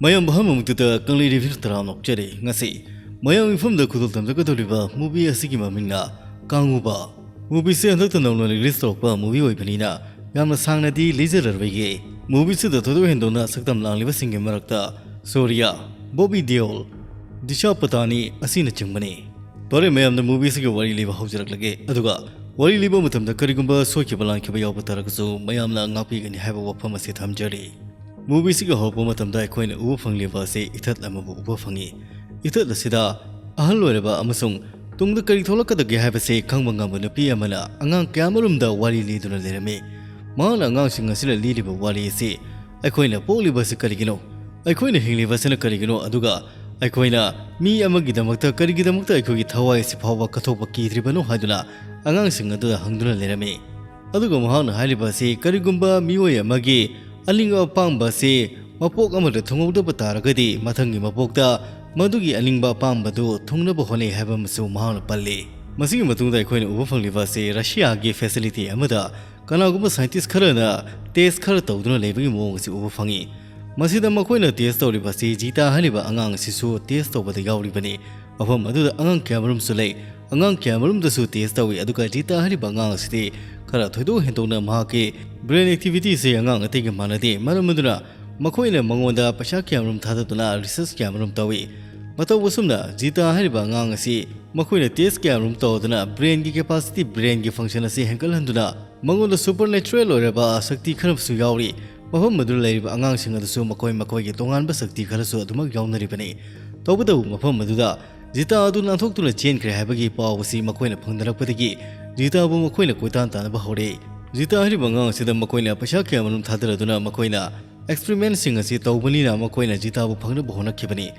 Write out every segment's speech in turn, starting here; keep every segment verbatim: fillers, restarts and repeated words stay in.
ꯃꯌꯥꯝ ꯑꯍꯥꯟꯕꯃꯛꯇꯗ ꯀꯪꯂꯩ ꯔꯤꯚꯤꯌꯨ ꯇꯔꯥꯝꯅ ꯑꯣꯛꯆꯔꯤ꯫ ꯉꯁꯤ ꯃꯌꯥꯝ ꯃꯤꯐꯝꯗ ꯈꯨꯗꯣꯜ ꯇꯝꯖꯒꯗꯧꯔꯤꯕ movie ꯑꯁꯤꯒꯤ ꯃꯃꯤꯡꯅ ꯀꯥꯡꯉꯨꯕ꯫ Movieꯁꯦ ꯍꯟꯗꯛꯇ ꯅꯧꯅ release ꯇꯧꯔꯛꯄ movie ꯑꯣꯏꯕꯅꯤꯅ ꯌꯥꯝꯅ ꯁꯥꯡꯅꯗꯤ ꯂꯤꯖꯔꯔꯣꯏꯒꯦ꯫ Movieꯁꯤꯗ ꯊꯣꯏꯗꯣꯛ ꯍꯦꯟꯗꯣꯛꯅ ꯁꯛꯇꯝ ꯂꯥꯡꯂꯤꯕꯁꯤꯡꯒꯤ ꯃꯔꯛꯇ ꯁꯣꯔꯤꯌꯥ, ꯕꯣꯕꯤ ꯗꯤꯑꯣꯜ, ꯗꯤꯁꯥ ꯄꯇꯥꯅꯤ ꯑꯁꯤꯅꯆꯤꯡꯕꯅꯤ꯫ ꯐꯔꯦ, ꯃꯌꯥꯝꯗ movieꯁꯤꯒꯤ ꯋꯥꯔꯤ ꯂꯤꯕ ꯍꯧꯖꯔꯛꯂꯒꯦ꯫ ꯑꯗꯨꯒ ꯋꯥꯔꯤ ꯂꯤꯕ ꯃꯇꯝꯗ ꯀꯔꯤꯒꯨꯝꯕ ꯁꯣꯏꯈꯤꯕ ꯂꯥꯟꯈꯤꯕ ꯌꯥꯎꯕ ꯇꯥꯔꯒꯁꯨ ꯃꯌꯥꯝꯅ ꯉꯥꯛꯄꯤꯒꯅꯤ ꯍꯥꯏꯕ ꯋꯥꯐꯝ ꯑꯁꯤ ꯊꯝꯖꯔꯤ꯫ Movieꯁꯤꯒꯤ ꯍꯧꯔꯛꯄ ꯃꯇꯝꯗ ꯑꯩꯈꯣꯏꯅ ꯎꯕ ꯐꯪꯂꯤꯕ ꯑꯁꯤ ꯏꯊꯠ ꯑꯃꯕꯨ ꯎꯕ ꯐꯪꯏ꯫ ꯏꯊꯠ ꯑꯁꯤꯗ ꯑꯍꯜ ꯑꯣꯏꯔꯕ ꯑꯃꯁꯨꯡ ꯇꯨꯡꯗ ꯀꯔꯤ ꯊꯣꯛꯂꯛꯀꯗꯒꯦ ꯍꯥꯏꯕꯁꯤ ꯈꯪꯕ ꯉꯝꯕ ꯅꯨꯄꯤ ꯑꯃꯅ ꯑꯉꯥꯡ ꯀꯌꯥꯃꯔꯨꯝꯗ ꯋꯥꯔꯤ ꯂꯤꯗꯨꯅ ꯂꯩꯔꯝꯃꯤ꯫ ꯃꯍꯥꯛꯅ ꯑꯉꯥꯡꯁꯤꯡ ꯑꯁꯤꯅ ꯂꯤꯔꯤꯕ ꯋꯥꯔꯤ ꯑꯁꯤ ꯑꯩꯈꯣꯏꯅ ꯄꯣꯛꯂꯤꯕ ꯑꯁꯤ ꯀꯔꯤꯒꯤꯅꯣ? ꯑꯩꯈꯣꯏꯅ ꯍꯤꯡꯂꯤꯕ ꯑꯁꯤꯅ ꯀꯔꯤꯒꯤꯅꯣ? ꯑꯗꯨꯒ ꯑꯩꯈꯣꯏꯅ ꯃꯤ ꯑꯃꯒꯤꯗꯃꯛꯇ ꯀꯔꯤꯒꯤꯗꯃꯛꯇ ꯑꯩꯈꯣꯏꯒꯤ ꯊꯋꯥꯏ ꯑꯁꯤ ꯐꯥꯎꯕ ꯀꯠꯊꯣꯛꯄ ꯀꯤꯗ꯭ꯔꯤꯕꯅꯣ ꯍꯥꯏꯗꯨꯅ ꯑꯉꯥꯡꯁꯤꯡ ꯑꯗꯨꯗ ꯍꯪꯗꯨꯅ ꯂꯩꯔꯝꯃꯤ꯫ ꯑꯗꯨꯒ ꯃꯍꯥꯛꯅ ꯍꯥꯏꯔꯤꯕ ꯑꯁꯤ ꯀꯔꯤꯒꯨꯝꯕ ꯃꯤꯑꯣꯏ ꯑꯃꯒꯤ ꯑꯅꯤꯡꯕ ꯑꯄꯥꯝꯕ ꯑꯁꯤ ꯃꯄꯣꯛ ꯑꯃꯗ ꯊꯨꯡꯍꯧꯗꯕ ꯇꯥꯔꯒꯗꯤ ꯃꯊꯪꯒꯤ ꯃꯄꯣꯛꯇ ꯃꯗꯨꯒꯤ ꯑꯅꯤꯡꯕ ꯑꯄꯥꯝꯕꯗꯨ ꯊꯨꯡꯅꯕ ꯍꯣꯠꯅꯩ ꯍꯥꯏꯕ ꯑꯃꯁꯨ ꯃꯍꯥꯛꯅ ꯄꯜꯂꯤ꯫ ꯃꯁꯤꯒꯤ ꯃꯇꯨꯡꯗ ꯑꯩꯈꯣꯏꯅ ꯎꯕ ꯐꯪꯂꯤꯕ ꯑꯁꯤ ꯔꯁꯤꯌꯥꯒꯤ facility ꯑꯃꯗ ꯀꯅꯥꯒꯨꯝꯕ scientist ꯈꯔꯅ test ꯈꯔ ꯇꯧꯗꯨꯅ ꯂꯩꯕꯒꯤ ꯃꯑꯣꯡ ꯑꯁꯤ ꯎꯕ ꯐꯪꯏ꯫ ꯃꯁꯤꯗ ꯃꯈꯣꯏꯅ test ꯇꯧꯔꯤꯕ ꯑꯁꯤ ꯖꯤꯇꯥ ꯍꯥꯏꯔꯤꯕ ꯑꯉꯥꯡ ꯑꯁꯤꯁꯨ test ꯇꯧꯕꯗ ꯌꯥꯎꯔꯤꯕꯅꯤ꯫ ꯃꯐꯝ ꯑꯗꯨꯗ ꯑꯉꯥꯡ ꯀꯌꯥꯃꯔꯨꯝꯁꯨ ꯂꯩ꯫ ꯑꯉꯥꯡ ꯀꯌꯥꯃꯔꯨꯝꯗꯁꯨ test ꯇꯧꯏ, ꯑꯗꯨꯒ ꯖꯤꯇꯥ ꯍꯥꯏꯔꯤꯕ ꯑꯉꯥꯡ ꯑꯁꯤꯗꯤ ꯈꯔ ꯊꯣꯏꯗꯣꯛ ꯍꯦꯟꯗꯣꯛꯅ ꯃꯍꯥꯛꯀꯤ brain activity ꯑꯁꯤ ꯑꯉꯥꯡ ꯑꯇꯩꯒ ꯃꯥꯟꯅꯗꯦ꯫ ꯃꯔꯝ ꯑꯗꯨꯅ ꯃꯈꯣꯏꯅ ꯃꯉꯣꯟꯗ ꯄꯩꯁꯥ ꯀꯌꯥꯃꯔꯨꯝ ꯊꯥꯗꯗꯨꯅ research ꯀꯌꯥꯃꯔꯨꯝ ꯇꯧꯏ꯫ ꯃꯇꯧ ꯑꯁꯨꯝꯅ ꯖꯤꯇꯥ ꯍꯥꯏꯔꯤꯕ ꯑꯉꯥꯡ ꯑꯁꯤ ꯃꯈꯣꯏꯅ test ꯀꯌꯥꯃꯔꯨꯝ ꯇꯧꯗꯨꯅ brainꯒꯤ capacity, brainꯒꯤ function ꯑꯁꯤ ꯍꯦꯟꯒꯠꯍꯟꯗꯨꯅ ꯃꯉꯣꯟꯗ supernatural ꯑꯣꯏꯔꯕ ꯁꯛꯇꯤ ꯈꯔꯁꯨ ꯌꯥꯎꯔꯤ꯫ ꯃꯐꯝ ꯑꯗꯨꯗ ꯂꯩꯔꯤꯕ ꯑꯉꯥꯡꯁꯤꯡ ꯑꯗꯨꯁꯨ ꯃꯈꯣꯏ ꯃꯈꯣꯏꯒꯤ ꯇꯣꯉꯥꯟꯕ ꯁꯛꯇꯤ ꯈꯔꯁꯨ ꯑꯗꯨꯃꯛ ꯌꯥꯎꯅꯔꯤꯕꯅꯤ꯫ ꯇꯧꯕꯇꯕꯨ ꯃꯐꯝ ꯑꯗꯨꯗ ꯖꯤꯇꯥ ꯑꯗꯨ ꯅꯥꯟꯊꯣꯛꯇꯨꯅ ꯆꯦꯟꯈ꯭ꯔꯦ ꯍꯥꯏꯕꯒꯤ ꯄꯥꯎ ꯑꯁꯤ ꯃꯈꯣꯏꯅ ꯐꯪꯅꯔꯛꯄꯗꯒꯤ ꯖꯤꯇꯥꯕꯨ ꯃꯈꯣꯏꯅ ꯀꯣꯏꯇꯥꯟ ꯇꯥꯟꯅꯕ ꯍꯧꯔꯦ꯫ ꯖꯤꯇꯥ ꯍꯥꯏꯔꯤꯕ ꯑꯉꯥꯡ ꯑꯁꯤꯗ ꯃꯈꯣꯏꯅ ꯄꯩꯁꯥ ꯀꯌꯥꯃꯔꯨꯝ ꯊꯥꯗꯔꯗꯨꯅ ꯃꯈꯣꯏꯅ experimentꯁꯤꯡ ꯑꯁꯤ ꯇꯧꯕꯅꯤꯅ ꯃꯈꯣꯏꯅ ꯖꯤꯇꯥꯕꯨ ꯐꯪꯅꯕ ꯍꯣꯠꯅꯈꯤꯕꯅꯤ꯫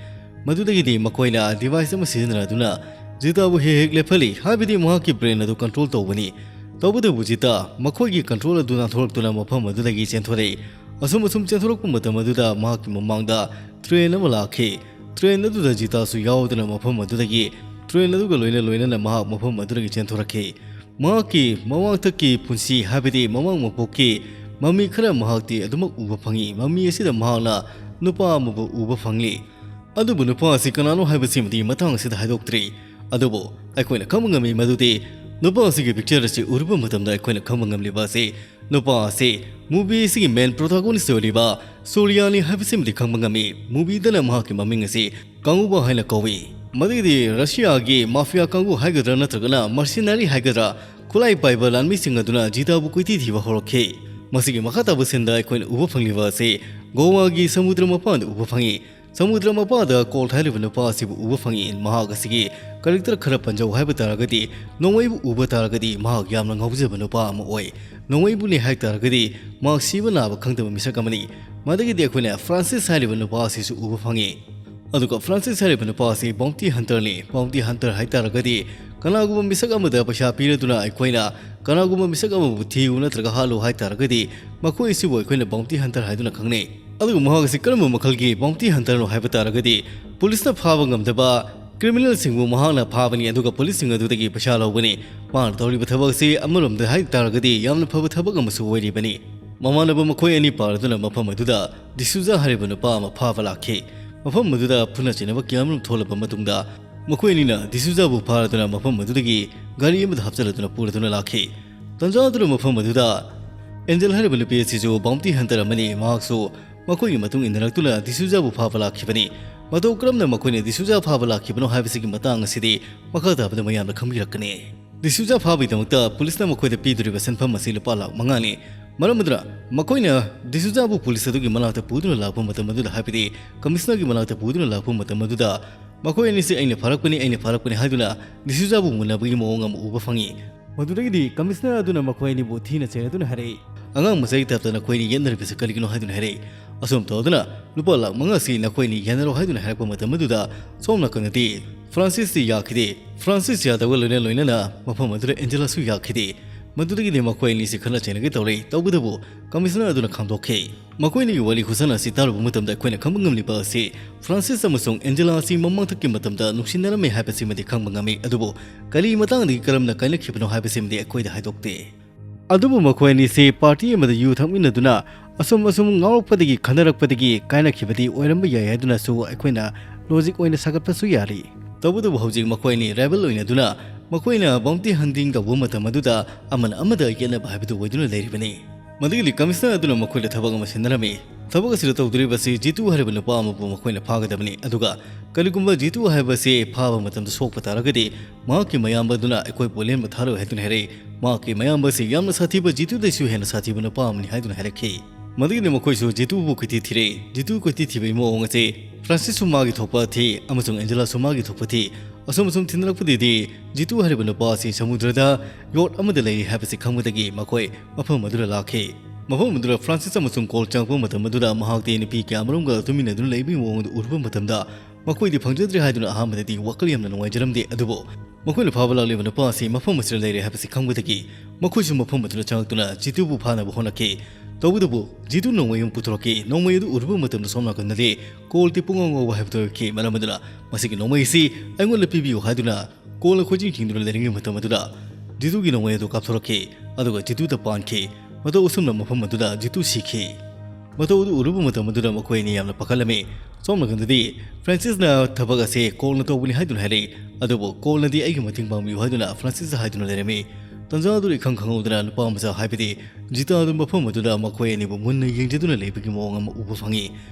ꯃꯗꯨꯗꯒꯤꯗꯤ ꯃꯈꯣꯏꯅ device ꯑꯃ ꯁꯤꯖꯤꯟꯅꯗꯨꯅ ꯖꯤꯇꯥꯕꯨ ꯍꯦꯛ ꯍꯦꯛ ꯂꯦꯞꯍꯜꯂꯤ, ꯍꯥꯏꯕꯗꯤ ꯃꯍꯥꯛꯀꯤ brain ꯑꯗꯨ control ꯇꯧꯕꯅꯤ꯫ ꯇꯧꯕꯇꯕꯨ ꯖꯤꯇꯥ ꯃꯈꯣꯏꯒꯤ control ꯑꯗꯨ ꯅꯥꯟꯊꯣꯔꯛꯇꯨꯅ ꯃꯐꯝ ꯑꯗꯨꯗꯒꯤ ꯆꯦꯟꯊꯣꯔꯛꯏ꯫ ꯑꯁꯨꯝ ꯑꯁꯨꯝ ꯆꯦꯟꯊꯣꯔꯛꯄ ꯃꯇꯝ ꯑꯗꯨꯗ ꯃꯍꯥꯛꯀꯤ ꯃꯃꯥꯡꯗ train ꯑꯃ ꯂꯥꯛꯈꯤ꯫ Train ꯑꯗꯨꯗ ꯖꯤꯇꯥꯁꯨ ꯌꯥꯎꯗꯨꯅ ꯃꯐꯝ ꯑꯗꯨꯗꯒꯤ train ꯑꯗꯨꯒ ꯂꯣꯏꯅ ꯂꯣꯏꯅꯅ ꯃꯍꯥꯛ ꯃꯐꯝ ꯑꯗꯨꯗꯒꯤ ꯆꯦꯟꯊꯣꯔꯛꯈꯤ꯫ ꯃꯍꯥꯛꯀꯤ ꯃꯃꯥꯡꯊꯛꯀꯤ ꯄꯨꯟꯁꯤ, ꯍꯥꯏꯕꯗꯤ ꯃꯃꯥꯡ ꯃꯄꯣꯛꯀꯤ ꯃꯃꯤ ꯈꯔ ꯃꯍꯥꯛꯇꯤ ꯑꯗꯨꯃꯛ ꯎꯕ ꯐꯪꯏ꯫ ꯃꯃꯤ ꯑꯁꯤꯗ ꯃꯍꯥꯛꯅ ꯅꯨꯄꯥ ꯑꯃꯕꯨ ꯎꯕ ꯐꯪꯂꯤ꯫ ꯑꯗꯨꯕꯨ ꯅꯨꯄꯥ ꯑꯁꯤ ꯀꯅꯥꯅꯣ ꯍꯥꯏꯕꯁꯤꯃꯗꯤ ꯃꯇꯥꯡ ꯑꯁꯤꯗ ꯍꯥꯏꯗꯣꯛꯇ꯭ꯔꯤ꯫ ꯑꯗꯨꯕꯨ ꯑꯩꯈꯣꯏꯅ ꯈꯪꯕ ꯉꯝꯃꯤ ꯃꯗꯨꯗꯤ ꯅꯨꯄꯥ ꯑꯁꯤꯒꯤ picture ꯑꯁꯤ ꯎꯔꯨꯕ ꯃꯇꯝꯗ ꯑꯩꯈꯣꯏꯅ ꯈꯪꯕ ꯉꯝꯂꯤꯕ ꯑꯁꯤ ꯅꯨꯄꯥ ꯑꯁꯤ movie ꯑꯁꯤꯒꯤ main protagonist ꯑꯣꯏꯔꯤꯕ ꯁꯣꯔꯤꯌꯥꯅꯤ ꯍꯥꯏꯕꯁꯤꯃꯗꯤ ꯈꯪꯕ ꯉꯝꯃꯤ꯫ Movieꯗꯅ ꯃꯍꯥꯛꯀꯤ ꯃꯃꯤꯡ ꯑꯁꯤ ꯀꯥꯡꯉꯨꯕ ꯍꯥꯏꯅ ꯀꯧꯏ꯫ ꯃꯗꯨꯒꯤꯗꯤ ꯔꯁꯤꯌꯥꯒꯤ mafia ꯀꯥꯡꯕꯨ ꯍꯥꯏꯒꯗ꯭ꯔꯥ ꯅꯠꯇ꯭ꯔꯒꯅ mercenary ꯍꯥꯏꯒꯗ꯭ꯔꯥ, ꯈꯨꯠꯂꯥꯏ ꯄꯥꯏꯕ ꯂꯥꯟꯃꯤꯁꯤꯡ ꯑꯗꯨꯅ ꯖꯤꯇꯥꯕꯨ ꯀꯣꯏꯊꯤ ꯊꯤꯕ ꯍꯧꯔꯛꯈꯤ꯫ ꯃꯁꯤꯒꯤ ꯃꯈꯥ ꯇꯥꯕ sceneꯗ ꯑꯩꯈꯣꯏꯅ ꯎꯕ ꯐꯪꯂꯤꯕ ꯑꯁꯤ ꯒꯣꯋꯥꯒꯤ ꯁꯃꯨꯗ꯭ꯔ ꯃꯄꯥꯟꯗ ꯎꯕ ꯐꯪꯏ꯫ ꯁꯃꯨꯗ꯭ꯔ ꯃꯄꯥꯟꯗ ꯀꯣꯜ ꯍꯥꯏꯔꯤꯕ ꯅꯨꯄꯥ ꯑꯁꯤꯕꯨ ꯎꯕ ꯐꯪꯏ꯫ ꯃꯍꯥꯛ ꯑꯁꯤꯒꯤ character ꯈꯔ ꯄꯟꯖꯧ ꯍꯥꯏꯕ ꯇꯥꯔꯒꯗꯤ, ꯅꯣꯡꯃꯩꯕꯨ ꯎꯕ ꯇꯥꯔꯒꯗꯤ ꯃꯍꯥꯛ ꯌꯥꯝꯅ ꯉꯥꯎꯖꯕ ꯅꯨꯄꯥ ꯑꯃ ꯑꯣꯏ꯫ ꯅꯣꯡꯃꯩꯕꯨꯅꯦ ꯍꯥꯏ ꯇꯥꯔꯒꯗꯤ ꯃꯍꯥꯛ ꯁꯤꯕ ꯅꯥꯕ ꯈꯪꯗꯕ ꯃꯤꯁꯛ ꯑꯃꯅꯤ꯫ ꯃꯗꯒꯤꯗꯤ ꯑꯩꯈꯣꯏꯅ ꯐ꯭ꯔꯥꯟꯁꯤꯁ ꯍꯥꯏꯔꯤꯕ ꯅꯨꯄꯥ ꯑꯁꯤꯁꯨ ꯎꯕ ꯐꯪꯏ꯫ ꯑꯗꯨꯒ ꯐ꯭ꯔꯥꯟꯁꯤꯁ ꯍꯥꯏꯔꯤꯕ ꯅꯨꯄꯥ ꯑꯁꯤ bounty hunterꯅꯤ꯫ Bounty hunter ꯍꯥꯏ ꯇꯥꯔꯒꯗꯤ ꯀꯅꯥꯒꯨꯝꯕ ꯃꯤꯁꯛ ꯑꯃꯗ ꯄꯩꯁꯥ ꯄꯤꯔꯗꯨꯅ ꯑꯩꯈꯣꯏꯅ ꯀꯅꯥꯒꯨꯝꯕ ꯃꯤꯁꯛ ꯑꯃꯕꯨ ꯊꯤꯌꯨ ꯅꯠꯇ꯭ꯔꯒ ꯍꯥꯠꯂꯨ ꯍꯥꯏ ꯇꯥꯔꯒꯗꯤ ꯃꯈꯣꯏ ꯑꯁꯤꯕꯨ ꯑꯩꯈꯣꯏꯅ bounty hunter ꯍꯥꯏꯗꯨꯅ ꯈꯪꯅꯩ꯫ ꯑꯗꯨꯒ ꯃꯍꯥꯛ ꯑꯁꯤ ꯀꯔꯝꯕ ꯃꯈꯜꯒꯤ bounty hunterꯅꯣ ꯍꯥꯏꯕ ꯇꯥꯔꯒꯗꯤ ꯄꯨꯂꯤꯁꯅ ꯐꯥꯕ ꯉꯝꯗꯕ criminalꯁꯤꯡꯕꯨ ꯃꯍꯥꯛꯅ ꯐꯥꯕꯅꯤ, ꯑꯗꯨꯒ ꯄꯨꯂꯤꯁꯁꯤꯡ ꯑꯗꯨꯗꯒꯤ ꯄꯩꯁꯥ ꯂꯧꯕꯅꯤ꯫ ꯃꯥꯅ ꯇꯧꯔꯤꯕ ꯊꯕꯛ ꯑꯁꯤ ꯑꯃꯔꯣꯝꯗ ꯍꯥꯏ ꯇꯥꯔꯒꯗꯤ ꯌꯥꯝꯅ ꯐꯕ ꯊꯕꯛ ꯑꯃꯁꯨ ꯑꯣꯏꯔꯤꯕꯅꯤ꯫ ꯃꯃꯥꯟꯅꯕ ꯃꯈꯣꯏ ꯑꯅꯤ ꯄꯥꯔꯗꯨꯅ ꯃꯐꯝ ꯑꯗꯨꯗ ꯗꯤꯁꯨꯖꯥ ꯍꯥꯏꯔꯤꯕ ꯅꯨꯄꯥ ꯑꯃ ꯐꯥꯕ ꯂꯥꯛꯈꯤ꯫ ꯃꯐꯝ ꯑꯗꯨꯗ ꯐꯨꯅ ꯆꯩꯅꯕ ꯀꯌꯥ ꯑꯃꯔꯣꯝ ꯊꯣꯛꯂꯕ ꯃꯇꯨꯡꯗ ꯃꯈꯣꯏ ꯑꯅꯤꯅ ꯗꯤꯁꯨꯖꯥꯕꯨ ꯐꯥꯔꯗꯨꯅ ꯃꯐꯝ ꯑꯗꯨꯗꯒꯤ ꯒꯥꯔꯤ ꯑꯃꯗ ꯍꯥꯞꯆꯤꯜꯂꯗꯨꯅ ꯄꯨꯔꯗꯨꯅ ꯂꯥꯛꯈꯤ꯫ ꯇꯟꯖꯥ ꯑꯗꯨꯗ ꯃꯐꯝ ꯑꯗꯨꯗ ꯑꯦꯟꯖꯦꯜ ꯍꯥꯏꯔꯤꯕ ꯅꯨꯄꯤ ꯑꯁꯤꯁꯨ bounty hunter ꯑꯃꯅꯤ꯫ ꯃꯍꯥꯛꯁꯨ ꯃꯈꯣꯏꯒꯤ ꯃꯇꯨꯡ ꯏꯟꯅꯔꯛꯇꯨꯅ ꯗꯤꯁꯨꯖꯥꯕꯨ ꯐꯥꯕ ꯂꯥꯛꯈꯤꯕꯅꯤ꯫ ꯃꯇꯧ ꯀꯔꯝꯅ ꯃꯈꯣꯏꯅ ꯗꯤꯁꯨꯖꯥ ꯐꯥꯕ ꯂꯥꯛꯈꯤꯕꯅꯣ ꯍꯥꯏꯕꯁꯤꯒꯤ ꯃꯇꯥꯡ ꯑꯁꯤꯗꯤ ꯃꯈꯥ ꯇꯥꯕꯗ ꯃꯌꯥꯝꯅ ꯈꯪꯕꯤꯔꯛꯀꯅꯤ꯫ ꯗꯤꯁꯨꯖꯥ ꯐꯥꯕꯒꯤꯗꯃꯛꯇ ꯄꯨꯂꯤꯁꯅ ꯃꯈꯣꯏꯗ ꯄꯤꯗꯣꯔꯤꯕ ꯁꯦꯟꯐꯝ ꯑꯁꯤ ꯂꯨꯄꯥ ꯂꯥꯈ ꯃꯉꯥꯅꯤ꯫ ꯃꯔꯝ ꯑꯗꯨꯅ ꯃꯈꯣꯏꯅ ꯗꯤꯁꯨꯖꯥꯕꯨ ꯄꯨꯂꯤꯁ ꯑꯗꯨꯒꯤ ꯃꯅꯥꯛꯇ ꯄꯨꯗꯨꯅ ꯂꯥꯛꯄ ꯃꯇꯝ ꯑꯗꯨꯗ, ꯍꯥꯏꯕꯗꯤ ꯀꯃꯤꯁꯅꯔꯒꯤ ꯃꯅꯥꯛꯇ ꯄꯨꯗꯨꯅ ꯂꯥꯛꯄ ꯃꯇꯝ ꯑꯗꯨꯗ, ꯃꯈꯣꯏ ꯑꯅꯤꯁꯤ "ꯑꯩꯅ ꯐꯥꯔꯛꯄꯅꯤ, ꯑꯩꯅ ꯐꯥꯔꯛꯄꯅꯤ" ꯍꯥꯏꯗꯨꯅ ꯗꯤꯁꯨꯖꯥꯕꯨ ꯃꯨꯟꯅꯕꯒꯤ ꯃꯑꯣꯡ ꯑꯃ ꯎꯕ ꯐꯪꯏ꯫ ꯃꯗꯨꯗꯒꯤꯗꯤ ꯀꯃꯤꯁꯅꯔ ꯑꯗꯨꯅ ꯃꯈꯣꯏ ꯑꯅꯤꯕꯨ ꯊꯤꯅ ꯆꯩꯔꯗꯨꯅ ꯍꯥꯏꯔꯛꯏ, "ꯑꯉꯥꯡ ꯃꯆꯥꯒꯤ ꯇꯥꯏꯞꯇ ꯅꯈꯣꯏ ꯑꯅꯤ ꯌꯦꯠꯅꯔꯤꯕꯁꯤ ꯀꯔꯤꯒꯤꯅꯣ?" ꯍꯥꯏꯗꯨꯅ ꯍꯥꯏꯔꯛꯏ꯫ ꯑꯁꯨꯝ ꯇꯧꯗꯨꯅ ꯂꯨꯄꯥ ꯂꯥꯈ ꯃꯉꯥ ꯑꯁꯤ ꯅꯈꯣꯏ ꯑꯅꯤ ꯌꯦꯟꯅꯔꯣ ꯍꯥꯏꯗꯨꯅ ꯍꯥꯏꯔꯛꯄ ꯃꯇꯝ ꯑꯗꯨꯗ ꯁꯣꯝ ꯅꯥꯀꯟꯗꯗꯤ ꯐ꯭ꯔꯥꯟꯁꯤꯁꯇꯤ ꯌꯥꯈꯤꯗꯦ꯫ ꯐ꯭ꯔꯥꯟꯁꯤꯁ ꯌꯥꯗꯕꯒ ꯂꯣꯏꯅ ꯂꯣꯏꯅꯅ ꯃꯐꯝ ꯑꯗꯨꯗ ꯑꯦꯟꯖꯦꯂꯥꯁꯨ ꯌꯥꯈꯤꯗꯦ꯫ ꯃꯗꯨꯗꯒꯤꯗꯤ ꯃꯈꯣꯏ ꯑꯅꯤꯁꯤ ꯈꯠꯅ ꯆꯩꯅꯒꯦ ꯇꯧꯔꯦ꯫ ꯇꯧꯕꯇꯕꯨ ꯀꯃꯤꯁꯅꯔ ꯑꯗꯨꯅ ꯈꯥꯝꯗꯣꯛꯈꯤ꯫ ꯃꯈꯣꯏ ꯑꯅꯤꯒꯤ ꯋꯥꯔꯤ ꯈꯨꯁꯥꯟꯅ ꯑꯁꯤ ꯇꯥꯔꯨꯕ ꯃꯇꯝꯗ ꯑꯩꯈꯣꯏꯅ ꯈꯪꯕ ꯉꯝꯂꯤꯕ ꯑꯁꯤ ꯐ꯭ꯔꯥꯟꯁꯤꯁ ꯑꯃꯁꯨꯡ ꯑꯦꯟꯖꯦꯂꯥ ꯑꯁꯤ ꯃꯃꯥꯡꯊꯛꯀꯤ ꯃꯇꯝꯗ ꯅꯨꯡꯁꯤꯅꯔꯝꯃꯤ ꯍꯥꯏꯕꯁꯤꯃꯗꯤ ꯈꯪꯕ ꯉꯝꯃꯤ, ꯑꯗꯨꯕꯨ ꯀꯔꯤ ꯃꯇꯥꯡꯗꯒꯤ ꯀꯔꯝꯅ ꯀꯥꯏꯅꯈꯤꯕꯅꯣ ꯍꯥꯏꯕꯁꯤꯃꯗꯤ ꯑꯩꯈꯣꯏꯗ ꯍꯥꯏꯗꯣꯛꯇꯦ꯫ ꯑꯗꯨꯕꯨ ꯃꯈꯣꯏ ꯑꯅꯤꯁꯤ ꯄꯥꯔꯇꯤ ꯑꯃꯗ ꯌꯨ ꯊꯛꯃꯤꯟꯅꯗꯨꯅ ꯑꯁꯨꯝ ꯑꯁꯨꯝ ꯉꯥꯎꯔꯛꯄꯗꯒꯤ ꯈꯟꯅꯔꯛꯄꯗꯒꯤ ꯀꯥꯏꯅꯈꯤꯕꯗꯤ ꯑꯣꯏꯔꯝꯕ ꯌꯥꯏ ꯍꯥꯏꯗꯨꯅꯁꯨ ꯑꯩꯈꯣꯏꯅ ꯂꯣꯖꯤꯛ ꯑꯣꯏꯅ ꯁꯥꯒꯠꯄꯁꯨ ꯌꯥꯔꯤ꯫ ꯇꯧꯕꯇꯕꯨ ꯍꯧꯖꯤꯛ ꯃꯈꯣꯏ ꯑꯅꯤ ꯔꯥꯏꯕꯦꯜ ꯑꯣꯏꯅꯗꯨꯅ ꯃꯈꯣꯏꯅ ꯕꯥꯎꯟꯇꯤ ꯍꯟꯇꯤꯡ ꯇꯧꯕ ꯃꯇꯝ ꯑꯗꯨꯗ ꯑꯃꯅ ꯑꯃꯗ ꯌꯦꯠꯅꯕ ꯍꯥꯏꯕꯗꯨ ꯑꯣꯏꯗꯨꯅ ꯂꯩꯔꯤꯕꯅꯤ꯫ ꯃꯗꯨꯒꯤꯗꯤ ꯀꯃꯤꯁꯅꯔ ꯑꯗꯨꯅ ꯃꯈꯣꯏꯗ ꯊꯕꯛ ꯑꯃ ꯁꯤꯟꯅꯔꯝꯃꯤ꯫ ꯊꯕꯛ ꯑꯁꯤꯗ ꯇꯧꯗꯣꯔꯤꯕꯁꯤ ꯖꯤꯇꯨ ꯍꯥꯏꯔꯤꯕ ꯅꯨꯄꯥ ꯑꯃꯕꯨ ꯃꯈꯣꯏꯅ ꯐꯥꯒꯗꯕꯅꯤ, ꯑꯗꯨꯒ ꯀꯔꯤꯒꯨꯝꯕ ꯖꯤꯇꯨ ꯍꯥꯏꯕꯁꯤ ꯐꯥꯕ ꯃꯇꯝꯗ ꯁꯣꯛꯄ ꯇꯥꯔꯒꯗꯤ ꯃꯍꯥꯛꯀꯤ ꯃꯌꯥꯝꯕ ꯑꯗꯨꯅ ꯑꯩꯈꯣꯏꯕꯨ ꯂꯦꯟꯕ ꯊꯥꯔꯣꯏ ꯍꯥꯏꯗꯨꯅ ꯍꯥꯏꯔꯛꯏ꯫ ꯃꯍꯥꯛꯀꯤ ꯃꯌꯥꯝꯕ ꯑꯁꯤ ꯌꯥꯝꯅ ꯁꯥꯊꯤꯕ ꯖꯤꯇꯨꯗꯩꯁꯨ ꯍꯦꯟꯅ ꯁꯥꯊꯤꯕ ꯅꯨꯄꯥ ꯑꯃꯅꯤ ꯍꯥꯏꯗꯨꯅ ꯍꯥꯏꯔꯛꯈꯤ꯫ ꯃꯗꯨꯒꯤꯗꯤ ꯃꯈꯣꯏꯁꯨ ꯖꯤꯇꯨꯕꯨ ꯀꯣꯏꯊꯤ ꯊꯤꯔꯛꯏ꯫ ꯖꯤꯇꯨ ꯀꯣꯏꯊꯤ ꯊꯤꯕꯒꯤ ꯃꯑꯣꯡ ꯑꯁꯤ ꯐ꯭ꯔꯥꯟꯁꯤꯁꯁꯨ ꯃꯥꯒꯤ ꯊꯣꯛꯄ ꯊꯤ ꯑꯃꯁꯨꯡ ꯑꯦꯟꯖꯦꯂꯥꯁꯨ ꯃꯥꯒꯤ ꯊꯣꯛꯄ ꯊꯤ꯫ ꯑꯁꯨꯝ ꯑꯁꯨꯝ ꯊꯤꯅꯔꯛꯄꯗꯒꯤꯗꯤ ꯖꯤꯇꯨ ꯍꯥꯏꯔꯤꯕ ꯅꯨꯄꯥ ꯑꯁꯤ ꯁꯃꯨꯗ꯭ꯔꯗ ꯌꯣꯠ ꯑꯃꯗ ꯂꯩꯔꯤ ꯍꯥꯏꯕꯁꯤ ꯈꯪꯕꯗꯒꯤ ꯃꯈꯣꯏ ꯃꯐꯝ ꯑꯗꯨꯗ ꯂꯥꯛꯈꯤ꯫ ꯃꯐꯝ ꯑꯗꯨꯗ ꯐ꯭ꯔꯥꯟꯁꯤꯁ ꯑꯃꯁꯨꯡ ꯀꯣꯜ ꯆꯪꯂꯛꯄ ꯃꯇꯝ ꯑꯗꯨꯗ ꯃꯍꯥꯛꯇꯤ ꯅꯨꯄꯤ ꯀꯌꯥꯃꯔꯨꯝꯒ ꯇꯨꯃꯤꯟꯅꯗꯨꯅ ꯂꯩꯕꯒꯤ ꯃꯑꯣꯡ ꯑꯗꯨ ꯎꯔꯨꯕ ꯃꯇꯝꯗ ꯃꯈꯣꯏꯗꯤ ꯐꯪꯖꯗ꯭ꯔꯦ ꯍꯥꯏꯗꯨꯅ ꯑꯍꯥꯟꯕꯗꯗꯤ ꯋꯥꯈꯜ ꯌꯥꯝꯅ ꯅꯨꯡꯉꯥꯏꯖꯔꯝꯗꯦ꯫ ꯑꯗꯨꯕꯨ ꯃꯈꯣꯏꯅ ꯐꯥꯕ ꯂꯥꯛꯂꯤꯕ ꯅꯨꯄꯥ ꯑꯁꯤ ꯃꯐꯝ ꯑꯁꯤꯗ ꯂꯩꯔꯦ ꯍꯥꯏꯕꯁꯤ ꯈꯪꯕꯗꯒꯤ ꯃꯈꯣꯏꯁꯨ ꯃꯐꯝ ꯑꯗꯨꯗ ꯆꯪꯂꯛꯇꯨꯅ ꯖꯤꯇꯨꯕꯨ ꯐꯥꯅꯕ ꯍꯣꯠꯅꯈꯤ꯫ ꯇꯧꯕꯇꯕꯨ ꯖꯤꯇꯨ ꯅꯣꯡꯃꯩ ꯑꯃ ꯄꯨꯊꯣꯔꯛꯈꯤ꯫ ꯅꯣꯡꯃꯩ ꯑꯗꯨ ꯎꯔꯨꯕ ꯃꯇꯝꯗ ꯁꯣꯝ ꯅꯥꯀꯟꯗꯗꯤ ꯀꯣꯜꯗꯤ ꯄꯨꯡꯉꯥꯎ ꯉꯥꯎꯕ ꯍꯥꯏꯕꯗꯨ ꯑꯣꯏꯈꯤ꯫ ꯃꯔꯝ ꯑꯗꯨꯅ ꯃꯁꯤꯒꯤ ꯅꯣꯡꯃꯩ ꯑꯁꯤ ꯑꯩꯉꯣꯟꯗ ꯄꯤꯕꯤꯌꯨ ꯍꯥꯏꯗꯨꯅ ꯀꯣꯜꯅ ꯈꯣꯏꯖꯤꯡ ꯆꯤꯡꯗꯨꯅ ꯂꯩꯔꯤꯉꯩ ꯃꯇꯝ ꯑꯗꯨꯗ ꯖꯤꯇꯨꯒꯤ ꯅꯣꯡꯃꯩ ꯑꯗꯨ ꯀꯥꯞꯊꯣꯔꯛꯈꯤ, ꯑꯗꯨꯒ ꯖꯤꯇꯨꯗ ꯄꯥꯟꯈꯤ꯫ ꯃꯇꯧ ꯑꯁꯨꯝꯅ ꯃꯐꯝ ꯑꯗꯨꯗ ꯖꯤꯇꯨ ꯁꯤꯈꯤ꯫ ꯃꯇꯧ ꯑꯗꯨ ꯎꯔꯨꯕ ꯃꯇꯝ ꯑꯗꯨꯗ ꯃꯈꯣꯏ ꯑꯅꯤ ꯌꯥꯝꯅ ꯄꯥꯈꯠꯂꯝꯃꯤ꯫ ꯁꯣꯝ ꯅꯥꯀꯟꯗꯗꯤ ꯐ꯭ꯔꯥꯟꯁꯤꯁꯅ ꯊꯕꯛ ꯑꯁꯤ ꯀꯣꯜꯅ ꯇꯧꯕꯅꯤ ꯍꯥꯏꯗꯨꯅ ꯍꯥꯏꯔꯛꯏ, ꯑꯗꯨꯕꯨ ꯀꯣꯜꯅꯗꯤ ꯑꯩꯒꯤ ꯃꯇꯦꯡ ꯄꯥꯡꯕꯤꯌꯨ ꯍꯥꯏꯗꯨꯅ ꯐ꯭ꯔꯥꯟꯁꯤꯁꯇ ꯍꯥꯏꯗꯨꯅ ꯂꯩꯔꯝꯃꯤ꯫ ꯇꯟꯖꯥ ꯑꯗꯨ ꯏꯈꯪ ꯈꯪꯍꯧꯗꯅ ꯅꯨꯄꯥ ꯃꯆꯥ ꯍꯥꯏꯕꯗꯤ ꯖꯤꯇꯥ ꯑꯗꯨ ꯃꯐꯝ ꯑꯗꯨꯗ ꯃꯈꯣꯏ ꯑꯅꯤꯕꯨ ꯃꯨꯟꯅ ꯌꯦꯡꯖꯗꯨꯅ ꯂꯩꯕꯒꯤ ꯃꯑꯣꯡ ꯑꯃ ꯎꯕ ꯐꯪꯉꯤ꯫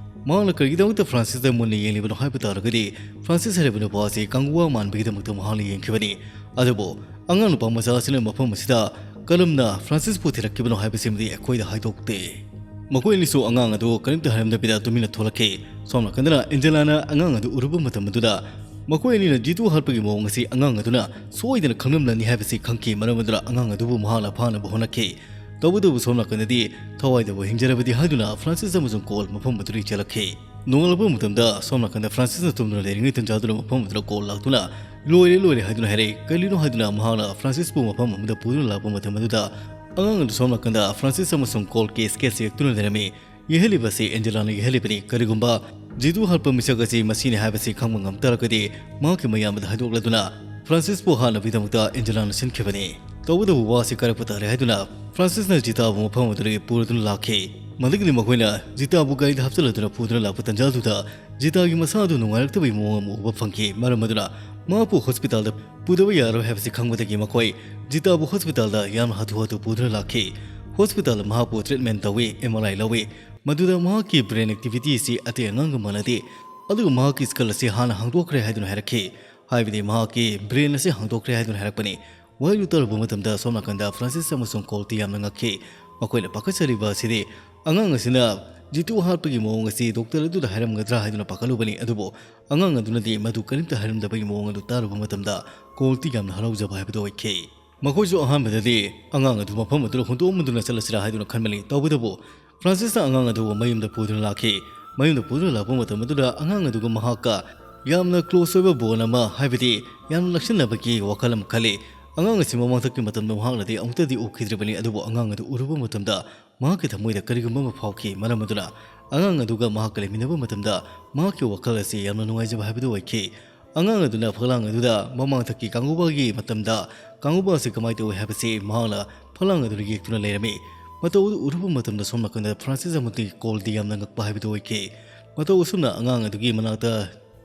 ꯃꯍꯥꯛꯅ ꯀꯔꯤꯒꯤꯗꯃꯛꯇ ꯐ꯭ꯔꯥꯟꯁꯤꯁꯇ ꯃꯨꯟꯅ ꯌꯦꯡꯂꯤꯕꯅꯣ ꯍꯥꯏꯕ ꯇꯥꯔꯒꯗꯤ, ꯐ꯭ꯔꯥꯟꯁꯤꯁ ꯍꯥꯏꯔꯤꯕ ꯅꯨꯄꯥ ꯑꯁꯤ ꯀꯥꯡꯕꯨꯋꯥ ꯃꯥꯟꯕꯒꯤꯗꯃꯛꯇ ꯃꯍꯥꯛꯅ ꯌꯦꯡꯈꯤꯕꯅꯤ꯫ ꯑꯗꯨꯕꯨ ꯑꯉꯥꯡ ꯅꯨꯄꯥ ꯃꯆꯥ ꯑꯁꯤꯅ ꯃꯐꯝ ꯑꯁꯤꯗ ꯀꯔꯝꯅ ꯐ꯭ꯔꯥꯟꯁꯤꯁꯄꯨ ꯊꯤꯔꯛꯈꯤꯕꯅꯣ ꯍꯥꯏꯕꯁꯤꯃꯗꯤ ꯑꯩꯈꯣꯏꯗ ꯍꯥꯏꯗꯣꯛꯇꯦ꯫ ꯃꯈꯣꯏ ꯑꯅꯤꯁꯨ ꯑꯉꯥꯡ ꯑꯗꯨ ꯀꯔꯤꯝꯇ ꯍꯥꯏꯔꯝꯗꯕꯤꯗ ꯇꯨꯃꯤꯟꯅ ꯊꯣꯛꯂꯛꯈꯤ꯫ ꯁꯣꯝ ꯅꯥꯀꯟꯗꯅ ꯑꯦꯟꯖꯦꯂꯥꯅ ꯑꯉꯥꯡ ꯑꯗꯨ ꯎꯔꯨꯕ ꯃꯇꯝ ꯑꯗꯨꯗ ꯃꯈꯣꯏ ꯑꯅꯤꯅ ꯖꯤꯇꯨ ꯍꯥꯠꯄꯒꯤ ꯃꯑꯣꯡ ꯑꯁꯤ ꯑꯉꯥꯡ ꯑꯗꯨꯅ ꯁꯣꯏꯗꯅ ꯈꯪꯂꯝꯂꯅꯤ ꯍꯥꯏꯕꯁꯤ ꯈꯪꯈꯤ꯫ ꯃꯔꯝ ꯑꯗꯨꯅ ꯑꯉꯥꯡ ꯑꯗꯨꯕꯨ ꯃꯍꯥꯛꯅ ꯐꯥꯅꯕ ꯍꯣꯠꯅꯈꯤ꯫ ꯇꯧꯕꯇꯕꯨ ꯁꯣꯝ ꯅꯥꯀꯟꯗꯗꯤ ꯊꯋꯥꯏꯗꯕꯨ ꯍꯤꯡꯖꯔꯕꯗꯤ ꯍꯥꯏꯗꯨꯅ ꯐ꯭ꯔꯥꯟꯁꯤꯁ ꯑꯃꯁꯨꯡ ꯀꯣꯜ ꯃꯐꯝ ꯑꯗꯨꯗꯒꯤ ꯆꯦꯜꯂꯛꯈꯤ꯫ ꯅꯣꯡꯉꯥꯜꯂꯛꯄ ꯃꯇꯝꯗ ꯁꯣꯝ ꯅꯥꯀꯟꯗ ꯐ꯭ꯔꯥꯟꯁꯤꯁꯅ ꯇꯨꯝꯗꯨꯅ ꯂꯩꯔꯤꯉꯩ ꯇꯟꯖꯥꯗꯨꯗ ꯃꯐꯝ ꯑꯗꯨꯗ ꯀꯣꯜ ꯂꯥꯛꯇꯨꯅ "ꯂꯣꯏꯔꯦ, ꯂꯣꯏꯔꯦ" ꯍꯥꯏꯗꯨꯅ ꯍꯥꯏꯔꯛꯏ꯫ ꯀꯔꯤꯅꯣ ꯍꯥꯏꯗꯨꯅ ꯃꯍꯥꯛꯅ ꯐ꯭ꯔꯥꯟꯁꯤꯁꯄꯨ ꯃꯐꯝ ꯑꯃꯗ ꯄꯨꯗꯨꯅ ꯂꯥꯛꯄ ꯃꯇꯝ ꯑꯗꯨꯗ ꯑꯉꯥꯡ ꯑꯗꯨ ꯁꯣꯝ ꯅꯥꯀꯟꯗ ꯐ꯭ꯔꯥꯟꯁꯤꯁ ꯑꯃꯁꯨꯡ ꯀꯣꯜ ꯀꯦꯁ ꯀꯦꯁ ꯌꯦꯛꯇꯨꯅ ꯂꯩꯔꯝꯃꯤ꯫ ꯌꯦꯛꯍꯜꯂꯤꯕ ꯑꯁꯤ ꯑꯦꯟꯖꯦꯂꯥꯅ ꯌꯦꯛꯍꯜꯂꯤꯕꯅꯤ꯫ ꯀꯔꯤꯒꯨꯝꯕ ꯖꯤꯇꯨ ꯍꯥꯠꯄ ꯃꯤꯁꯛ ꯑꯁꯤ ꯃꯁꯤꯅꯤ ꯍꯥꯏꯕꯁꯤ ꯈꯪꯕ ꯉꯝ ꯇꯥꯔꯒꯗꯤ ꯃꯍꯥꯛꯀꯤ ꯃꯌꯥꯝꯕꯗ ꯍꯥꯏꯗꯣꯛꯂꯗꯨꯅ ꯐ꯭ꯔꯥꯟꯁꯤꯁꯄꯨ ꯍꯥꯠꯅꯕꯒꯤꯗꯃꯛꯇ ꯑꯦꯟꯖꯦꯂꯥꯅ ꯁꯤꯟꯈꯤꯕꯅꯤ꯫ ꯇꯧꯕꯇꯕꯨ ꯋꯥꯁꯤ ꯀꯥꯏꯔꯛꯄ ꯇꯥꯔꯦ ꯍꯥꯏꯗꯨꯅ ꯐ꯭ꯔꯥꯟꯁꯤꯁꯅ ꯖꯤꯇꯥꯕꯨ ꯃꯐꯝ ꯑꯗꯨꯗꯒꯤ ꯄꯨꯔꯗꯨꯅ ꯂꯥꯛꯈꯤ꯫ ꯃꯗꯨꯒꯤꯗꯤ ꯃꯈꯣꯏꯅ ꯖꯤꯇꯥꯕꯨ ꯒꯥꯔꯤꯗ ꯍꯥꯞꯆꯤꯜꯂꯗꯨꯅ ꯄꯨꯗꯨꯅ ꯂꯥꯛꯄ ꯇꯟꯖꯥꯗꯨꯗ ꯖꯤꯇꯥꯒꯤ ꯃꯁꯥ ꯑꯗꯨ ꯅꯨꯡꯉꯥꯏꯔꯛꯇꯕꯒꯤ ꯃꯑꯣꯡ ꯑꯃ ꯎꯕ ꯐꯪꯈꯤ꯫ ꯃꯔꯝ ꯑꯗꯨꯅ ꯃꯍꯥꯛꯄꯨ ꯍꯣꯁꯄꯤꯇꯥꯜꯗ ꯄꯨꯗꯕ ꯌꯥꯔꯣꯏ ꯍꯥꯏꯕꯁꯤ ꯈꯪꯕꯗꯒꯤ ꯃꯈꯣꯏ ꯖꯤꯇꯥꯕꯨ ꯍꯣꯁꯄꯤꯇꯥꯜꯗ ꯌꯥꯝꯅ ꯍꯥꯊꯨ ꯍꯥꯊꯨ ꯄꯨꯗꯨꯅ ꯂꯥꯛꯈꯤ꯫ ꯍꯣꯁꯄꯤꯇꯥꯜꯗ ꯃꯍꯥꯛꯄꯨ ꯇ꯭ꯔꯤꯠꯃꯦꯟ ꯇꯧꯏ, ꯑꯦꯝ ꯑꯥꯔ ꯑꯥꯏ ꯂꯧꯏ꯫ ꯃꯗꯨꯗ ꯃꯍꯥꯛꯀꯤ ꯕ꯭ꯔꯦꯟ ꯑꯦꯛꯇꯤꯚꯤꯇꯤ ꯑꯁꯤ ꯑꯇꯩ ꯑꯉꯥꯡꯒ ꯃꯥꯟꯅꯗꯦ, ꯑꯗꯨꯒ ꯃꯍꯥꯛꯀꯤ ꯁ꯭ꯀꯜ ꯑꯁꯤ ꯍꯥꯟꯅ ꯍꯥꯡꯗꯣꯛꯈ꯭ꯔꯦ ꯍꯥꯏꯗꯨꯅ ꯍꯥꯏꯔꯛꯈꯤ꯫ ꯍꯥꯏꯕꯗꯤ ꯃꯍꯥꯛꯀꯤ ꯕ꯭ꯔꯦꯟ ꯑꯁꯤ ꯍꯥꯡꯗꯣꯛꯈ꯭ꯔꯦ ꯍꯥꯏꯗꯨꯅ ꯍꯥꯏꯔꯛꯄꯅꯤ꯫ ꯋꯥꯍꯩꯗꯨ ꯇꯥꯔꯨꯕ ꯃꯇꯝꯗ ꯁꯣꯝ ꯅꯥꯀꯟꯗ ꯐ꯭ꯔꯥꯟꯁꯤꯁ ꯑꯃꯁꯨꯡ ꯀꯣꯜꯇꯤ ꯌꯥꯝꯅ ꯉꯛꯈꯤ꯫ ꯃꯈꯣꯏꯅ ꯄꯥꯈꯠꯆꯔꯤꯕ ꯑꯁꯤꯗꯤ ꯑꯉꯥꯡ ꯑꯁꯤꯅ ꯖꯤꯇꯨ ꯍꯥꯠꯄꯒꯤ ꯃꯑꯣꯡ ꯑꯁꯤ ꯗꯣꯛꯇꯔ ꯑꯗꯨꯗ ꯍꯥꯏꯔꯝꯒꯗ꯭ꯔꯥ ꯍꯥꯏꯗꯨꯅ ꯄꯥꯈꯠꯂꯨꯕꯅꯤ, ꯑꯗꯨꯕꯨ ꯑꯉꯥꯡ ꯑꯗꯨꯅꯗꯤ ꯃꯗꯨ ꯀꯔꯤꯝꯇ ꯍꯥꯏꯔꯝꯗꯕꯒꯤ ꯃꯑꯣꯡ ꯑꯗꯨ ꯇꯥꯔꯨꯕ ꯃꯇꯝꯗ ꯀꯣꯜꯇꯤ ꯌꯥꯝꯅ ꯍꯔꯥꯎꯖꯕ ꯍꯥꯏꯕꯗꯨ ꯑꯣꯏꯈꯤ꯫ ꯃꯈꯣꯏꯁꯨ ꯑꯍꯥꯟꯕꯗꯗꯤ ꯑꯉꯥꯡ ꯑꯗꯨ ꯃꯐꯝ ꯑꯗꯨꯗ ꯍꯨꯟꯗꯣꯛꯑꯝꯗꯨꯅ ꯆꯠꯂꯁꯤꯔꯥ ꯍꯥꯏꯗꯨꯅ ꯈꯟꯕꯅꯤ꯫ ꯇꯧꯕꯇꯕꯨ ꯐ꯭ꯔꯥꯟꯁꯤꯁꯅ ꯑꯉꯥꯡ ꯑꯗꯨꯕꯨ ꯃꯌꯨꯝꯗ ꯄꯨꯗꯨꯅ ꯂꯥꯛꯈꯤ꯫ ꯃꯌꯨꯝꯗ ꯄꯨꯗꯨꯅ ꯂꯥꯛꯄ ꯃꯇꯝ ꯑꯗꯨꯗ ꯑꯉꯥꯡ ꯑꯗꯨꯒ ꯃꯍꯥꯛꯀ ꯌꯥꯝꯅ ꯀ꯭ꯂꯣꯁ ꯑꯣꯏꯕ ꯕꯣꯟ ꯑꯃ, ꯍꯥꯏꯕꯗꯤ ꯌꯥꯝꯅ ꯅꯛꯁꯤꯟꯅꯕꯒꯤ ꯋꯥꯈꯜ ꯑꯃ ꯈꯜꯂꯤ꯫ ꯑꯉꯥꯡ ꯑꯁꯤ ꯃꯃꯥꯡꯊꯛꯀꯤ ꯃꯇꯝꯗ ꯃꯍꯥꯛꯅꯗꯤ ꯑꯃꯨꯛꯇꯗꯤ ꯎꯈꯤꯗ꯭ꯔꯤꯕꯅꯤ, ꯑꯗꯨꯕꯨ ꯑꯉꯥꯡ ꯑꯗꯨ ꯎꯔꯨꯕ ꯃꯇꯝꯗ ꯃꯍꯥꯛꯀꯤ ꯊꯃꯣꯏꯗ ꯀꯔꯤꯒꯨꯝꯕ ꯑꯃ ꯐꯥꯎꯈꯤ꯫ ꯃꯔꯝ ꯑꯗꯨꯅ ꯑꯉꯥꯡ ꯑꯗꯨꯒ ꯃꯍꯥꯛꯀ ꯂꯩꯃꯤꯟꯅꯕ ꯃꯇꯝꯗ ꯃꯍꯥꯛꯀꯤ ꯋꯥꯈꯜ ꯑꯁꯤ ꯌꯥꯝꯅ ꯅꯨꯡꯉꯥꯏꯖꯕ ꯍꯥꯏꯕꯗꯨ ꯑꯣꯏꯈꯤ꯫ ꯑꯉꯥꯡ ꯑꯗꯨꯅ ꯐꯛꯂꯥꯡ ꯑꯗꯨꯗ ꯃꯃꯥꯡꯊꯛꯀꯤ ꯀꯥꯡꯕꯨꯕꯥꯒꯤ ꯃꯇꯝꯗ ꯀꯥꯡꯕꯨꯕꯥ ꯑꯁꯤ ꯀꯃꯥꯏꯅ ꯇꯧꯏ ꯍꯥꯏꯕꯁꯤ ꯃꯍꯥꯛꯅ ꯐꯛꯂꯥꯡ ꯑꯗꯨꯗ ꯌꯦꯛꯇꯨꯅ ꯂꯩꯔꯝꯃꯤ꯫ ꯃꯇꯧ ꯑꯗꯨ ꯎꯔꯨꯕ ꯃꯇꯝꯗ ꯁꯣꯝ ꯅꯥꯀꯟꯗ ꯐ꯭ꯔꯥꯟꯁꯤꯁ ꯑꯃꯗꯤ ꯀꯣꯜꯗꯤ ꯌꯥꯝꯅ ꯉꯛꯄ ꯍꯥꯏꯕꯗꯨ ꯑꯣꯏꯈꯤ꯫ ꯃꯇꯧ ꯑꯁꯨꯝꯅ ꯑꯉꯥꯡ ꯑꯗꯨꯒꯤ ꯃꯅꯥꯛꯇ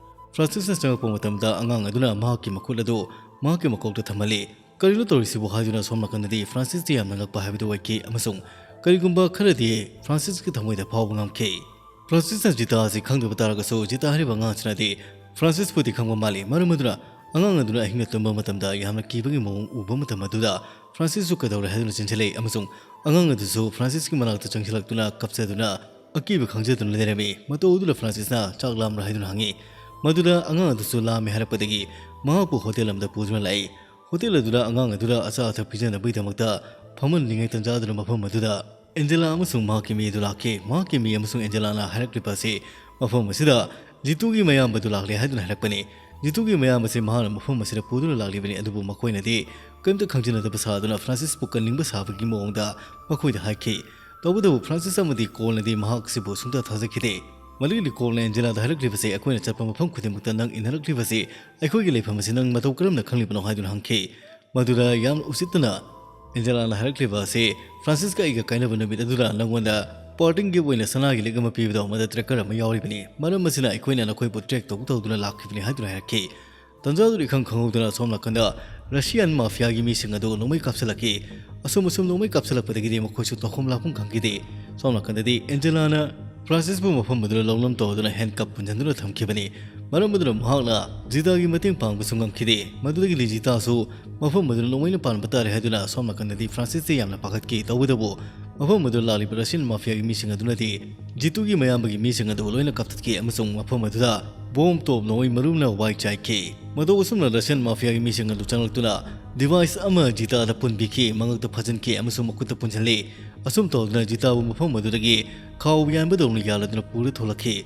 ꯐ꯭ꯔꯥꯟꯁꯤꯁꯅ ꯆꯪꯂꯛꯄ ꯃꯇꯝꯗ ꯑꯉꯥꯡ ꯑꯗꯨꯅ ꯃꯍꯥꯛꯀꯤ ꯃꯈꯨꯠ ꯑꯗꯨ ꯃꯍꯥꯛꯀꯤ ꯃꯀꯣꯛꯇ ꯊꯝꯍꯜꯂꯤ꯫ "ꯀꯔꯤꯅꯣ ꯇꯧꯔꯤꯁꯤꯕꯨ?" ꯍꯥꯏꯗꯨꯅ ꯁꯣꯝ ꯅꯥꯀꯟꯗꯗꯤ ꯐ꯭ꯔꯥꯟꯁꯤꯁꯇꯤ ꯌꯥꯝꯅ ꯉꯛꯄ ꯍꯥꯏꯕꯗꯨ ꯑꯣꯏꯈꯤ, ꯑꯃꯁꯨꯡ ꯀꯔꯤꯒꯨꯝꯕ ꯈꯔꯗꯤ ꯐ꯭ꯔꯥꯟꯁꯤꯁꯀꯤ ꯊꯃꯣꯏꯗ ꯐꯥꯎꯕ ꯉꯝꯈꯤ꯫ ꯐ꯭ꯔꯥꯟꯁꯤꯁꯅ ꯖꯤꯇꯥ ꯑꯁꯤ ꯈꯪꯗꯕ ꯇꯥꯔꯒꯁꯨ, ꯖꯤꯇꯥ ꯍꯥꯏꯔꯤꯕ ꯑꯉꯥꯡ ꯑꯁꯤꯅꯗꯤ ꯐ꯭ꯔꯥꯟꯁꯤꯁꯄꯨꯗꯤ ꯈꯪꯕ ꯃꯥꯜꯂꯤ꯫ ꯃꯔꯝ ꯑꯗꯨꯅ ꯑꯉꯥꯡ ꯑꯗꯨꯅ ꯑꯍꯤꯡꯗ ꯇꯨꯝꯕ ꯃꯇꯝꯗ ꯌꯥꯝꯅ ꯀꯤꯕꯒꯤ ꯃꯑꯣꯡ ꯎꯕ ꯃꯇꯝ ꯑꯗꯨꯗ ꯐ꯭ꯔꯥꯟꯁꯤꯁꯁꯨ ꯀꯩꯗꯧꯔꯦ ꯍꯥꯏꯗꯨꯅ ꯆꯦꯟꯁꯤꯜꯂꯛꯏ, ꯑꯃꯁꯨꯡ ꯑꯉꯥꯡ ꯑꯗꯨꯁꯨ ꯐ꯭ꯔꯥꯟꯁꯤꯁꯀꯤ ꯃꯅꯥꯛꯇ ꯆꯪꯁꯤꯜꯂꯛꯇꯨꯅ ꯀꯞꯆꯗꯨꯅ ꯑꯀꯤꯕ ꯈꯪꯖꯗꯨꯅ ꯂꯩꯔꯝꯃꯤ꯫ ꯃꯇꯧ ꯑꯗꯨꯗ ꯐ꯭ꯔꯥꯟꯁꯤꯁꯅ "ꯆꯥꯛ ꯂꯥꯝꯕ꯭ꯔꯥ?" ꯍꯥꯏꯗꯨꯅ ꯍꯪꯉꯤ꯫ ꯃꯗꯨꯗ ꯑꯉꯥꯡ ꯑꯗꯨꯁꯨ ꯂꯥꯝꯃꯦ ꯍꯥꯏꯔꯛꯄꯗꯒꯤ ꯃꯍꯥꯛꯄꯨ ꯍꯣꯇꯦꯜ ꯑꯃꯗ ꯄꯨꯗꯨꯅ ꯂꯥꯛꯏ꯫ ꯍꯣꯇꯦꯜ ꯑꯗꯨꯗ ꯑꯉꯥꯡ ꯑꯗꯨꯗ ꯑꯆꯥ ꯑꯊꯛ ꯄꯤꯖꯅꯕꯒꯤꯗꯃꯛꯇ ꯐꯝꯍꯟꯂꯤꯉꯩ ꯇꯟꯖꯥꯗꯨꯗ ꯃꯐꯝ ꯑꯗꯨꯗ ꯑꯦꯟꯖꯦꯂꯥ ꯑꯃꯁꯨꯡ ꯃꯍꯥꯛꯀꯤ ꯃꯤ ꯑꯗꯨ ꯂꯥꯛꯈꯤ꯫ ꯃꯍꯥꯛꯀꯤ ꯃꯤ ꯑꯃꯁꯨꯡ ꯑꯦꯟꯖꯦꯂꯥꯅ ꯍꯥꯏꯔꯛꯂꯤꯕ ꯑꯁꯤ ꯃꯐꯝ ꯑꯁꯤꯗ ꯖꯤꯇꯨꯒꯤ ꯃꯌꯥꯝꯕꯗꯨ ꯂꯥꯛꯂꯦ ꯍꯥꯏꯗꯨꯅ ꯍꯥꯏꯔꯛꯄꯅꯤ꯫ ꯖꯤꯇꯨꯒꯤ ꯃꯌꯥꯝꯕꯁꯤ ꯃꯍꯥꯛꯅ ꯃꯐꯝ ꯑꯁꯤꯗ ꯄꯨꯗꯨꯅ ꯂꯥꯛꯂꯤꯕꯅꯤ, ꯑꯗꯨꯕꯨ ꯃꯈꯣꯏꯅꯗꯤ ꯀꯔꯤꯝꯇ ꯈꯪꯖꯤꯟꯅꯗꯕ ꯁꯥꯗꯨꯅ ꯐ꯭ꯔꯥꯟꯁꯤꯁꯄꯨ ꯀꯟꯅꯤꯡꯕ ꯁꯥꯕꯒꯤ ꯃꯑꯣꯡꯗ ꯃꯈꯣꯏꯗ ꯍꯥꯏꯈꯤ꯫ ꯇꯧꯕꯇꯕꯨ ꯐ꯭ꯔꯥꯟꯁꯤꯁ ꯑꯃꯗꯤ ꯀꯣꯜꯅꯗꯤ ꯃꯍꯥꯛꯁꯤꯕꯨ ꯁꯨꯡꯊꯥ ꯊꯥꯖꯈꯤꯗꯦ꯫ ꯃꯗꯨꯒꯤꯗꯤ ꯀꯣꯜꯅ ꯑꯦꯟꯖꯦꯂꯥꯗ ꯍꯥꯏꯔꯛꯂꯤꯕꯁꯤ, "ꯑꯩꯈꯣꯏꯅ ꯆꯠꯄ ꯃꯐꯝ ꯈꯨꯗꯤꯡꯃꯛꯇ ꯅꯪ ꯏꯟꯅꯔꯛꯂꯤꯕꯁꯤ, ꯑꯩꯈꯣꯏꯒꯤ ꯂꯩꯐꯝ ꯑꯁꯤ ꯅꯪ ꯃꯇꯧ ꯀꯔꯝꯅ ꯈꯪꯂꯤꯕꯅꯣ?" ꯍꯥꯏꯗꯨꯅ ꯍꯪꯈꯤ꯫ ꯃꯗꯨꯗ ꯌꯥꯝ ꯎꯁꯤꯠꯇꯅ ꯑꯦꯟꯖꯦꯂꯥꯅ ꯍꯥꯏꯔꯛꯂꯤꯕ ꯑꯁꯤ, "ꯐ꯭ꯔꯥꯟꯁꯤꯁꯀ ꯑꯩꯒ ꯀꯥꯏꯅꯕ ꯅꯨꯃꯤꯠ ꯑꯗꯨꯗ ꯅꯪꯉꯣꯟꯗ parting gift ꯑꯣꯏꯅ ꯁꯅꯥꯒꯤ ꯂꯤꯛ ꯑꯃ ꯄꯤꯕꯗꯣ, ꯃꯗ tracker ꯑꯃ ꯌꯥꯎꯔꯤꯕꯅꯤ꯫ ꯃꯔꯝ ꯑꯁꯤꯅ ꯑꯩꯈꯣꯏꯅ ꯅꯈꯣꯏꯕꯨ track ꯇꯧ ꯇꯧꯗꯨꯅ ꯂꯥꯛꯈꯤꯕꯅꯤ" ꯍꯥꯏꯗꯨꯅ ꯍꯥꯏꯔꯛꯈꯤ꯫ ꯇꯟꯖꯥꯗꯨꯗ ꯏꯈꯪ ꯈꯪꯍꯧꯗꯅ ꯁꯣꯝ ꯅꯥꯀꯟꯗ ꯔꯁꯤꯌꯥꯟ ꯃꯥꯐꯤꯌꯥꯒꯤ ꯃꯤꯁꯤꯡ ꯑꯗꯨ ꯅꯣꯡꯃꯩ ꯀꯥꯞꯁꯤꯜꯂꯛꯈꯤ꯫ ꯑꯁꯨꯝ ꯑꯁꯨꯝ ꯅꯣꯡꯃꯩ ꯀꯥꯞꯁꯤꯜꯂꯛꯄꯗꯒꯤꯗꯤ ꯃꯈꯣꯏꯁꯨ ꯇꯧꯐꯝ ꯂꯥꯛꯐꯝ ꯈꯪꯈꯤꯗꯦ꯫ ꯁꯣꯝ ꯅꯥꯀꯟꯗꯗꯤ ꯑꯦꯟꯖꯦꯂꯥꯅ ꯐ꯭ꯔꯥꯟꯁꯤꯁꯄꯨ ꯃꯐꯝ ꯑꯗꯨꯗ ꯂꯧꯅꯝ ꯇꯧꯗꯨꯅ handcuff ꯄꯨꯟꯁꯤꯟꯗꯨꯅ ꯊꯝꯈꯤꯕꯅꯤ꯫ ꯃꯔꯝ ꯑꯗꯨꯅ ꯃꯍꯥꯛꯅ ꯖꯤꯇꯥꯒꯤ ꯃꯇꯦꯡ ꯄꯥꯡꯕꯁꯨ ꯉꯝꯈꯤꯗꯦ꯫ ꯃꯗꯨꯗꯒꯤꯗꯤ ꯖꯤꯇꯥꯁꯨ ꯃꯐꯝ ꯑꯗꯨꯗ ꯅꯣꯡꯃꯩꯅ ꯄꯥꯟꯕ ꯇꯥꯔꯦ ꯍꯥꯏꯗꯨꯅ ꯁꯣꯝ ꯅꯥꯀꯟꯗꯗꯤ ꯐ꯭ꯔꯥꯟꯁꯤꯁꯇ ꯌꯥꯝꯅ ꯄꯥꯈꯠꯈꯤ꯫ ꯇꯧꯕꯇꯕꯨ ꯃꯐꯝ ꯑꯗꯨꯗ ꯂꯥꯛꯂꯤꯕ ꯔꯁꯤꯌꯟ ꯃꯥꯐꯤꯌꯥꯒꯤ ꯃꯤꯁꯤꯡ ꯑꯗꯨꯅꯗꯤ ꯖꯤꯇꯨꯒꯤ ꯃꯌꯥꯝꯕꯒꯤ ꯃꯤꯁꯤꯡ ꯑꯗꯨ ꯂꯣꯏꯅ ꯀꯛꯊꯠꯈꯤ ꯑꯃꯁꯨꯡ ꯃꯐꯝ ꯑꯗꯨꯗ ꯕꯣꯝ ꯇꯣꯞ ꯅꯣꯡꯃꯩ ꯃꯔꯨꯝꯅ ꯋꯥꯏ ꯆꯥꯏꯈꯤ꯫ ꯃꯇꯧ ꯑꯁꯨꯝꯅ ꯔꯁꯤꯌꯟ ꯃꯥꯐꯤꯌꯥꯒꯤ ꯃꯤꯁꯤꯡ ꯑꯗꯨ ꯆꯪꯂꯛꯇꯨꯅ device ꯑꯃ ꯖꯤꯇꯥꯗ ꯄꯨꯟꯕꯤꯈꯤ, ꯃꯉꯛꯇ ꯐꯥꯖꯤꯟꯈꯤ ꯑꯃꯁꯨꯡ ꯃꯈꯨꯠꯇ ꯄꯨꯟꯁꯤꯜꯂꯤ꯫ ꯑꯁꯨꯝ ꯇꯧꯗꯨꯅ ꯖꯤꯇꯥꯕꯨ ꯃꯐꯝ ꯑꯗꯨꯗꯒꯤ ꯈꯥꯎ ꯌꯥꯟꯕꯗꯧꯅ ꯌꯥꯜꯂꯗꯨꯅ ꯄꯨꯔ ꯊꯣꯛꯂꯛꯈꯤ꯫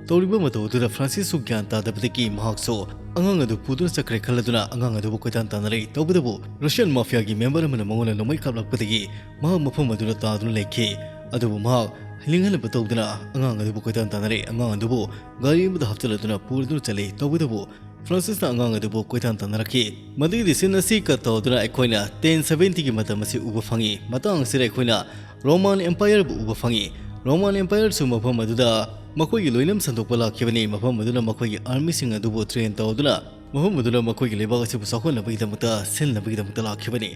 ꯇꯧꯔꯤꯕ ꯃꯇꯧ ꯑꯗꯨꯗ ꯐ꯭ꯔꯥꯟꯁꯤꯁꯁꯨ ꯒ꯭ꯌꯥꯟ ꯇꯥꯗꯕꯗꯒꯤ ꯃꯍꯥꯛꯁꯨ ꯑꯉꯥꯡ ꯑꯗꯨ ꯄꯨꯗꯨꯅ ꯆꯠꯈ꯭ꯔꯦ ꯈꯜꯂꯗꯨꯅ ꯑꯉꯥꯡ ꯑꯗꯨꯕꯨ ꯀꯣꯏꯇꯥꯟ ꯇꯥꯟꯅꯔꯦ꯫ ꯇꯧꯕꯇꯕꯨ ꯔꯁꯤꯌꯟ ꯃꯥꯐꯤꯌꯥꯒꯤ member ꯑꯃꯅ ꯃꯉꯣꯟꯗ ꯅꯣꯡꯃꯩ ꯀꯥꯞꯂꯛꯄꯗꯒꯤ ꯃꯍꯥꯛ ꯃꯐꯝ ꯑꯗꯨꯗ ꯇꯥꯗꯨꯅ ꯂꯩꯈꯤ꯫ ꯑꯗꯨꯕꯨ ꯃꯍꯥꯛ ꯅꯤꯡꯍꯟꯅꯕ ꯇꯧꯗꯅ ꯑꯉꯥꯡ ꯑꯗꯨꯕꯨ ꯀꯣꯏꯇꯥꯟ ꯇꯥꯟꯅꯔꯦ꯫ ꯑꯉꯥꯡ ꯑꯗꯨꯕꯨ ꯒꯥꯔꯤ ꯑꯃꯗ ꯍꯥꯞꯆꯤꯜꯂꯗꯨꯅ ꯄꯨꯔꯗꯨꯅ ꯆꯠꯂꯤ꯫ ꯇꯧꯕꯇꯕꯨ ꯐ꯭ꯔꯥꯟꯁꯤꯁꯅ ꯑꯉꯥꯡ ꯑꯗꯨꯕꯨ ꯀꯣꯏꯇꯥꯟ ꯇꯥꯟꯅꯔꯛꯈꯤ꯫ ꯃꯗꯨꯒꯤꯗꯤ scene ꯑꯁꯤ cut ꯇꯧꯗꯨꯅ ꯑꯩꯈꯣꯏꯅ ten seventy ꯒꯤ ꯃꯇꯝ ꯑꯁꯤ ꯎꯕ ꯐꯪꯉꯤ꯫ ꯃꯇꯥꯡ ꯑꯁꯤꯗ ꯑꯩꯈꯣꯏꯅ Roman Empire ꯕꯨ ꯎꯕ ꯐꯪꯉꯤ꯫ Roman Empire ꯁꯨ ꯃꯐꯝ ꯑꯗꯨꯗ ꯃꯈꯣꯏꯒꯤ ꯂꯣꯏꯅꯝ ꯁꯟꯗꯣꯛꯄ ꯂꯥꯛꯈꯤꯕꯅꯤ꯫ ꯃꯐꯝ ꯑꯗꯨꯗ ꯃꯈꯣꯏꯒꯤ army ꯁꯤꯡ ꯑꯗꯨꯕꯨ train ꯇꯧꯗꯨꯅ ꯃꯐꯝ ꯑꯗꯨꯗ ꯃꯈꯣꯏꯒꯤ ꯂꯩꯕꯥꯛ ꯑꯁꯤꯕꯨ ꯆꯥꯎꯈꯠꯅꯕꯒꯤꯗꯃꯛꯇ ꯁꯤꯖꯤꯟꯅꯕꯒꯤꯗꯃꯛꯇ ꯂꯥꯛꯈꯤꯕꯅꯤ꯫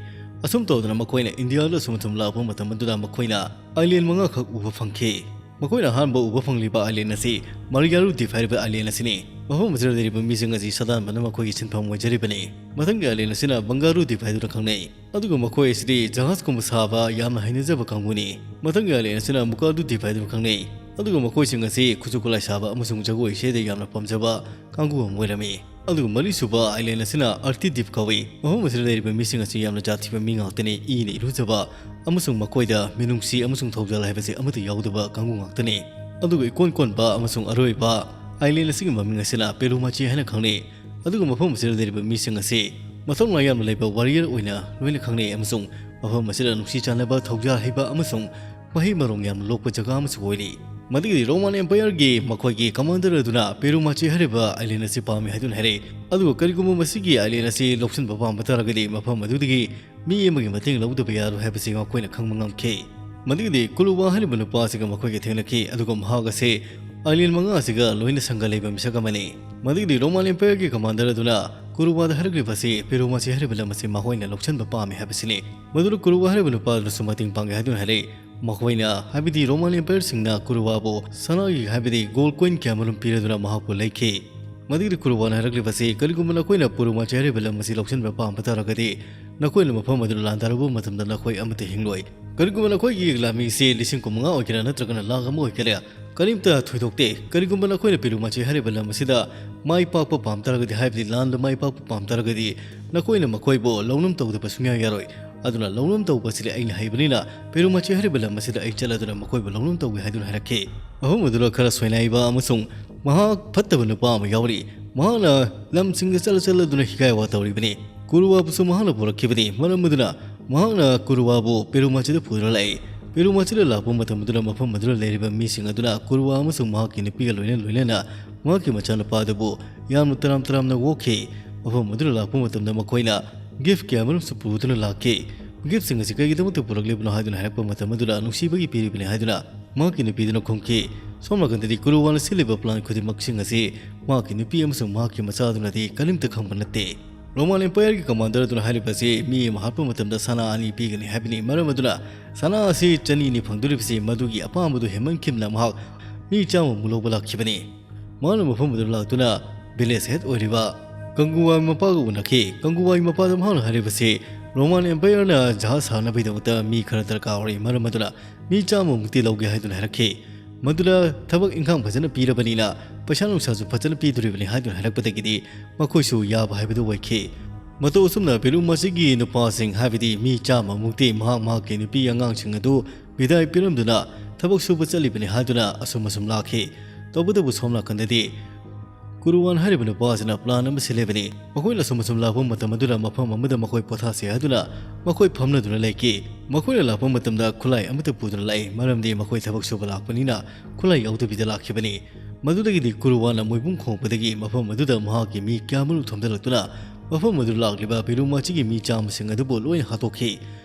ꯑꯁꯨꯝ ꯇꯧꯗꯅ ꯃꯈꯣꯏꯅ ꯏꯟꯗꯤꯌꯥꯗ ꯑꯁꯨꯝ ꯑꯁꯨꯝ ꯂꯥꯛꯄ ꯃꯇꯝ ꯑꯗꯨꯗ ꯃꯈꯣꯏꯅ island ꯃꯉꯥꯈꯛ ꯎꯕ ꯐꯪꯈꯤ꯫ ꯃꯈꯣꯏꯅ ꯑꯍꯥꯟꯕ ꯎꯕ ꯐꯪꯂꯤꯕ island ꯑꯁꯤ ꯃꯔꯤꯌꯥꯔꯨ ꯗꯤꯞ ꯍꯥꯏꯔꯤꯕ island ꯑꯁꯤꯅꯤ꯫ ꯃꯐꯝ ꯑꯁꯤꯗ ꯂꯩꯔꯤꯕ ꯃꯤꯁꯤꯡ ꯑꯁꯤ ꯁꯥꯗꯥꯟꯕꯅ ꯃꯈꯣꯏꯒꯤ ꯁꯤꯟꯐꯝ ꯑꯣꯏꯖꯔꯤꯕꯅꯤ꯫ ꯃꯊꯪꯒꯤ island ꯑꯁꯤꯅ ꯕꯪꯒꯥꯔꯨ ꯗꯤꯞ ꯍꯥꯏꯗꯨꯅ ꯈꯪꯅꯩ꯫ ꯑꯗꯨꯒ ꯃꯈꯣꯏ ꯑꯁꯤꯗꯤ ꯖꯍꯥꯖꯀꯨꯝꯕ ꯁꯥꯕ ꯌꯥꯝꯅ ꯍꯩꯅꯖꯕ ꯀꯥꯡꯕꯨꯅꯤ꯫ ꯃꯊꯪꯒꯤ island ꯑꯁꯤꯅ ꯃꯨꯀꯥꯔꯨ ꯗꯤꯞ ꯍꯥꯏꯗꯨꯅ ꯈꯪꯅꯩ꯫ ꯑꯗꯨꯒ ꯃꯈꯣꯏꯁꯤꯡ ꯑꯁꯤ ꯈꯨꯠꯁꯨ ꯈꯨꯠꯂꯥꯏ ꯁꯥꯕ ꯑꯃꯁꯨꯡ ꯖꯒꯣꯏ ꯏꯁꯩꯗ ꯌꯥꯝꯅ ꯄꯥꯝꯖꯕ ꯀꯥꯡꯕꯨ ꯑꯃ ꯑꯣꯏꯔꯝꯃꯤ꯫ ꯑꯗꯨꯒ ꯃꯔꯤꯁꯨꯕ island ꯑꯁꯤꯅ ꯑꯥꯔꯇꯤ ꯗꯤꯞ ꯀꯧꯏ꯫ ꯃꯐꯝ ꯑꯁꯤꯗ ꯂꯩꯔꯤꯕ ꯃꯤꯁꯤꯡ ꯑꯁꯤ ꯌꯥꯝꯅ ꯖꯥꯠ ꯊꯤꯕ ꯃꯤ ꯉꯥꯛꯇꯅꯤ, ꯏꯅ ꯏꯔꯨꯖꯕ ꯑꯃꯁꯨꯡ ꯃꯈꯣꯏꯗ ꯃꯤꯅꯨꯡꯁꯤ ꯑꯃꯁꯨꯡ ꯊꯧꯖꯥꯜ ꯍꯥꯏꯕꯁꯤ ꯑꯃꯠꯇ ꯌꯥꯎꯗꯕ ꯀꯥꯡꯕꯨ ꯉꯥꯛꯇꯅꯤ꯫ ꯑꯗꯨꯒ ꯏꯀꯣꯟ ꯀꯣꯟꯕ ꯑꯃꯁꯨꯡ ꯑꯔꯣꯏꯕ island ꯑꯁꯤꯒꯤ ꯃꯃꯤꯡ ꯑꯁꯤꯅ ꯄꯦꯂꯨꯃꯥꯆꯤ ꯍꯥꯏꯅ ꯈꯪꯅꯩ꯫ ꯑꯗꯨꯒ ꯃꯐꯝ ꯑꯁꯤꯗ ꯂꯩꯔꯤꯕ ꯃꯤꯁꯤꯡ ꯑꯁꯤ ꯃꯊꯧꯅꯥ ꯌꯥꯝꯅ ꯂꯩꯕ warrior ꯑꯣꯏꯅ ꯂꯣꯏꯅ ꯈꯪꯅꯩ ꯑꯃꯁꯨꯡ ꯃꯐꯝ ꯑꯁꯤꯗ ꯅꯨꯡꯁꯤ ꯆꯥꯟꯅꯕ, ꯊꯧꯖꯥꯜ ꯍꯩꯕ ꯑꯃꯁꯨꯡ ꯃꯍꯩ ꯃꯔꯣꯡ ꯌꯥꯝꯅ ꯂꯣꯛꯄ ꯖꯒꯥ ꯑꯃꯁꯨ ꯑꯣꯏꯔꯤ꯫ ꯃꯗꯨꯒꯤꯗꯤ ꯔꯣꯃꯥꯟ ꯑꯦꯝꯄꯥꯌꯔꯒꯤ ꯃꯈꯣꯏꯒꯤ ꯀꯃꯥꯟꯗꯔ ꯑꯗꯨꯅ ꯄꯦꯔꯨꯃꯥꯆꯤ ꯍꯥꯏꯔꯤꯕ ꯑꯥꯏꯂꯦꯟ ꯑꯁꯤ ꯄꯥꯝꯃꯤ ꯍꯥꯏꯗꯨꯅ ꯍꯥꯏꯔꯛꯏ꯫ ꯑꯗꯨꯒ ꯀꯔꯤꯒꯨꯝꯕ ꯃꯁꯤꯒꯤ ꯑꯥꯏꯂꯦꯟ ꯑꯁꯤ ꯂꯧꯁꯤꯟꯕ ꯄꯥꯝꯕ ꯇꯥꯔꯒꯗꯤ ꯃꯐꯝ ꯑꯗꯨꯗꯒꯤ ꯃꯤ ꯑꯃꯒꯤ ꯃꯇꯦꯡ ꯂꯧꯗꯕ ꯌꯥꯔꯣꯏ ꯍꯥꯏꯕꯁꯤ ꯃꯈꯣꯏꯅ ꯈꯪꯕ ꯉꯝꯈꯤ꯫ ꯃꯗꯨꯒꯤꯗꯤ ꯀꯨꯔꯨꯋꯥ ꯍꯥꯏꯔꯤꯕ ꯅꯨꯄꯥ ꯑꯁꯤꯒ ꯃꯈꯣꯏꯒ ꯊꯦꯡꯅꯈꯤ, ꯑꯗꯨꯒ ꯃꯍꯥꯛ ꯑꯁꯤ ꯑꯥꯏꯂꯦꯟ ꯃꯉꯥ ꯑꯁꯤꯒ ꯂꯣꯏꯅ ꯁꯪꯒ ꯂꯩꯕ ꯃꯤꯁꯛ ꯑꯃꯅꯤ꯫ ꯃꯗꯨꯒꯤꯗꯤ ꯔꯣꯃꯥꯟ ꯑꯦꯝꯄꯥꯌꯔꯒꯤ ꯀꯃꯥꯟꯗꯔ ꯑꯗꯨꯅ ꯀꯨꯔꯨꯋꯥꯗ ꯍꯥꯏꯔꯛꯂꯤꯕ ꯑꯁꯤ ꯄꯦꯔꯨꯃꯥꯆꯤ ꯍꯥꯏꯔꯤꯕ ꯂꯝ ꯑꯁꯤ ꯃꯈꯣꯏꯅ ꯂꯧꯁꯤꯟꯕ ꯄꯥꯝꯃꯤ ꯍꯥꯏꯕꯁꯤꯅꯤ꯫ ꯃꯗꯨꯅ ꯀꯨꯔꯨꯋꯥ ꯍꯥꯏꯔꯤꯕ ꯅꯨꯄꯥ ꯑꯗꯨꯅꯁꯨ ꯃꯇꯦꯡ ꯄꯥꯡꯒꯦ ꯍꯥꯏꯗꯨꯅ ꯍꯥꯏꯔꯛꯏ꯫ ꯃꯈꯣꯏꯅ, ꯍꯥꯏꯕꯗꯤ ꯔꯣꯃꯥꯟ ꯑꯦꯝꯄꯥꯌꯔꯁꯤꯡꯅ ꯀꯨꯔꯨꯋꯥꯕꯨ ꯁꯅꯥꯒꯤ, ꯍꯥꯏꯕꯗꯤ ꯒꯣꯜ ꯀꯣꯏꯟ ꯀꯌꯥꯃꯔꯨꯝ ꯄꯤꯔꯗꯨꯅ ꯃꯍꯥꯛꯄꯨ ꯂꯩꯈꯤ꯫ ꯃꯗꯨꯒꯤꯗꯤ ꯀꯨꯔꯨꯋꯥꯅ ꯍꯥꯏꯔꯛꯂꯤꯕꯁꯤ, ꯀꯔꯤꯒꯨꯝꯕ ꯅꯈꯣꯏꯅ ꯄꯦꯔꯨꯃꯥꯆꯤ ꯍꯥꯏꯔꯤꯕ ꯂꯝ ꯑꯁꯤ ꯂꯧꯁꯤꯟꯕ ꯄꯥꯝꯕ ꯇꯥꯔꯒꯗꯤ, ꯅꯈꯣꯏꯅ ꯃꯐꯝ ꯑꯗꯨꯗ ꯂꯥꯟꯗꯥꯔꯨꯕ ꯃꯇꯝꯗ ꯅꯈꯣꯏ ꯑꯃꯠꯇ ꯍꯤꯡꯂꯣꯏ꯫ ꯀꯔꯤꯒꯨꯝꯕ ꯅꯈꯣꯏꯒꯤ ꯂꯥꯟꯃꯤꯁꯦ ꯂꯤꯁꯤꯡ ꯀꯨꯟꯃꯉꯥ ꯑꯣꯏꯒꯦꯔꯥ ꯅꯠꯇ꯭ꯔꯒꯅ ꯂꯥꯈ ꯑꯃ ꯑꯣꯏꯒꯦꯔꯥ, ꯀꯔꯤꯝꯇ ꯊꯣꯏꯗꯣꯛꯇꯦ꯫ ꯀꯔꯤꯒꯨꯝꯕ ꯅꯈꯣꯏꯅ ꯄꯦꯔꯨꯃꯥꯆꯤ ꯍꯥꯏꯔꯤꯕ ꯂꯝ ꯑꯁꯤꯗ ꯃꯥꯏ ꯄꯥꯛꯄ ꯄꯥꯝ ꯇꯥꯔꯒꯗꯤ, ꯍꯥꯏꯕꯗꯤ ꯂꯥꯟꯗ ꯃꯥꯏ ꯄꯥꯛꯄ ꯄꯥꯝ ꯇꯥꯔꯒꯗꯤ, ꯅꯈꯣꯏꯅ ꯃꯈꯣꯏꯕꯨ ꯂꯧꯅꯝ ꯇꯧꯗꯕ ꯁꯨꯡꯌꯥ ꯌꯥꯔꯣꯏ꯫ ꯑꯗꯨꯅ ꯂꯧꯅꯝ ꯇꯧꯕ ꯑꯁꯤꯗꯤ ꯑꯩꯅ ꯍꯩꯕꯅꯤꯅ, ꯄꯦꯔꯨꯃꯥꯆꯤ ꯍꯥꯏꯔꯤꯕ ꯂꯝ ꯑꯁꯤꯗ ꯑꯩ ꯆꯠꯂꯗꯨꯅ ꯃꯈꯣꯏꯕꯨ ꯂꯧꯅꯝ ꯇꯧꯒꯦ ꯍꯥꯏꯗꯨꯅ ꯍꯥꯏꯔꯛꯈꯤ꯫ ꯃꯐꯝ ꯑꯗꯨꯗ ꯈꯔ ꯁꯣꯏꯅꯥꯏꯕ ꯑꯃꯁꯨꯡ ꯃꯍꯥꯛ ꯐꯠꯇꯕ ꯅꯨꯄꯥ ꯑꯃ ꯌꯥꯎꯔꯤ꯫ ꯃꯍꯥꯛꯅ ꯂꯝꯁꯤꯡꯗ ꯆꯠꯂ ꯆꯠꯂꯗꯨꯅ ꯍꯤꯒꯥꯏ ꯋꯥ ꯇꯧꯔꯤꯕꯅꯤ꯫ ꯀꯨꯔꯨꯋꯥꯕꯨꯁꯨ ꯃꯍꯥꯛꯅ ꯄꯨꯔꯛꯈꯤꯕꯅꯤ꯫ ꯃꯔꯝ ꯑꯗꯨꯅ ꯃꯍꯥꯛꯅ ꯀꯨꯔꯨꯋꯥꯕꯨ ꯄꯦꯔꯨꯃꯥꯆꯤꯗ ꯄꯨꯗꯨꯅ ꯂꯥꯛꯏ꯫ ꯄꯦꯔꯨꯃꯥꯆꯤꯗ ꯂꯥꯛꯄ ꯃꯇꯝ ꯑꯗꯨꯗ ꯃꯐꯝ ꯑꯗꯨꯗ ꯂꯩꯔꯤꯕ ꯃꯤꯁꯤꯡ ꯑꯗꯨꯅ ꯀꯨꯔꯨꯋꯥ ꯑꯃꯁꯨꯡ ꯃꯍꯥꯛꯀꯤ ꯅꯨꯄꯤꯒ ꯂꯣꯏꯅ ꯂꯣꯏꯅꯅ ꯃꯍꯥꯛꯀꯤ ꯃꯆꯥꯅꯨꯄꯥ ꯑꯗꯨꯕꯨ ꯌꯥꯝꯅ ꯇꯔꯥꯝ ꯇꯔꯥꯝꯅ ꯑꯣꯛꯈꯤ꯫ ꯃꯐꯝ ꯑꯗꯨꯗ ꯂꯥꯛꯄ ꯃꯇꯝꯗ ꯃꯈꯣꯏꯅ ꯒꯤꯐ ꯀꯌꯥ ꯑꯃꯔꯣꯝꯁꯨ ꯄꯨꯗꯨꯅ ꯂꯥꯛꯈꯤ꯫ ꯒꯤꯐꯁꯤꯡ ꯑꯁꯤ ꯀꯩꯒꯤꯗꯃꯛꯇ ꯄꯨꯔꯛꯂꯤꯕꯅꯣ ꯍꯥꯏꯗꯨꯅ ꯍꯥꯏꯔꯛꯄ ꯃꯇꯝ ꯑꯗꯨꯗ ꯅꯨꯡꯁꯤꯕꯒꯤ ꯄꯤꯔꯤꯕꯅꯤ ꯍꯥꯏꯗꯨꯅ ꯃꯍꯥꯛꯀꯤ ꯅꯨꯄꯤꯗꯨꯅ ꯈꯨꯝꯈꯤ꯫ ꯁꯣꯝ ꯅꯥꯀꯟꯗꯗꯤ ꯀꯨꯔꯨꯋꯥꯅ ꯁꯤꯜꯂꯤꯕ ꯄ꯭ꯂꯥꯟ ꯈꯨꯗꯤꯡꯃꯛꯁꯤꯡ ꯑꯁꯤ ꯃꯍꯥꯛꯀꯤ ꯅꯨꯄꯤ ꯑꯃꯁꯨꯡ ꯃꯍꯥꯛꯀꯤ ꯃꯆꯥ ꯑꯗꯨꯅꯗꯤ ꯀꯔꯤꯝꯇ ꯈꯪꯕ ꯅꯠꯇꯦ꯫ ꯔꯣꯃꯥꯟ ꯑꯦꯝꯄꯥꯌꯔꯒꯤ ꯀꯃꯥꯟꯗꯔ ꯑꯗꯨꯅ ꯍꯥꯏꯔꯤꯕ ꯑꯁꯤ ꯃꯤ ꯑꯃ ꯍꯥꯠꯄ ꯃꯇꯝꯗ ꯁꯅꯥ ꯑꯅꯤ ꯄꯤꯒꯅꯤ ꯍꯥꯏꯕꯅꯤ꯫ ꯃꯔꯝ ꯑꯗꯨꯅ ꯁꯅꯥ ꯑꯁꯤ ꯆꯅꯤꯅꯤ ꯐꯪꯗꯣꯔꯤꯕꯁꯤ ꯃꯗꯨꯒꯤ ꯑꯄꯥꯝꯕꯗꯨ ꯍꯦꯟꯃꯟꯈꯤꯕꯅ ꯃꯍꯥꯛ ꯃꯤ ꯆꯥꯝꯃꯃꯨꯛ ꯂꯧꯕ ꯂꯥꯛꯈꯤꯕꯅꯤ꯫ ꯃꯍꯥꯛꯅ ꯃꯐꯝ ꯑꯗꯨꯗ ꯂꯥꯛꯇꯨꯅ ꯚꯤꯂꯦꯖ ꯍꯦꯗ ꯑꯣꯏꯔꯤꯕ ꯀꯪꯒꯨꯋꯥꯒꯤ ꯃꯄꯥꯒ ꯎꯅꯈꯤ꯫ ꯀꯪꯒꯨꯋꯥꯒꯤ ꯃꯄꯥꯗ ꯃꯍꯥꯛꯅ ꯍꯥꯏꯔꯤꯕꯁꯤ, ꯔꯣꯃꯥꯟ ꯑꯦꯝꯄꯥꯌꯔꯅ ꯖꯍꯥꯖ ꯁꯥꯅꯕꯒꯤꯗꯃꯛꯇ ꯃꯤ ꯈꯔ ꯗꯔꯀꯥꯔ ꯑꯣꯏ, ꯃꯔꯝ ꯑꯗꯨꯅ ꯃꯤ ꯆꯥꯝꯃꯃꯨꯛꯇꯤ ꯂꯧꯒꯦ ꯍꯥꯏꯗꯨꯅ ꯍꯥꯏꯔꯛꯈꯤ꯫ ꯃꯗꯨꯗ ꯊꯕꯛ ꯏꯪꯈꯥꯡ ꯐꯖꯅ ꯄꯤꯔꯕꯅꯤꯅ ꯄꯩꯁꯥ ꯅꯨꯡꯁꯥꯁꯨ ꯐꯖꯅ ꯄꯤꯗꯣꯔꯤꯕꯅꯤ ꯍꯥꯏꯗꯨꯅ ꯍꯥꯏꯔꯛꯄꯗꯒꯤꯗꯤ ꯃꯈꯣꯏꯁꯨ ꯌꯥꯕ ꯍꯥꯏꯕꯗꯨ ꯑꯣꯏꯈꯤ꯫ ꯃꯇꯧ ꯑꯁꯨꯝꯅ ꯄꯦꯔꯨꯃꯥꯆꯤꯒꯤ ꯅꯨꯄꯥꯁꯤꯡ, ꯍꯥꯏꯕꯗꯤ ꯃꯤ ꯆꯥꯝꯃꯃꯨꯛꯇꯤ ꯃꯍꯥꯛ ꯃꯍꯥꯛꯀꯤ ꯅꯨꯄꯤ ꯑꯉꯥꯡꯁꯤꯡ ꯑꯗꯨ ꯕꯤꯗꯥꯏ ꯄꯤꯔꯝꯗꯨꯅ ꯊꯕꯛ ꯁꯨꯕ ꯆꯠꯂꯤꯕꯅꯤ ꯍꯥꯏꯗꯨꯅ ꯑꯁꯨꯝ ꯑꯁꯨꯝ ꯂꯥꯛꯈꯤ꯫ ꯇꯧꯕꯇꯕꯨ ꯁꯣꯝ ꯅꯥꯀꯟꯗꯗꯤ ꯀꯨꯔꯨꯋꯥꯟ ꯍꯥꯏꯔꯤꯕ ꯅꯨꯄꯥ ꯑꯁꯤꯅ plan ꯑꯃ ꯁꯤꯜꯂꯤꯕꯅꯤ꯫ ꯃꯈꯣꯏꯅ ꯑꯁꯨꯝ ꯑꯁꯨꯝ ꯂꯥꯛꯄ ꯃꯇꯝ ꯑꯗꯨꯗ ꯃꯐꯝ ꯑꯃꯗ ꯃꯈꯣꯏ ꯄꯣꯊꯥꯁꯦ ꯍꯥꯏꯗꯨꯅ ꯃꯈꯣꯏ ꯐꯝꯅꯗꯨꯅ ꯂꯩꯈꯤ꯫ ꯃꯈꯣꯏꯅ ꯂꯥꯛꯄ ꯃꯇꯝꯗ ꯈꯨꯠꯂꯥꯏ ꯑꯃꯠꯇ ꯄꯨꯗꯨꯅ ꯂꯥꯛꯏ, ꯃꯔꯝꯗꯤ ꯃꯈꯣꯏ ꯊꯕꯛ ꯁꯨꯕ ꯂꯥꯛꯄꯅꯤꯅ ꯈꯨꯠꯂꯥꯏ ꯌꯥꯎꯗꯕꯤꯗ ꯂꯥꯛꯈꯤꯕꯅꯤ꯫ ꯃꯗꯨꯗꯒꯤꯗꯤ ꯀꯨꯔꯨꯋꯥꯟꯅ ꯃꯣꯏꯕꯨꯡ ꯈꯣꯡꯂꯛꯄꯗꯒꯤ ꯃꯐꯝ ꯑꯗꯨꯗ ꯃꯍꯥꯛꯀꯤ ꯃꯤ ꯀꯌꯥꯃꯔꯨꯝ ꯊꯣꯝꯖꯤꯜꯂꯛꯇꯨꯅ ꯃꯐꯝ ꯑꯗꯨꯗ ꯂꯥꯛꯂꯤꯕ ꯄꯦꯔꯨꯃꯥꯆꯤꯒꯤ ꯃꯤ ꯆꯥꯝꯃꯁꯤꯡ ꯑꯗꯨꯕꯨ ꯂꯣꯏꯅ ꯍꯥꯠꯇꯣꯛꯈꯤ꯫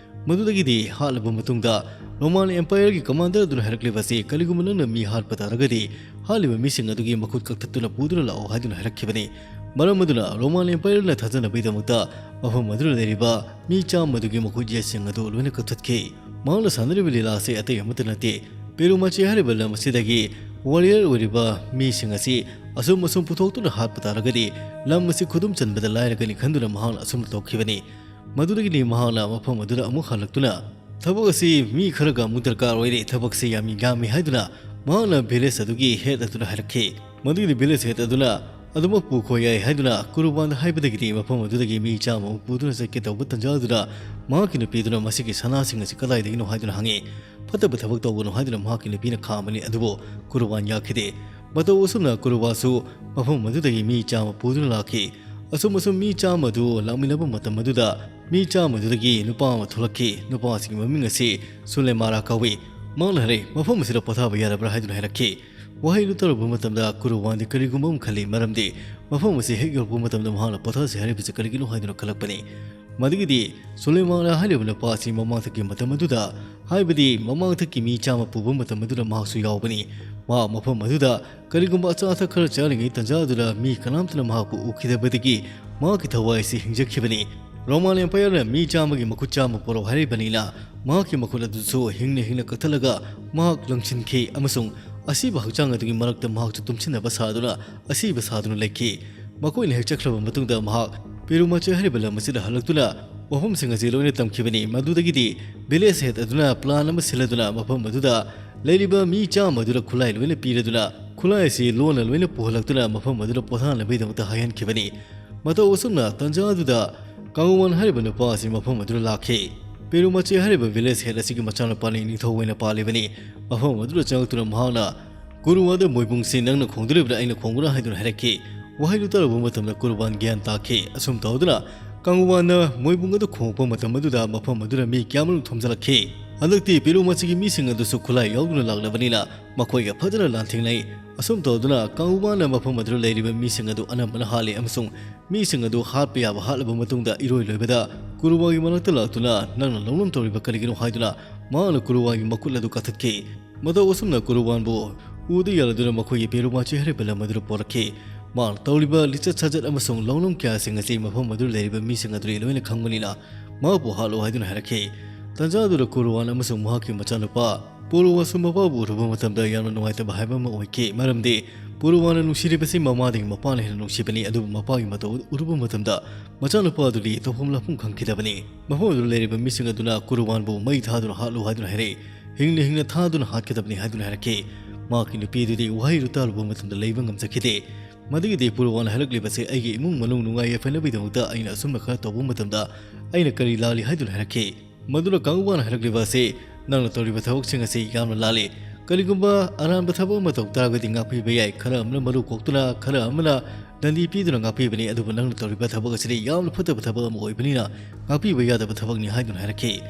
ꯃꯗꯨꯗꯒꯤꯗꯤ ꯍꯥꯠꯂꯕ ꯃꯇꯨꯡꯗ Roman Empireꯒꯤ commander ꯑꯗꯨꯅ ꯍꯥꯏꯔꯛꯂꯤꯕ ꯑꯁꯤ, ꯀꯔꯤꯒꯨꯝꯕ ꯅꯪꯅ ꯃꯤ ꯍꯥꯠꯄ ꯇꯥꯔꯒꯗꯤ ꯍꯥꯠꯂꯤꯕ ꯃꯤꯁꯤꯡ ꯑꯗꯨꯒꯤ ꯃꯈꯨꯠ ꯀꯛꯊꯠꯇꯨꯅ ꯄꯨꯗꯨꯅ ꯂꯥꯛꯑꯣ ꯍꯥꯏꯗꯨꯅ ꯍꯥꯏꯔꯛꯈꯤꯕꯅꯤ꯫ ꯃꯔꯝ ꯑꯗꯨꯅ Roman Empireꯅ ꯊꯥꯖꯅꯕꯒꯤꯗꯃꯛꯇ ꯃꯐꯝ ꯑꯗꯨꯗ ꯂꯩꯔꯤꯕ ꯃꯤ ꯆꯥꯝꯃ ꯑꯗꯨꯒꯤ ꯃꯈꯨꯠ ꯌꯦꯠꯁꯤꯡ ꯑꯗꯨ ꯂꯣꯏꯅ ꯀꯛꯊꯠꯈꯤ꯫ ꯃꯍꯥꯛꯅ ꯁꯥꯟꯅꯔꯤꯕ ꯂꯤꯂꯥ ꯑꯁꯤ ꯑꯇꯩ ꯑꯃꯠꯇ ꯅꯠꯇꯦ꯫ ꯄꯦꯔꯨꯃꯥꯆꯤ ꯍꯥꯏꯔꯤꯕ ꯂꯝ ꯑꯁꯤꯗꯒꯤ warrior ꯑꯣꯏꯔꯤꯕ ꯃꯤꯁꯤꯡ ꯑꯁꯤ ꯑꯁꯨꯝ ꯑꯁꯨꯝ ꯄꯨꯊꯣꯛꯇꯨꯅ ꯍꯥꯠꯄ ꯇꯥꯔꯒꯗꯤ ꯂꯝ ꯑꯁꯤ ꯈꯨꯗꯨꯝ ꯆꯟꯕꯗ ꯂꯥꯏꯔꯒꯅꯤ ꯈꯟꯗꯨꯅ ꯃꯍꯥꯛꯅ ꯑꯁꯨꯝꯅ ꯇꯧꯈꯤꯕꯅꯤ꯫ ꯃꯗꯨꯗꯒꯤꯗꯤ ꯃꯍꯥꯛꯅ ꯃꯐꯝ ꯑꯗꯨꯗ ꯑꯃꯨꯛ ꯍꯜꯂꯛꯇꯨꯅ, "ꯊꯕꯛ ꯑꯁꯤ ꯃꯤ ꯈꯔꯒ ꯑꯃꯨꯛ ꯗꯔꯀꯥꯔ ꯑꯣꯏꯔꯦ, ꯊꯕꯛꯁꯤ ꯌꯥꯝ ꯌꯥꯝꯃꯤ" ꯍꯥꯏꯗꯨꯅ ꯃꯍꯥꯛꯅ village ꯑꯗꯨꯒꯤ head ꯑꯗꯨꯗ ꯍꯥꯏꯔꯛꯈꯤ꯫ ꯃꯗꯨꯒꯤꯗꯤ village head ꯑꯗꯨꯅ ꯑꯗꯨꯃꯛ ꯄꯨꯈꯣ ꯌꯥꯏ ꯍꯥꯏꯗꯨꯅ ꯀꯨꯔꯨꯕꯥꯟꯗ ꯍꯥꯏꯕꯗꯒꯤꯗꯤ ꯃꯐꯝ ꯑꯗꯨꯗꯒꯤ ꯃꯤ ꯆꯥꯝꯃ ꯑꯃꯨꯛ ꯄꯨꯗꯨꯅ ꯆꯠꯀꯦ ꯇꯧꯕ ꯇꯟꯖꯥ ꯑꯗꯨꯗ ꯃꯍꯥꯛꯀꯤ ꯅꯨꯄꯤꯗꯨꯅ ꯃꯁꯤꯒꯤ ꯁꯅꯥꯁꯤꯡ ꯑꯁꯤ ꯀꯗꯥꯏꯗꯒꯤꯅꯣ ꯍꯥꯏꯗꯨꯅ ꯍꯪꯉꯤ꯫ "ꯐꯠꯇꯕ ꯊꯕꯛ ꯇꯧꯒꯅꯨ" ꯍꯥꯏꯗꯨꯅ ꯃꯍꯥꯛꯀꯤ ꯅꯨꯄꯤꯅ ꯈꯥꯝꯕꯅꯤ, ꯑꯗꯨꯕꯨ ꯀꯨꯔꯨꯕꯥꯟ ꯌꯥꯈꯤꯗꯦ꯫ ꯃꯇꯧ ꯑꯁꯨꯝꯅ ꯀꯨꯔꯨꯕꯥꯟꯁꯨ ꯃꯐꯝ ꯑꯗꯨꯗꯒꯤ ꯃꯤ ꯆꯥꯝꯃ ꯄꯨꯗꯨꯅ ꯂꯥꯛꯈꯤ꯫ ꯑꯁꯨꯝ ꯑꯁꯨꯝ ꯃꯤ ꯆꯥꯝꯃ ꯑꯗꯨ ꯂꯥꯛꯃꯤꯟꯅꯕ ꯃꯇꯝ ꯑꯗꯨꯗ ꯃꯤ ꯆꯥꯝꯃ ꯑꯗꯨꯗꯒꯤ ꯅꯨꯄꯥ ꯑꯃ ꯊꯣꯛꯂꯛꯈꯤ꯫ ꯅꯨꯄꯥ ꯑꯁꯤꯒꯤ ꯃꯃꯤꯡ ꯑꯁꯤ ꯁꯨꯂꯦꯃꯥꯔꯥ ꯀꯧꯏ꯫ ꯃꯍꯥꯛꯅ ꯍꯥꯏꯔꯛꯏ, "ꯃꯐꯝ ꯑꯁꯤꯗ ꯄꯣꯊꯥꯕ ꯌꯥꯔꯕ꯭ꯔꯥ?" ꯍꯥꯏꯗꯨꯅ ꯍꯥꯏꯔꯛꯈꯤ꯫ ꯋꯥꯍꯩꯗꯨ ꯇꯥꯔꯨꯕ ꯃꯇꯝꯗ ꯀꯨꯔꯨꯕꯥꯟꯗꯤ ꯀꯔꯤꯒꯨꯝꯕ ꯑꯃ ꯈꯜꯂꯤ, ꯃꯔꯝꯗꯤ ꯃꯐꯝ ꯑꯁꯤ ꯍꯦꯛ ꯌꯧꯔꯛꯄ ꯃꯇꯝꯗ ꯃꯍꯥꯛꯅ ꯄꯣꯊꯥꯁꯤ ꯍꯥꯏꯔꯤꯕꯁꯤ ꯀꯔꯤꯒꯤꯅꯣ ꯍꯥꯏꯗꯨꯅ ꯈꯜꯂꯛꯄꯅꯤ꯫ ꯃꯗꯨꯒꯤꯗꯤ ꯁꯨꯂꯦꯃꯥꯟ ꯍꯥꯏꯔꯤꯕ ꯅꯨꯄꯥ ꯑꯁꯤ ꯃꯃꯥꯡꯊꯛꯀꯤ ꯃꯇꯝ ꯑꯗꯨꯗ, ꯍꯥꯏꯕꯗꯤ ꯃꯃꯥꯡꯊꯛꯀꯤ ꯃꯤ ꯆꯥꯝꯃ ꯄꯨꯕ ꯃꯇꯝ ꯑꯗꯨꯗ ꯃꯍꯥꯛꯁꯨ ꯌꯥꯎꯕꯅꯤ꯫ ꯃꯍꯥꯛ ꯃꯐꯝ ꯑꯗꯨꯗ ꯀꯔꯤꯒꯨꯝꯕ ꯑꯆꯥ ꯑꯊꯛ ꯈꯔ ꯆꯥꯔꯤꯉꯩ ꯇꯟꯖꯥ ꯑꯗꯨꯗ ꯃꯤ ꯀꯅꯥꯝꯇꯅ ꯃꯍꯥꯛꯄꯨ ꯎꯈꯤꯗꯕꯗꯒꯤ ꯃꯍꯥꯛꯀꯤ ꯊꯋꯥꯏ ꯑꯁꯤ ꯍꯤꯡꯖꯈꯤꯕꯅꯤ꯫ ꯔꯣꯃꯥꯟ ꯑꯦꯝꯄꯥꯌꯔꯅ ꯃꯤ ꯆꯥꯝꯃꯒꯤ ꯃꯈꯨꯠ ꯆꯥꯝꯃ ꯄꯨꯔꯛꯎ ꯍꯥꯏꯔꯤꯕꯅꯤꯅ, ꯃꯍꯥꯛꯀꯤ ꯃꯈꯨꯠ ꯑꯗꯨꯁꯨ ꯍꯤꯡꯅ ꯍꯤꯡꯅ ꯀꯛꯊꯠꯂꯒ ꯃꯍꯥꯛ ꯂꯪꯁꯤꯟꯈꯤ, ꯑꯃꯁꯨꯡ ꯑꯁꯤꯕ ꯍꯛꯆꯥꯡ ꯑꯗꯨꯒꯤ ꯃꯔꯛꯇ ꯃꯍꯥꯛꯁꯨ ꯇꯨꯝꯁꯤꯟꯅꯕ ꯁꯥꯗꯨꯅ ꯑꯁꯤꯕ ꯁꯥꯗꯨꯅ ꯂꯩꯈꯤ꯫ ꯃꯈꯣꯏꯅ ꯍꯦꯛ ꯆꯠꯈ꯭ꯔꯕ ꯃꯇꯨꯡꯗ ꯃꯍꯥꯛ ꯄꯦꯔꯨꯃꯥꯆꯦ ꯍꯥꯏꯔꯤꯕ ꯂꯝ ꯑꯁꯤꯗ ꯍꯜꯂꯛꯇꯨꯅ ꯋꯥꯐꯝꯁꯤꯡ ꯑꯁꯤ ꯂꯣꯏꯅ ꯇꯝꯈꯤꯕꯅꯤ꯫ ꯃꯗꯨꯗꯒꯤꯗꯤ village head ꯑꯗꯨꯅ plan ꯑꯃ ꯁꯤꯜꯂꯗꯨꯅ ꯃꯐꯝ ꯑꯗꯨꯗ ꯂꯩꯔꯤꯕ ꯃꯤ ꯆꯥꯝꯃ ꯑꯗꯨꯗ ꯈꯨꯠꯂꯥꯏ ꯂꯣꯏꯅ ꯄꯤꯔꯗꯨꯅ ꯈꯨꯠꯂꯥꯏ ꯑꯁꯤ ꯂꯣꯟꯅ ꯂꯣꯏꯅ ꯄꯨꯍꯜꯂꯛꯇꯨꯅ ꯃꯐꯝ ꯑꯗꯨꯗ ꯄꯣꯊꯥꯅꯕꯒꯤꯗꯃꯛꯇ ꯍꯥꯏꯍꯟꯈꯤꯕꯅꯤ꯫ ꯃꯇꯧ ꯑꯁꯨꯝꯅ ꯇꯟꯖꯥ ꯑꯗꯨꯗ ꯀꯥꯡꯋꯥꯟ ꯍꯥꯏꯔꯤꯕ ꯅꯨꯄꯥ ꯑꯁꯤ ꯃꯐꯝ ꯑꯗꯨꯗ ꯂꯥꯛꯈꯤ꯫ ꯄꯦꯔꯨꯃꯥꯆꯦ ꯍꯥꯏꯔꯤꯕ village head ꯑꯁꯤꯒꯤ ꯃꯆꯥꯅꯨꯄꯥꯅꯤ ꯅꯤꯡꯊꯧ ꯑꯣꯏꯅ ꯄꯥꯜꯂꯤꯕꯅꯤ꯫ ꯃꯐꯝ ꯑꯗꯨꯗ ꯆꯪꯂꯛꯇꯨꯅ ꯃꯍꯥꯛꯅ "ꯀꯨꯔꯨꯋꯥꯗ ꯃꯣꯏꯕꯨꯡꯁꯤ ꯅꯪꯅ ꯈꯣꯡꯗꯣꯔꯤꯕ꯭ꯔꯥ, ꯑꯩꯅ ꯈꯣꯡꯕ꯭ꯔꯥ?" ꯍꯥꯏꯗꯨꯅ ꯍꯥꯏꯔꯛꯈꯤ꯫ ꯋꯥꯍꯩꯗꯨ ꯇꯥꯔꯨꯕ ꯃꯇꯝꯗ ꯀꯨꯔꯨꯋꯥꯟ ꯒ꯭ꯌꯥꯟ ꯇꯥꯈꯤ꯫ ꯑꯁꯨꯝ ꯇꯧꯗꯨꯅ ꯀꯥꯡꯕꯨꯋꯥꯟꯅ ꯃꯣꯏꯕꯨꯡ ꯑꯗꯨ ꯈꯣꯡꯂꯛꯄ ꯃꯇꯝ ꯑꯗꯨꯗ ꯃꯐꯝ ꯑꯗꯨꯗ ꯃꯤ ꯀꯌꯥꯃꯔꯨꯝ ꯊꯣꯝꯖꯤꯜꯂꯛꯈꯤ꯫ ꯍꯟꯗꯛꯇꯤ ꯄꯦꯔꯨꯃꯥꯆꯤꯒꯤ ꯃꯤꯁꯤꯡ ꯑꯗꯨꯁꯨ ꯈꯨꯠꯂꯥꯏ ꯌꯥꯎꯗꯨꯅ ꯂꯥꯛꯂꯕꯅꯤꯅ ꯃꯈꯣꯏꯒ ꯐꯖꯅ ꯂꯥꯟꯊꯦꯡꯅꯩ꯫ ꯑꯁꯨꯝ ꯇꯧꯗꯨꯅ ꯀꯥꯡꯕꯨꯋꯥꯟꯅ ꯃꯐꯝ ꯑꯗꯨꯗ ꯂꯩꯔꯤꯕ ꯃꯤꯁꯤꯡ ꯑꯗꯨ ꯑꯅꯝꯕꯅ ꯍꯥꯠꯂꯤ ꯑꯃꯁꯨꯡ ꯃꯤꯁꯤꯡ ꯑꯗꯨ ꯍꯥꯠꯄ ꯌꯥꯕ ꯍꯥꯠꯂꯕ ꯃꯇꯨꯡꯗ, ꯏꯔꯣꯏ ꯂꯣꯏꯕꯗ ꯀꯨꯔꯨꯋꯥꯒꯤ ꯃꯅꯥꯛꯇ ꯂꯥꯛꯇꯨꯅ, "ꯅꯪꯅ ꯂꯧꯅꯝ ꯇꯧꯔꯤꯕ ꯀꯔꯤꯒꯤꯅꯣ?" ꯍꯥꯏꯗꯨꯅ ꯃꯍꯥꯛꯅ ꯀꯨꯔꯨꯋꯥꯒꯤ ꯃꯈꯨꯠ ꯑꯗꯨ ꯀꯛꯊꯠꯈꯤ꯫ ꯃꯇꯧ ꯑꯁꯨꯝꯅ ꯀꯨꯔꯨꯋꯥꯟꯕꯨ ꯎꯗ ꯌꯥꯜꯂꯗꯨꯅ ꯃꯈꯣꯏꯒꯤ ꯄꯦꯔꯨꯃꯥꯆꯤ ꯍꯥꯏꯔꯤꯕ ꯂꯝ ꯑꯗꯨꯗ ꯄꯣꯔꯛꯈꯤ꯫ ꯃꯍꯥꯛꯅ ꯇꯧꯔꯤꯕ ꯂꯤꯆꯠ ꯁꯥꯖꯠ ꯑꯃꯁꯨꯡ ꯂꯧꯅꯝ ꯀꯌꯥꯁꯤꯡ ꯑꯁꯤ ꯃꯐꯝ ꯑꯗꯨꯗ ꯂꯩꯔꯤꯕ ꯃꯤꯁꯤꯡ ꯑꯗꯨꯗꯤ ꯂꯣꯏꯅ ꯈꯪꯕꯅꯤꯅ, ꯃꯍꯥꯛꯄꯨ ꯍꯥꯠꯂꯣ ꯍꯥꯏꯗꯨꯅ ꯍꯥꯏꯔꯛꯈꯤ꯫ ꯇꯟꯖꯥ ꯑꯗꯨꯗ ꯀꯨꯔꯨꯋꯥꯟ ꯑꯃꯁꯨꯡ ꯃꯍꯥꯛꯀꯤ ꯃꯆꯥꯅꯨꯄꯥ ꯄꯨꯔꯨꯋꯥꯁꯨ ꯃꯄꯥꯕꯨ ꯎꯔꯨꯕ ꯃꯇꯝꯗ ꯌꯥꯝꯅ ꯅꯨꯡꯉꯥꯏꯇꯕ ꯍꯥꯏꯕ ꯑꯃ ꯑꯣꯏꯈꯤ, ꯃꯔꯝꯗꯤ ꯄꯨꯔꯨꯋꯥꯟꯅ ꯅꯨꯡꯁꯤꯔꯤꯕꯁꯤ ꯃꯃꯥꯗꯒꯤ ꯃꯄꯥꯅ ꯍꯦꯟꯅ ꯅꯨꯡꯁꯤꯕꯅꯤ, ꯑꯗꯨꯕꯨ ꯃꯄꯥꯒꯤ ꯃꯇꯧ ꯑꯗꯨ ꯎꯔꯨꯕ ꯃꯇꯝꯗ ꯃꯆꯥꯅꯨꯄꯥ ꯑꯗꯨꯗꯤ ꯇꯧꯐꯝ ꯂꯥꯛꯐꯝ ꯈꯪꯈꯤꯗꯕꯅꯤ꯫ ꯃꯐꯝ ꯑꯗꯨꯗ ꯂꯩꯔꯤꯕ ꯃꯤꯁꯤꯡ ꯑꯗꯨꯅ ꯀꯨꯔꯨꯋꯥꯟꯕꯨ ꯃꯩ ꯊꯥꯗꯨꯅ ꯍꯥꯠꯂꯨ ꯍꯥꯏꯗꯨꯅ ꯍꯥꯏꯔꯛꯏ꯫ ꯍꯤꯡꯅ ꯍꯤꯡꯅ ꯊꯥꯗꯨꯅ ꯍꯥꯠꯀꯗꯕꯅꯤ ꯍꯥꯏꯗꯨꯅ ꯍꯥꯏꯔꯛꯈꯤ꯫ ꯃꯍꯥꯛꯀꯤ ꯅꯨꯄꯤꯗꯨꯗꯤ ꯋꯥꯍꯩꯗꯨ ꯇꯥꯔꯨꯕ ꯃꯇꯝꯗ ꯂꯩꯕ ꯉꯝꯖꯈꯤꯗꯦ꯫ ꯃꯗꯨꯒꯤꯗꯤ ꯄꯨꯔꯨꯋꯥꯟꯅ ꯍꯥꯏꯔꯛꯂꯤꯕꯁꯦ ꯑꯩꯒꯤ ꯏꯃꯨꯡ ꯃꯅꯨꯡ ꯅꯨꯡꯉꯥꯏ ꯌꯥꯏꯐꯅꯕꯒꯤꯗꯃꯛꯇ ꯑꯩꯅ ꯑꯁꯨꯝꯅ ꯈꯔ ꯇꯧꯕ ꯃꯇꯝꯗ ꯑꯩꯅ ꯀꯔꯤ ꯂꯥꯜꯂꯤ ꯍꯥꯏꯗꯨꯅ ꯍꯥꯏꯔꯛꯈꯤ꯫ ꯃꯗꯨꯅ ꯀꯥꯡꯕꯨꯋꯥꯟꯅ ꯍꯥꯏꯔꯛꯂꯤꯕ ꯑꯁꯤ, "ꯅꯪꯅ ꯇꯧꯔꯤꯕ ꯊꯕꯛꯁꯤꯡ ꯑꯁꯤ ꯌꯥꯝꯅ ꯂꯥꯜꯂꯤ꯫ ꯀꯔꯤꯒꯨꯝꯕ ꯑꯔꯥꯟꯕ ꯊꯕꯛ ꯑꯃ ꯇꯧ ꯇꯥꯔꯒꯗꯤ ꯉꯥꯛꯄꯤꯕ ꯌꯥꯏ꯫ ꯈꯔ ꯑꯃꯅ ꯃꯔꯨ ꯀꯣꯛꯇꯨꯅ, ꯈꯔ ꯑꯃꯅ ꯗꯟꯗꯤ ꯄꯤꯗꯨꯅ ꯉꯥꯛꯄꯤꯕꯅꯤ, ꯑꯗꯨꯕꯨ ꯅꯪꯅ ꯇꯧꯔꯤꯕ ꯊꯕꯛ ꯑꯁꯤꯗꯤ ꯌꯥꯝꯅ ꯐꯠꯇꯕ ꯊꯕꯛ ꯑꯃ ꯑꯣꯏꯕꯅꯤꯅ ꯉꯥꯛꯄꯤꯕ ꯌꯥꯗꯕ ꯊꯕꯛꯅꯤ" ꯍꯥꯏꯗꯨꯅ ꯍꯥꯏꯔꯛꯈꯤ꯫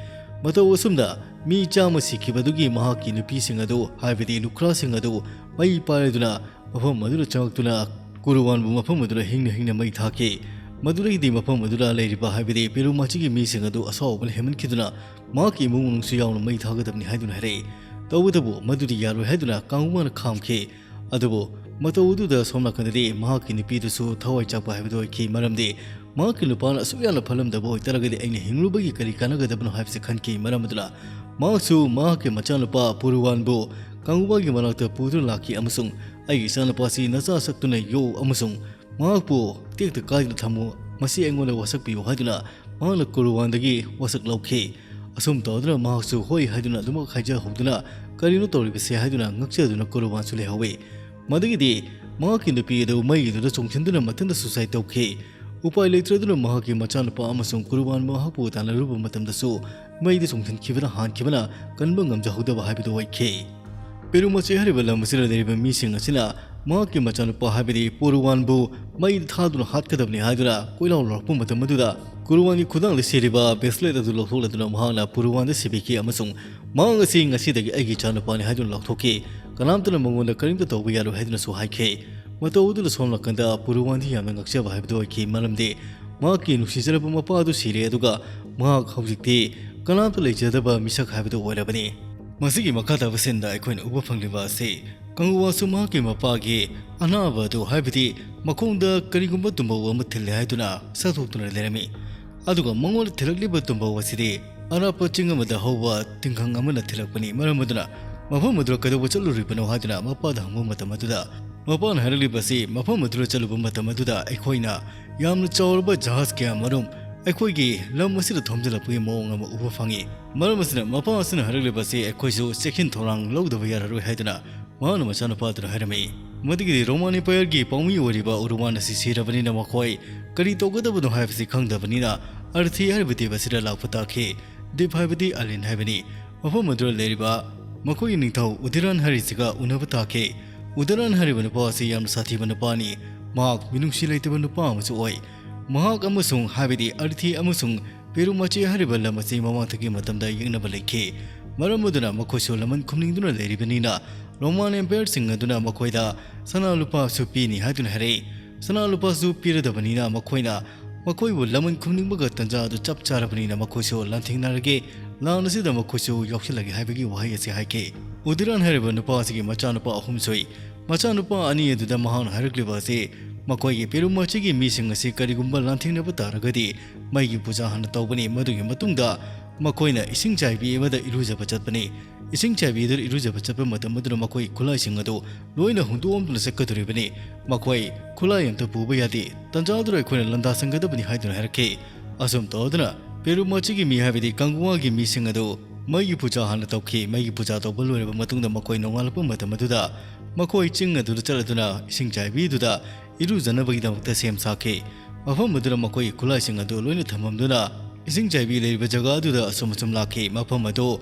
ꯃꯇꯧ ꯑꯁꯨꯝꯅ ꯃꯤ ꯆꯥꯝꯃ ꯁꯤꯈꯤꯕꯗꯨꯒꯤ ꯃꯍꯥꯛꯀꯤ ꯅꯨꯄꯤꯁꯤꯡ ꯑꯗꯨ, ꯍꯥꯏꯕꯗꯤ ꯂꯨꯈ꯭ꯔꯥꯁꯤꯡ ꯑꯗꯨ ꯃꯩ ꯄꯥꯏꯔꯗꯨꯅ ꯃꯐꯝ ꯑꯗꯨꯗ ꯆꯪꯂꯛꯇꯨꯅ ꯀꯨꯔꯨꯋꯥꯟꯕꯨ ꯃꯐꯝ ꯑꯗꯨꯗ ꯍꯤꯡꯅ ꯍꯤꯡꯅ ꯃꯩ ꯊꯥꯈꯤ꯫ ꯃꯗꯨꯗꯒꯤꯗꯤ ꯃꯐꯝ ꯑꯗꯨꯗ ꯂꯩꯔꯤꯕ, ꯍꯥꯏꯕꯗꯤ ꯄꯦꯔꯨꯃꯥꯆꯤꯒꯤ ꯃꯤꯁꯤꯡ ꯑꯗꯨ ꯑꯁꯥꯎꯕꯅ ꯍꯦꯟꯃꯟꯈꯤꯗꯨꯅ ꯃꯍꯥꯛꯀꯤ ꯏꯃꯨꯡ ꯃꯅꯨꯡꯁꯨ ꯌꯥꯎꯅ ꯃꯩ ꯊꯥꯒꯗꯕꯅꯤ ꯍꯥꯏꯗꯨꯅ ꯍꯥꯏꯔꯛꯏ꯫ ꯇꯧꯕꯇꯕꯨ ꯃꯗꯨꯗꯤ ꯌꯥꯔꯣꯏ ꯍꯥꯏꯗꯨꯅ ꯀꯥꯡꯕꯨꯋꯥꯟꯅ ꯈꯥꯝꯈꯤ꯫ ꯑꯗꯨꯕꯨ ꯃꯇꯧ ꯑꯗꯨꯗ ꯁꯣꯝ ꯅꯥꯀꯟꯗꯗꯤ ꯃꯍꯥꯛꯀꯤ ꯅꯨꯄꯤꯗꯨꯁꯨ ꯊꯋꯥꯏ ꯆꯥꯛꯄ ꯍꯥꯏꯕꯗꯨ ꯑꯣꯏꯈꯤ, ꯃꯔꯝꯗꯤ ꯃꯍꯥꯛꯀꯤ ꯅꯨꯄꯥꯅ ꯑꯁꯨꯛ ꯌꯥꯝꯅ ꯐꯠꯂꯝꯗꯕ ꯑꯣꯏꯇꯥꯔꯒꯗꯤ ꯑꯩꯅ ꯍꯤꯡꯂꯨꯕꯒꯤ ꯀꯔꯤ ꯀꯥꯟꯅꯒꯗꯕꯅꯣ ꯍꯥꯏꯕꯁꯤ ꯈꯟꯈꯤ꯫ ꯃꯔꯝ ꯑꯗꯨꯅ ꯃꯍꯥꯛꯁꯨ ꯃꯍꯥꯛꯀꯤ ꯃꯆꯥꯅꯨꯄꯥ ꯄꯨꯔꯨꯋꯥꯟꯕꯨ ꯀꯥꯡꯕꯨꯋꯥꯟꯒꯤ ꯃꯅꯥꯛꯇ ꯄꯨꯗꯨꯅ ꯂꯥꯛꯈꯤ ꯑꯃꯁꯨꯡ "ꯑꯩꯒꯤ ꯏꯆꯥꯅꯨꯄꯥꯁꯤ ꯅꯆꯥ ꯁꯛꯇꯨꯅ ꯌꯣꯛꯎ ꯑꯃꯁꯨꯡ ꯃꯍꯥꯛꯄꯨ ꯇꯦꯛꯇ ꯀꯥꯏꯗꯅ ꯊꯝꯃꯨ, ꯃꯁꯤ ꯑꯩꯉꯣꯟꯗ ꯋꯥꯁꯛꯄꯤꯌꯨ" ꯍꯥꯏꯗꯨꯅ ꯃꯍꯥꯛꯅ ꯀꯨꯔꯨꯋꯥꯟꯗꯒꯤ ꯋꯥꯁꯛ ꯂꯧꯈꯤ꯫ ꯑꯁꯨꯝ ꯇꯧꯗꯨꯅ ꯃꯍꯥꯛꯁꯨ "ꯍꯣꯏ" ꯍꯥꯏꯗꯨꯅ ꯑꯗꯨꯃꯛ ꯍꯥꯏꯖꯍꯧꯗꯨꯅ "ꯀꯔꯤꯅꯣ ꯇꯧꯔꯤꯕꯁꯦ?" ꯍꯥꯏꯗꯨꯅ ꯉꯛꯆꯗꯨꯅ ꯀꯨꯔꯨꯋꯥꯟꯁꯨ ꯂꯩꯍꯧꯋꯤ꯫ ꯃꯗꯨꯒꯤꯗꯤ ꯃꯍꯥꯛꯀꯤ ꯅꯨꯄꯤ ꯑꯗꯨ ꯃꯩꯒꯤꯗꯨꯗ ꯆꯣꯡꯁꯤꯟꯗꯨꯅ ꯃꯊꯟꯇ suicide ꯇꯧꯈꯤ꯫ ꯎꯄꯥꯏ ꯂꯩꯇ꯭ꯔꯗꯨꯅ ꯃꯍꯥꯛꯀꯤ ꯃꯆꯥꯅꯨꯄꯥ ꯑꯃꯁꯨꯡ ꯀꯨꯔꯨꯋꯥꯟ ꯃꯍꯥꯛꯄꯨ ꯇꯥꯟꯅꯔꯨꯕ ꯃꯇꯝꯗꯁꯨ ꯃꯩꯗ ꯆꯣꯡꯁꯤꯟꯈꯤꯕꯅ ꯍꯥꯟꯈꯤꯕꯅ ꯀꯟꯕ ꯉꯝꯖꯍꯧꯗꯕ ꯍꯥꯏꯕꯗꯨ ꯑꯣꯏꯈꯤ꯫ ꯄꯦꯔꯨꯃꯆꯤ ꯍꯥꯏꯔꯤꯕ ꯂꯝ ꯑꯁꯤꯗ ꯂꯩꯔꯤꯕ ꯃꯤꯁꯤꯡ ꯑꯁꯤꯅ ꯃꯍꯥꯛꯀꯤ ꯃꯆꯥꯅꯨꯄꯥ ꯍꯥꯏꯕꯗꯤ ꯄꯨꯔꯨꯋꯥꯟꯕꯨ ꯃꯩꯗ ꯊꯥꯗꯨꯅ ꯍꯥꯠꯀꯗꯕꯅꯤ ꯍꯥꯏꯗꯨꯅ ꯀꯣꯏꯂꯥꯎ ꯂꯥꯎꯔꯛꯄ ꯃꯇꯝ ꯑꯗꯨꯗ, ꯀꯨꯔꯨꯋꯥꯟꯒꯤ ꯈꯨꯗꯥꯡꯗ ꯁꯤꯔꯤꯕ bracelet ꯑꯗꯨ ꯂꯧꯊꯣꯛꯂꯗꯨꯅ ꯃꯍꯥꯛꯅ ꯄꯨꯔꯨꯋꯥꯟꯗ ꯁꯤꯕꯤꯈꯤ ꯑꯃꯁꯨꯡ ꯃꯍꯥꯛ ꯑꯁꯤ ꯉꯁꯤꯗꯒꯤ ꯑꯩꯒꯤ ꯏꯆꯥꯅꯨꯄꯥꯅꯤ ꯍꯥꯏꯗꯨꯅ ꯂꯥꯎꯊꯣꯛꯈꯤ꯫ ꯀꯅꯥꯝꯇꯅ ꯃꯉꯣꯟꯗ ꯀꯔꯤꯝꯇ ꯇꯧꯕ ꯌꯥꯔꯣꯏ ꯍꯥꯏꯗꯨꯅꯁꯨ ꯍꯥꯏꯈꯤ꯫ ꯃꯇꯧ ꯑꯗꯨꯗ ꯁꯣꯝ ꯅꯥꯀꯟꯗ ꯄꯨꯔꯨꯋꯥꯟꯗꯤ ꯌꯥꯝꯅ ꯉꯛꯆꯕ ꯍꯥꯏꯕꯗꯨ ꯑꯣꯏꯈꯤ, ꯃꯔꯝꯗꯤ ꯃꯍꯥꯛꯀꯤ ꯅꯨꯡꯁꯤꯖꯔꯕ ꯃꯄꯥ ꯑꯗꯨ ꯁꯤꯔꯦ, ꯑꯗꯨꯒ ꯃꯍꯥꯛ ꯍꯧꯖꯤꯛꯇꯤ ꯀꯅꯥꯝꯇ ꯂꯩꯖꯗꯕ ꯃꯤꯁꯛ ꯍꯥꯏꯕꯗꯨ ꯑꯣꯏꯔꯕꯅꯤ꯫ ꯃꯁꯤꯒꯤ ꯃꯈꯥ ꯇꯥꯕ ꯁꯤꯟꯗ ꯑꯩꯈꯣꯏꯅ ꯎꯕ ꯐꯪꯂꯤꯕ ꯑꯁꯤ, ꯀꯪꯒꯨꯋꯥꯁꯨ ꯃꯍꯥꯛꯀꯤ ꯃꯄꯥꯒꯤ ꯑꯅꯥꯕ ꯑꯗꯨ, ꯍꯥꯏꯕꯗꯤ ꯃꯈꯣꯡꯗ ꯀꯔꯤꯒꯨꯝꯕ ꯇꯨꯝꯕꯧ ꯑꯃ ꯊꯤꯜꯂꯦ ꯍꯥꯏꯗꯨꯅ ꯁꯥꯊꯣꯛꯇꯨꯅ ꯂꯩꯔꯝꯃꯤ꯫ ꯑꯗꯨꯒ ꯃꯉꯣꯟꯗ ꯊꯤꯜꯂꯛꯂꯤꯕ ꯇꯨꯝꯕꯧ ꯑꯁꯤꯗꯤ ꯑꯔꯥꯞꯄ ꯆꯤꯡ ꯑꯃꯗ ꯍꯧꯕ ꯇꯤꯡꯈꯪ ꯑꯃꯅ ꯊꯤꯜꯂꯛꯄꯅꯤ꯫ ꯃꯔꯝ ꯑꯗꯨꯅ ꯃꯐꯝ ꯑꯗꯨꯗ ꯀꯩꯗꯧꯕ ꯆꯠꯂꯨꯔꯤꯕꯅꯣ ꯍꯥꯏꯗꯨꯅ ꯃꯄꯥꯗ ꯍꯪꯕ ꯃꯇꯝ ꯑꯗꯨꯗ, ꯃꯄꯥꯅ ꯍꯥꯏꯔꯛꯂꯤꯕ ꯑꯁꯤ ꯃꯐꯝ ꯑꯗꯨꯗ ꯆꯠꯂꯨꯕ ꯃꯇꯝ ꯑꯗꯨꯗ ꯑꯩꯈꯣꯏꯅ ꯌꯥꯝꯅ ꯆꯥꯎꯔꯕ ꯖꯍꯥꯖ ꯀꯌꯥ ꯃꯔꯨꯝ ꯑꯩꯈꯣꯏꯒꯤ ꯂꯝ ꯑꯁꯤꯗ ꯊꯣꯝꯖꯤꯜꯂꯛꯄꯒꯤ ꯃꯑꯣꯡ ꯑꯃ ꯎꯕ ꯐꯪꯏ꯫ ꯃꯔꯝ ꯑꯁꯤꯅ ꯃꯄꯥ ꯑꯁꯤꯅ ꯍꯥꯏꯔꯛꯂꯤꯕ ꯑꯁꯤ ꯑꯩꯈꯣꯏꯁꯨ ꯆꯦꯛꯁꯤꯟ ꯊꯧꯔꯥꯡ ꯂꯧꯗꯕ ꯌꯥꯔꯔꯣꯏ ꯍꯥꯏꯗꯨꯅ ꯃꯍꯥꯛꯅ ꯃꯆꯥꯅꯨꯄꯥꯗꯨꯗ ꯍꯥꯏꯔꯝꯃꯤ꯫ ꯃꯗꯨꯒꯤꯗꯤ ꯔꯣꯃꯥꯟ ꯑꯦꯝꯄꯥꯌꯔꯒꯤ ꯄꯥꯎꯃꯤ ꯑꯣꯏꯔꯤꯕ ꯎꯔꯨꯋꯥꯟ ꯑꯁꯤ ꯁꯤꯔꯕꯅꯤꯅ ꯃꯈꯣꯏ ꯀꯔꯤ ꯇꯧꯒꯗꯕꯅꯣ ꯍꯥꯏꯕꯁꯤ ꯈꯪꯗꯕꯅꯤꯅ, ꯑꯔꯊꯤ ꯍꯥꯏꯔꯤꯕ ꯗꯦꯕ ꯑꯁꯤꯗ ꯂꯥꯛꯄ ꯇꯥꯈꯤ꯫ ꯗꯤꯞ ꯍꯥꯏꯕꯗꯤ ꯑꯥꯏꯂꯦꯟ ꯍꯥꯏꯕꯅꯤ꯫ ꯃꯐꯝ ꯑꯗꯨꯗ ꯂꯩꯔꯤꯕ ꯃꯈꯣꯏꯒꯤ ꯅꯤꯡꯊꯧ ꯎꯗꯤꯔꯥꯟ ꯍꯥꯏꯔꯤꯁꯤꯒ ꯎꯅꯕ ꯇꯥꯈꯤ꯫ ꯎꯗꯤꯔꯥꯟ ꯍꯥꯏꯔꯤꯕ ꯅꯨꯄꯥ ꯑꯁꯤ ꯌꯥꯝꯅ ꯁꯥꯊꯤꯕ ꯅꯨꯄꯥꯅꯤ꯫ ꯃꯍꯥꯛ ꯃꯤꯅꯨꯡꯁꯤ ꯂꯩꯇꯕ ꯅꯨꯄꯥ ꯑꯃꯁꯨ ꯑꯣꯏ꯫ ꯃꯍꯥꯛ ꯑꯃꯁꯨꯡ, ꯍꯥꯏꯕꯗꯤ ꯑꯔꯊꯤ ꯑꯃꯁꯨꯡ ꯄꯦꯔꯨꯃꯥꯆꯤ ꯍꯥꯏꯔꯤꯕ ꯂꯝ ꯑꯁꯤ ꯃꯃꯥꯡꯊꯛꯀꯤ ꯃꯇꯝꯗ ꯌꯦꯛꯅꯕ ꯂꯩꯈꯤ꯫ ꯃꯔꯝ ꯑꯗꯨꯅ ꯃꯈꯣꯏꯁꯨ ꯂꯃꯟ ꯈꯨꯝꯅꯤꯡꯗꯨꯅ ꯂꯩꯔꯤꯕꯅꯤꯅ, ꯔꯣꯃꯥꯟ ꯑꯦꯝꯄꯥꯌꯔꯁꯤꯡ ꯑꯗꯨꯅ ꯃꯈꯣꯏꯗ ꯁꯅꯥ ꯂꯨꯄꯥꯁꯨ ꯄꯤꯅꯤ ꯍꯥꯏꯗꯨꯅ ꯍꯥꯏꯔꯛꯏ꯫ ꯁꯅꯥ ꯂꯨꯄꯥꯁꯨ ꯄꯤꯔꯗꯕꯅꯤꯅ ꯃꯈꯣꯏꯅ ꯃꯈꯣꯏꯕꯨ ꯂꯃꯟ ꯈꯨꯝꯅꯤꯡꯕꯒ ꯇꯟꯖꯥ ꯑꯗꯨ ꯆꯞ ꯆꯥꯔꯕꯅꯤꯅ ꯃꯈꯣꯏꯁꯨ ꯂꯥꯟꯊꯦꯡꯅꯔꯒꯦ, ꯂꯥꯟ ꯑꯁꯤꯗ ꯃꯈꯣꯏꯁꯨ ꯌꯥꯎꯁꯤꯜꯂꯒꯦ ꯍꯥꯏꯕꯒꯤ ꯋꯥꯍꯩ ꯑꯁꯤ ꯍꯥꯏꯈꯤ꯫ ꯎꯗꯤꯔꯥꯟ ꯍꯥꯏꯔꯤꯕ ꯅꯨꯄꯥ ꯑꯁꯤꯒꯤ ꯃꯆꯥꯅꯨꯄꯥ ꯑꯍꯨꯝ ꯁꯨꯏ꯫ ꯃꯆꯥꯅꯨꯄꯥ ꯑꯅꯤ ꯑꯗꯨꯗ ꯃꯍꯥꯛꯅ ꯍꯥꯏꯔꯛꯂꯤꯕ ꯑꯁꯤ ꯃꯈꯣꯏꯒꯤ ꯄꯦꯔꯨꯃꯥꯆꯤꯒꯤ ꯃꯤꯁꯤꯡ ꯑꯁꯤ ꯀꯔꯤꯒꯨꯝꯕ ꯂꯥꯟꯊꯦꯡꯅꯕ ꯇꯥꯔꯒꯗꯤ ꯃꯩꯒꯤ ꯄꯨꯖꯥ ꯍꯥꯟꯅ ꯇꯧꯒꯅꯤ, ꯃꯗꯨꯒꯤ ꯃꯇꯨꯡꯗ ꯃꯈꯣꯏꯅ ꯏꯁꯤꯡ ꯆꯥꯏꯕꯤ ꯑꯃꯗ ꯏꯔꯨꯖꯕ ꯆꯠꯄꯅꯤ꯫ ꯏꯁꯤꯡ ꯆꯥꯏꯕꯤꯗ ꯏꯔꯨꯖꯕ ꯆꯠꯄ ꯃꯇꯝ ꯑꯗꯨꯗ ꯃꯈꯣꯏ ꯈꯨꯠꯂꯥꯏꯁꯤꯡ ꯑꯗꯨ ꯂꯣꯏꯅ ꯍꯨꯟꯗꯣꯛꯑꯝꯗꯨꯅ ꯆꯠꯀꯗꯧꯔꯤꯕꯅꯤ꯫ ꯃꯈꯣꯏ ꯈꯨꯠꯂꯥꯏ ꯑꯝꯇ ꯄꯨꯕ ꯌꯥꯗꯦ꯫ ꯇꯟꯖꯥ ꯑꯗꯨꯗ ꯑꯩꯈꯣꯏꯅ ꯂꯥꯟꯗꯥꯁꯟꯒꯗꯕꯅꯤ ꯍꯥꯏꯗꯨꯅ ꯍꯥꯏꯔꯛꯈꯤ꯫ ꯑꯁꯨꯝ ꯇꯧꯗꯨꯅ ꯄꯦꯔꯨꯃꯥꯆꯤꯒꯤ ꯃꯤ, ꯍꯥꯏꯕꯗꯤ ꯀꯪꯒꯨꯋꯥꯒꯤ ꯃꯤꯁꯤꯡ ꯑꯗꯨ ꯃꯩꯒꯤ ꯄꯨꯖꯥ ꯍꯥꯟꯅ ꯇꯧꯈꯤ꯫ ꯃꯩꯒꯤ ꯄꯨꯖꯥ ꯇꯧꯕ ꯂꯣꯏꯔꯕ ꯃꯇꯨꯡꯗ ꯃꯈꯣꯏ ꯅꯣꯡꯉꯥꯜꯂꯛꯄ ꯃꯇꯝ ꯑꯗꯨꯗ ꯃꯈꯣꯏ ꯆꯤꯡ ꯑꯗꯨꯗ ꯆꯠꯂꯗꯨꯅ ꯏꯁꯤꯡ ꯆꯥꯏꯕꯤꯗꯨꯗ ꯏꯔꯨꯖꯅꯕꯒꯤꯗꯃꯛꯇ ꯁꯦꯝ ꯁꯥꯈꯤ꯫ ꯃꯐꯝ ꯑꯗꯨꯗ ꯃꯈꯣꯏꯒꯤ ꯈꯨꯠꯂꯥꯏꯁꯤꯡ ꯑꯗꯨ ꯂꯣꯏꯅ ꯊꯝꯃꯝꯗꯨꯅ ꯏꯁꯤꯡ ꯆꯥꯏꯕꯤ ꯂꯩꯔꯤꯕ ꯖꯒꯥ ꯑꯗꯨꯗ ꯑꯁꯨꯝ ꯑꯁꯨꯝ ꯂꯥꯛꯈꯤ꯫ ꯃꯐꯝ ꯑꯗꯨ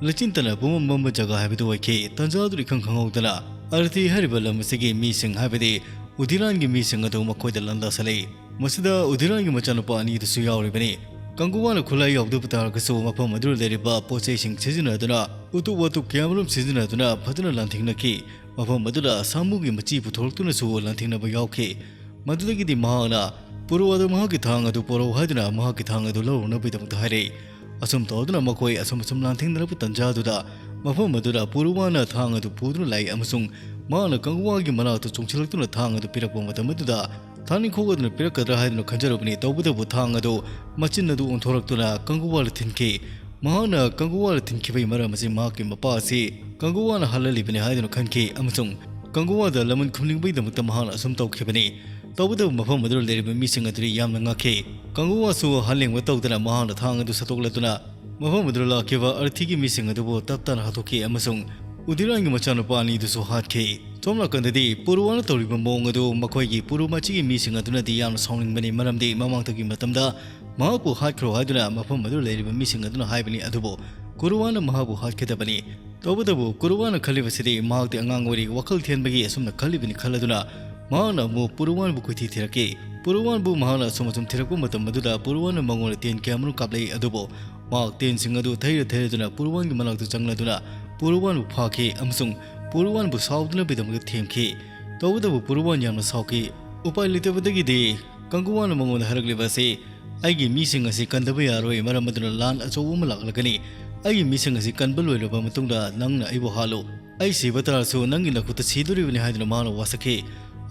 ꯂꯩꯆꯤꯟ ꯇꯥꯅ ꯄꯨꯝꯃꯝ ꯃꯝꯕ ꯖꯒꯥ ꯍꯥꯏꯕꯗꯨ ꯑꯣꯏꯈꯤ꯫ ꯇꯥꯟꯖꯥꯗꯨ ꯏꯈꯪ ꯈꯪꯍꯧꯗꯅ ꯑꯔꯊꯤ ꯍꯥꯏꯔꯤꯕ ꯂꯝ ꯑꯁꯤꯒꯤ ꯃꯤꯁꯤꯡ, ꯍꯥꯏꯕꯗꯤ ꯎꯗꯤꯔꯥꯟꯒꯤ ꯃꯤꯁꯤꯡ ꯑꯗꯨ ꯃꯈꯣꯏꯗ ꯂꯥꯟꯗꯥꯁꯜꯂꯛꯏ꯫ ꯃꯁꯤꯗ ꯎꯗꯤꯔꯥꯟꯒꯤ ꯃꯆꯥꯅꯨꯄꯥ ꯑꯅꯤꯗꯨꯁꯨ ꯌꯥꯎꯔꯤꯕꯅꯤ꯫ ꯀꯪꯒꯨꯋꯥꯅ ꯈꯨꯠꯂꯥꯏ ꯌꯥꯎꯗꯕ ꯇꯥꯔꯒꯁꯨ, ꯃꯐꯝ ꯑꯗꯨꯗ ꯂꯩꯔꯤꯕ ꯄꯣꯠ ꯆꯩꯁꯤꯡ ꯁꯤꯖꯤꯟꯅꯗꯨꯅ, ꯎꯇꯨꯞ ꯋꯥꯇꯨꯞ ꯀꯌꯥꯃꯔꯨꯝ ꯁꯤꯖꯤꯟꯅꯗꯨꯅ ꯐꯖꯅ ꯂꯥꯟꯊꯦꯡꯅꯈꯤ꯫ ꯃꯐꯝ ꯑꯗꯨꯗ ꯁꯥꯃꯨꯒꯤ ꯃꯆꯤ ꯄꯨꯊꯣꯔꯛꯇꯨꯅꯁꯨ ꯂꯥꯟꯊꯦꯡꯅꯕ ꯌꯥꯎꯈꯤ꯫ ꯃꯗꯨꯗꯒꯤꯗꯤ ꯃꯍꯥꯛꯅ ꯄꯨꯔꯨꯋꯥꯗ ꯃꯍꯥꯛꯀꯤ ꯊꯥꯡ ꯑꯗꯨ ꯄꯣꯔꯛꯎ ꯍꯥꯏꯗꯨꯅ ꯃꯍꯥꯛꯀꯤ ꯊꯥꯡ ꯑꯗꯨ ꯂꯧꯔꯨꯅꯕꯒꯤꯗꯃꯛꯇ ꯍꯥꯏꯔꯛꯏ꯫ ꯑꯁꯨꯝ ꯇꯧꯗꯨꯅ ꯃꯈꯣꯏ ꯑꯁꯨꯝ ꯑꯁꯨꯝ ꯂꯥꯟꯊꯦꯡꯅꯔꯛꯄ ꯇꯥꯟꯖꯥꯗꯨꯗ, ꯃꯐꯝ ꯑꯗꯨꯗ ꯄꯨꯔꯨꯋꯥꯅ ꯊꯥꯡ ꯑꯗꯨ ꯄꯨꯗꯨꯅ ꯂꯥꯛꯏ ꯑꯃꯁꯨꯡ ꯃꯍꯥꯛꯅ ꯀꯪꯒꯨꯋꯥꯒꯤ ꯃꯅꯥꯛꯇ ꯆꯣꯡꯁꯤꯜꯂꯛꯇꯨꯅ ꯊꯥꯡ ꯑꯗꯨ ꯄꯤꯔꯛꯄ ꯃꯇꯝ ꯑꯗꯨꯗ, ꯊꯥꯅꯤꯡꯈꯣꯛ ꯑꯗꯨꯅ ꯄꯤꯔꯛꯀꯗ꯭ꯔꯥ ꯍꯥꯏꯗꯨꯅ ꯈꯟꯖꯔꯨꯕꯅꯤ꯫ ꯇꯧꯕꯇꯕꯨ ꯊꯥꯡ ꯑꯗꯨ ꯃꯆꯤꯟ ꯑꯗꯨ ꯑꯣꯟꯊꯣꯔꯛꯇꯨꯅ ꯀꯪꯒꯨꯋꯥꯗ ꯊꯤꯟꯈꯤ꯫ ꯃꯍꯥꯛꯅ ꯀꯪꯒꯨꯋꯥꯗ ꯊꯤꯟꯈꯤꯕꯒꯤ ꯃꯔꯝ ꯑꯁꯤ ꯃꯍꯥꯛꯀꯤ ꯃꯄꯥ ꯑꯁꯤ ꯀꯪꯒꯨꯋꯥꯅ ꯍꯥꯠꯍꯜꯂꯤꯕꯅꯤ ꯍꯥꯏꯗꯨꯅ ꯈꯟꯈꯤ ꯑꯃꯁꯨꯡ ꯀꯪꯒꯨꯋꯥꯗ ꯂꯃꯟ ꯈꯨꯝꯅꯤꯡꯕꯒꯤꯗꯃꯛꯇ ꯃꯍꯥꯛꯅ ꯑꯁꯨꯝ ꯇꯧꯈꯤꯕꯅꯤ꯫ ꯇꯧꯕꯇꯕꯨ ꯃꯐꯝ ꯑꯗꯨꯗ ꯂꯩꯔꯤꯕ ꯃꯤꯁꯤꯡ ꯑꯗꯨꯗꯤ ꯌꯥꯝꯅ ꯉꯛꯈꯤ꯫ ꯀꯪꯒꯨꯋꯥꯁꯨ ꯍꯜꯂꯦꯡꯕ ꯇꯧꯗꯅ ꯃꯍꯥꯛꯅ ꯊꯥꯡ ꯑꯗꯨ ꯁꯠꯇꯣꯛꯂꯗꯨꯅ ꯃꯐꯝ ꯑꯗꯨꯗ ꯂꯥꯛꯈꯤꯕ ꯑꯔꯊꯤꯒꯤ ꯃꯤꯁꯤꯡ ꯑꯗꯨꯕꯨ ꯇꯞ ꯇꯥꯅ ꯍꯥꯠꯇꯣꯛꯈꯤ ꯑꯃꯁꯨꯡ ꯎꯗꯤꯔꯥꯟꯒꯤ ꯃꯆꯥꯅꯨꯄꯥ ꯑꯅꯤꯗꯨꯁꯨ ꯍꯥꯠꯈꯤ꯫ ꯁꯣꯝ ꯅꯥꯀꯟꯗꯗꯤ ꯄꯨꯔꯨꯋꯥꯅ ꯇꯧꯔꯤꯕ ꯃꯑꯣꯡ ꯑꯗꯨ ꯃꯈꯣꯏꯒꯤ ꯄꯨꯔꯨ ꯃꯆꯤꯒꯤ ꯃꯤꯁꯤꯡ ꯑꯗꯨꯅꯗꯤ ꯌꯥꯝꯅ ꯁꯥꯎꯅꯤꯡꯕꯅꯤ, ꯃꯔꯝꯗꯤ ꯃꯃꯥꯡꯗꯒꯤ ꯃꯇꯝꯗ ꯃꯍꯥꯛꯄꯨ ꯍꯥꯠꯈ꯭ꯔꯣ ꯍꯥꯏꯗꯨꯅ ꯃꯐꯝ ꯑꯗꯨꯗ ꯂꯩꯔꯤꯕ ꯃꯤꯁꯤꯡ ꯑꯗꯨꯅ ꯍꯥꯏꯕꯅꯤ, ꯑꯗꯨꯕꯨ ꯀꯨꯔꯨꯋꯥꯅ ꯃꯍꯥꯛꯄꯨ ꯍꯥꯠꯀꯗꯕꯅꯤ꯫ ꯇꯧꯕꯇꯕꯨ ꯀꯨꯔꯨꯋꯥꯅ ꯈꯜꯂꯤꯕꯁꯤꯗꯤ ꯃꯍꯥꯛꯇꯤ ꯑꯉꯥꯡ ꯑꯣꯏꯔꯤ, ꯋꯥꯈꯜ ꯊꯦꯟꯕꯒꯤ ꯑꯁꯨꯝꯅ ꯈꯜꯂꯤꯕꯅꯤ ꯈꯜꯂꯗꯨꯅ ꯃꯍꯥꯛꯅ ꯑꯃꯨꯛ ꯄꯨꯔꯨꯋꯥꯟꯕꯨ ꯀꯣꯏꯊꯤ ꯊꯤꯔꯛꯈꯤ꯫ ꯄꯨꯔꯨꯋꯥꯟꯕꯨ ꯃꯍꯥꯛꯅ ꯑꯁꯨꯝ ꯑꯁꯨꯝ ꯊꯤꯔꯛꯄ ꯃꯇꯝ ꯑꯗꯨꯗ ꯄꯨꯔꯨꯋꯥꯟꯅ ꯃꯉꯣꯟꯗ ꯇꯦꯟ ꯀꯌꯥꯃꯔꯨꯝ ꯀꯥꯞꯂꯛꯏ, ꯑꯗꯨꯕꯨ ꯃꯍꯥꯛ ꯇꯦꯟꯁꯤꯡ ꯑꯗꯨ ꯊꯩꯔ ꯊꯩꯔꯗꯨꯅ ꯄꯨꯔꯨꯋꯥꯟꯒꯤ ꯃꯅꯥꯛꯇ ꯆꯪꯂꯗꯨꯅ ꯄꯨꯔꯨꯋꯥꯟꯕꯨ ꯐꯥꯈꯤ ꯑꯃꯁꯨꯡ ꯄꯨꯔꯨꯋꯥꯟꯕꯨ ꯁꯥꯎꯗꯅꯕꯒꯤꯗꯃꯛꯇ ꯊꯦꯝꯈꯤ꯫ ꯇꯧꯕꯇꯕꯨ ꯄꯨꯔꯨꯋꯥꯟ ꯌꯥꯝꯅ ꯁꯥꯎꯈꯤ꯫ ꯎꯄꯥꯏ ꯂꯩꯇꯕꯗꯒꯤꯗꯤ ꯀꯪꯒꯨꯋꯥꯅ ꯃꯉꯣꯟꯗ ꯍꯥꯏꯔꯛꯂꯤꯕ ꯑꯁꯤ, "ꯑꯩꯒꯤ ꯃꯤꯁꯤꯡ ꯑꯁꯤ ꯀꯟꯗꯕ ꯌꯥꯔꯣꯏ, ꯃꯔꯝ ꯑꯗꯨꯅ ꯂꯥꯟ ꯑꯆꯧꯕ ꯑꯃ ꯂꯥꯛꯂꯒꯅꯤ꯫ ꯑꯩꯒꯤ ꯃꯤꯁꯤꯡ ꯑꯁꯤ ꯀꯟꯕ ꯂꯣꯏꯔꯕ ꯃꯇꯨꯡꯗ ꯅꯪꯅ ꯑꯩꯕꯨ ꯍꯥꯠꯂꯨ꯫ ꯑꯩ ꯁꯤꯕ ꯇꯥꯔꯁꯨ ꯅꯪꯒꯤ ꯅꯈꯨꯠꯇ ꯁꯤꯗꯣꯔꯤꯕꯅꯤ" ꯍꯥꯏꯗꯨꯅ ꯃꯍꯥꯛꯅ ꯋꯥꯁꯛꯈꯤ꯫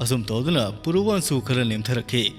ꯑꯁꯨꯝ ꯇꯧꯗꯨꯅ ꯄꯨꯔꯨꯋꯥꯟꯁꯨ ꯈꯔ ꯅꯦꯝꯊꯔꯛꯈꯤ꯫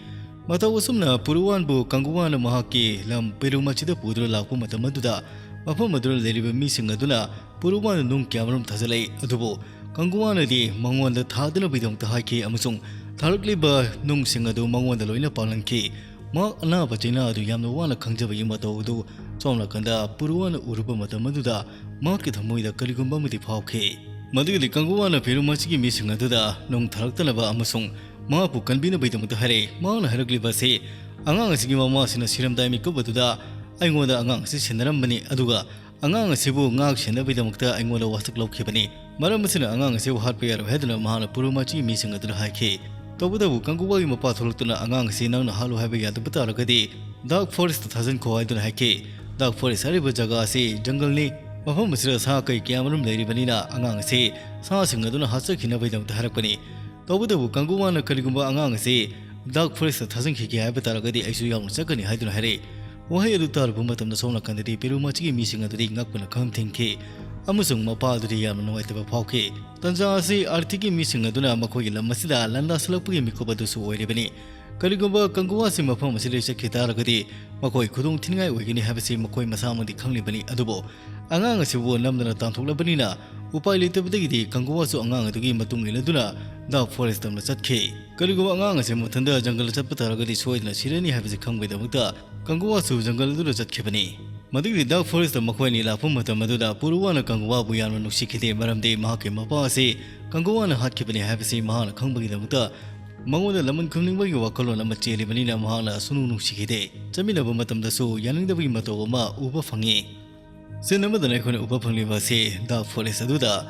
ꯃꯇꯧ ꯑꯁꯨꯝꯅ ꯄꯨꯔꯨꯋꯥꯟꯕꯨ ꯀꯪꯒꯨꯋꯥꯅ ꯃꯍꯥꯛꯀꯤ ꯂꯝ ꯄꯦꯔꯨꯃꯥꯆꯤꯗ ꯄꯨꯗꯨꯅ ꯂꯥꯛꯄ ꯃꯇꯝ ꯑꯗꯨꯗ, ꯃꯐꯝ ꯑꯗꯨꯗ ꯂꯩꯔꯤꯕ ꯃꯤꯁꯤꯡ ꯑꯗꯨꯅ ꯄꯨꯔꯨꯋꯥꯟꯗ ꯅꯨꯡ ꯀꯌꯥꯃꯔꯨꯝ ꯊꯥꯖꯤꯜꯂꯛꯏ, ꯑꯗꯨꯕꯨ ꯀꯪꯒꯨꯋꯥꯅꯗꯤ ꯃꯉꯣꯟꯗ ꯊꯥꯗꯅꯕꯒꯤꯗꯃꯛꯇ ꯍꯥꯏꯈꯤ ꯑꯃꯁꯨꯡ ꯊꯥꯔꯛꯂꯤꯕ ꯅꯨꯡꯁꯤꯡ ꯑꯗꯨ ꯃꯉꯣꯟꯗ ꯂꯣꯏꯅ ꯄꯥꯜꯍꯟꯈꯤ꯫ ꯃꯍꯥꯛ ꯑꯅꯥꯕ ꯆꯩꯅꯥ ꯑꯗꯨ ꯌꯥꯝꯅ ꯋꯥꯅ ꯈꯪꯖꯕꯒꯤ ꯃꯇꯧ ꯑꯗꯨ ꯁꯣꯝ ꯅꯥꯀꯟꯗ ꯄꯨꯔꯨꯋꯥꯅ ꯎꯔꯨꯕ ꯃꯇꯝ ꯑꯗꯨꯗ ꯃꯍꯥꯛꯀꯤ ꯊꯃꯣꯏꯗ ꯀꯔꯤꯒꯨꯝꯕ ꯑꯃꯗꯤ ꯐꯥꯎꯈꯤ꯫ ꯃꯗꯨꯒꯤꯗꯤ ꯀꯪꯒꯨꯋꯥꯅ ꯐꯤꯔꯨꯝ ꯑꯁꯤꯒꯤ ꯃꯤꯁꯤꯡ ꯑꯗꯨꯗ ꯅꯨꯡ ꯊꯥꯔꯛꯇꯅꯕ ꯑꯃꯁꯨꯡ ꯃꯍꯥꯛꯄꯨ ꯀꯟꯕꯤꯅꯕꯒꯤꯗꯃꯛꯇ ꯍꯥꯏꯔꯛꯏ꯫ ꯃꯍꯥꯛꯅ ꯍꯥꯏꯔꯛꯂꯤꯕ ꯑꯁꯤ, "ꯑꯉꯥꯡ ꯑꯁꯤꯒꯤ ꯃꯃꯥ ꯑꯁꯤꯅ ꯁꯤꯔꯝꯗꯥꯏ ꯃꯤꯀꯨꯞ ꯑꯗꯨꯗ ꯑꯩꯉꯣꯟꯗ ꯑꯉꯥꯡ ꯑꯁꯤ ꯁꯤꯟꯅꯔꯝꯕꯅꯤ, ꯑꯗꯨꯒ ꯑꯉꯥꯡ ꯑꯁꯤꯕꯨ ꯉꯥꯛ ꯁꯦꯟꯅꯕꯒꯤꯗꯃꯛꯇ ꯑꯩꯉꯣꯟꯗ ꯋꯥꯁꯛ ꯂꯧꯈꯤꯕꯅꯤ꯫ ꯃꯔꯝ ꯑꯁꯤꯅ ꯑꯉꯥꯡ ꯑꯁꯤꯕꯨ ꯍꯥꯠꯄ ꯌꯥꯔꯣꯏ ꯍꯥꯏꯗꯨꯅ ꯃꯍꯥꯛꯅ ꯄꯨꯔꯨꯃꯥꯆꯤꯒꯤ ꯃꯤꯁꯤꯡ ꯑꯗꯨꯗ ꯍꯥꯏꯈꯤ꯫ ꯇꯧꯕꯇꯕꯨ ꯀꯪꯒꯨꯋꯥꯒꯤ ꯃꯄꯥ ꯊꯣꯛꯂꯛꯇꯨꯅ ꯑꯉꯥꯡ ꯑꯁꯤ ꯅꯪꯅ ꯍꯥꯠꯂꯨ ꯍꯥꯏꯕ ꯌꯥꯗꯕ ꯇꯥꯔꯒꯗꯤ ꯗꯥꯔꯛ ꯐꯣꯔꯦꯁꯇ ꯊꯥꯖꯤꯟꯈꯣ ꯍꯥꯏꯗꯨꯅ ꯍꯥꯏꯈꯤ꯫ ꯗꯥꯔꯛ ꯐꯣꯔꯦꯁ ꯍꯥꯏꯔꯤꯕ ꯖꯒꯥ ꯑꯁꯤ ꯖꯪꯒꯜꯅꯤ꯫ ꯃꯐꯝ ꯑꯁꯤꯗ ꯁꯥ ꯀꯩ ꯀꯌꯥ ꯃꯔꯨꯝ ꯂꯩꯔꯤꯕꯅꯤꯅ ꯑꯉꯥꯡ ꯑꯁꯤ ꯁꯥꯁꯤꯡ ꯑꯗꯨꯅ ꯍꯥꯠꯆꯈꯤꯅꯕꯒꯤꯗꯃꯛꯇ ꯍꯥꯏꯔꯛꯄꯅꯤ꯫ ꯇꯧꯕꯇꯕꯨ ꯀꯪꯒꯨꯋꯥꯅ ꯀꯔꯤꯒꯨꯝꯕ ꯑꯉꯥꯡ ꯑꯁꯤ ꯗꯥꯔꯛ ꯐꯣꯔꯦꯁꯇ ꯊꯥꯖꯤꯟꯈꯤꯒꯦ ꯍꯥꯏꯕ ꯇꯥꯔꯒꯗꯤ ꯑꯩꯁꯨ ꯌꯥꯎꯅ ꯆꯠꯀꯅꯤ ꯍꯥꯏꯗꯨꯅ ꯍꯥꯏꯔꯛꯏ꯫ ꯋꯥꯍꯩ ꯑꯗꯨ ꯇꯥꯔꯨꯕ ꯃꯇꯝꯗ ꯁꯣꯝ ꯅꯥꯀꯟꯗꯗꯤ ꯄꯦꯔꯨꯃꯥꯆꯤꯒꯤ ꯃꯤꯁꯤꯡ ꯑꯗꯨꯗꯤ ꯉꯛꯄꯅ ꯈꯝ ꯊꯤꯡꯈꯤ ꯑꯃꯁꯨꯡ ꯃꯄꯥ ꯑꯗꯨꯗꯤ ꯌꯥꯝꯅ ꯅꯨꯡꯉꯥꯏꯇꯕ ꯐꯥꯎꯈꯤ꯫ ꯇꯟꯖꯥ ꯑꯁꯤ ꯑꯥꯔꯊꯤꯒꯤ ꯃꯤꯁꯤꯡ ꯑꯗꯨꯅ ꯃꯈꯣꯏꯒꯤ ꯂꯝ ꯑꯁꯤꯗ ꯂꯥꯟꯗꯥꯁꯤꯜꯂꯛꯄꯒꯤ ꯃꯤꯀꯨꯞ ꯑꯗꯨꯁꯨ ꯑꯣꯏꯔꯤꯕꯅꯤ꯫ ꯀꯔꯤꯒꯨꯝꯕ ꯀꯪꯒꯨꯋꯥꯁꯤ ꯃꯐꯝ ꯑꯁꯤꯗ ꯆꯠꯈꯤ ꯇꯥꯔꯒꯗꯤ ꯃꯈꯣꯏ ꯈꯨꯗꯣꯡ ꯊꯤꯅꯤꯡꯉꯥꯏ ꯑꯣꯏꯒꯅꯤ ꯍꯥꯏꯕꯁꯤ ꯃꯈꯣꯏ ꯃꯁꯥꯃꯛꯇꯤ ꯈꯪꯂꯤꯕꯅꯤ꯫ ꯑꯗꯨꯕꯨ ꯑꯉꯥꯡ ꯑꯁꯤꯕꯨ ꯅꯝꯗꯅ ꯇꯥꯟꯊꯣꯛꯂꯕꯅꯤꯅ ꯎꯄꯥꯏ ꯂꯩꯇꯕꯗꯒꯤꯗꯤ ꯀꯪꯒꯨꯋꯥꯁꯨ ꯑꯉꯥꯡ ꯑꯗꯨꯒꯤ ꯃꯇꯨꯡ ꯏꯟꯅꯗꯨꯅ ꯗꯥꯔꯛ ꯐꯣꯔꯦꯁ ꯇꯝꯅ ꯆꯠꯈꯤ꯫ ꯀꯔꯤꯒꯨꯝꯕ ꯑꯉꯥꯡ ꯑꯁꯤ ꯃꯊꯟꯇ ꯖꯪꯒꯜꯗ ꯆꯠꯄ ꯇꯥꯔꯒꯗꯤ ꯁꯣꯏꯗꯅ ꯁꯤꯔꯅꯤ ꯍꯥꯏꯕꯁꯤ ꯈꯪꯕꯒꯤꯗꯃꯛꯇ ꯀꯪꯒꯨꯋꯥꯁꯨ ꯖꯪꯒꯜ ꯑꯗꯨꯗ ꯆꯠꯈꯤꯕꯅꯤ꯫ ꯃꯗꯨꯒꯤ ꯗꯥꯔꯛ ꯐꯣꯔꯦꯁꯇ ꯃꯈꯣꯏ ꯑꯅꯤ ꯂꯥꯛꯄ ꯃꯇꯝ ꯑꯗꯨꯗ ꯄꯨꯔꯨꯋꯥꯅ ꯀꯪꯒꯨꯋꯥꯕꯨ ꯌꯥꯝꯅ ꯅꯨꯡꯁꯤꯈꯤꯗꯦ, ꯃꯔꯝꯗꯤ ꯃꯍꯥꯛꯀꯤ ꯃꯄꯥ ꯑꯁꯤ ꯀꯪꯒꯨꯋꯥꯅ ꯍꯥꯠꯈꯤꯕꯅꯤ ꯍꯥꯏꯕꯁꯤ ꯃꯍꯥꯛꯅ ꯈꯪꯕꯒꯤꯗꯃꯛꯇ ꯃꯉꯣꯟꯗ ꯂꯃꯟ ꯈꯨꯝꯅꯤꯡꯕꯒꯤ ꯋꯥꯈꯜꯂꯣꯟ ꯑꯃ ꯆꯦꯜꯂꯤꯕꯅꯤꯅ ꯃꯍꯥꯛꯅ ꯁꯨꯅꯨꯡ ꯅꯨꯡꯁꯤꯈꯤꯗꯦ꯫ ꯆꯠꯃꯤꯟꯅꯕ ꯃꯇꯝꯗꯁꯨ ꯌꯥꯅꯤꯡꯗꯕꯒꯤ ꯃꯇꯧ ꯑꯃ ꯎꯕ ꯐꯪꯉꯤ꯫ ꯁꯤꯟ ꯑꯃꯗꯅ ꯑꯩꯈꯣꯏꯅ ꯎꯕ ꯐꯪꯂꯤꯕ ꯑꯁꯤ ꯗꯥꯔꯛ ꯐꯣꯔꯦꯁ ꯑꯗꯨꯗ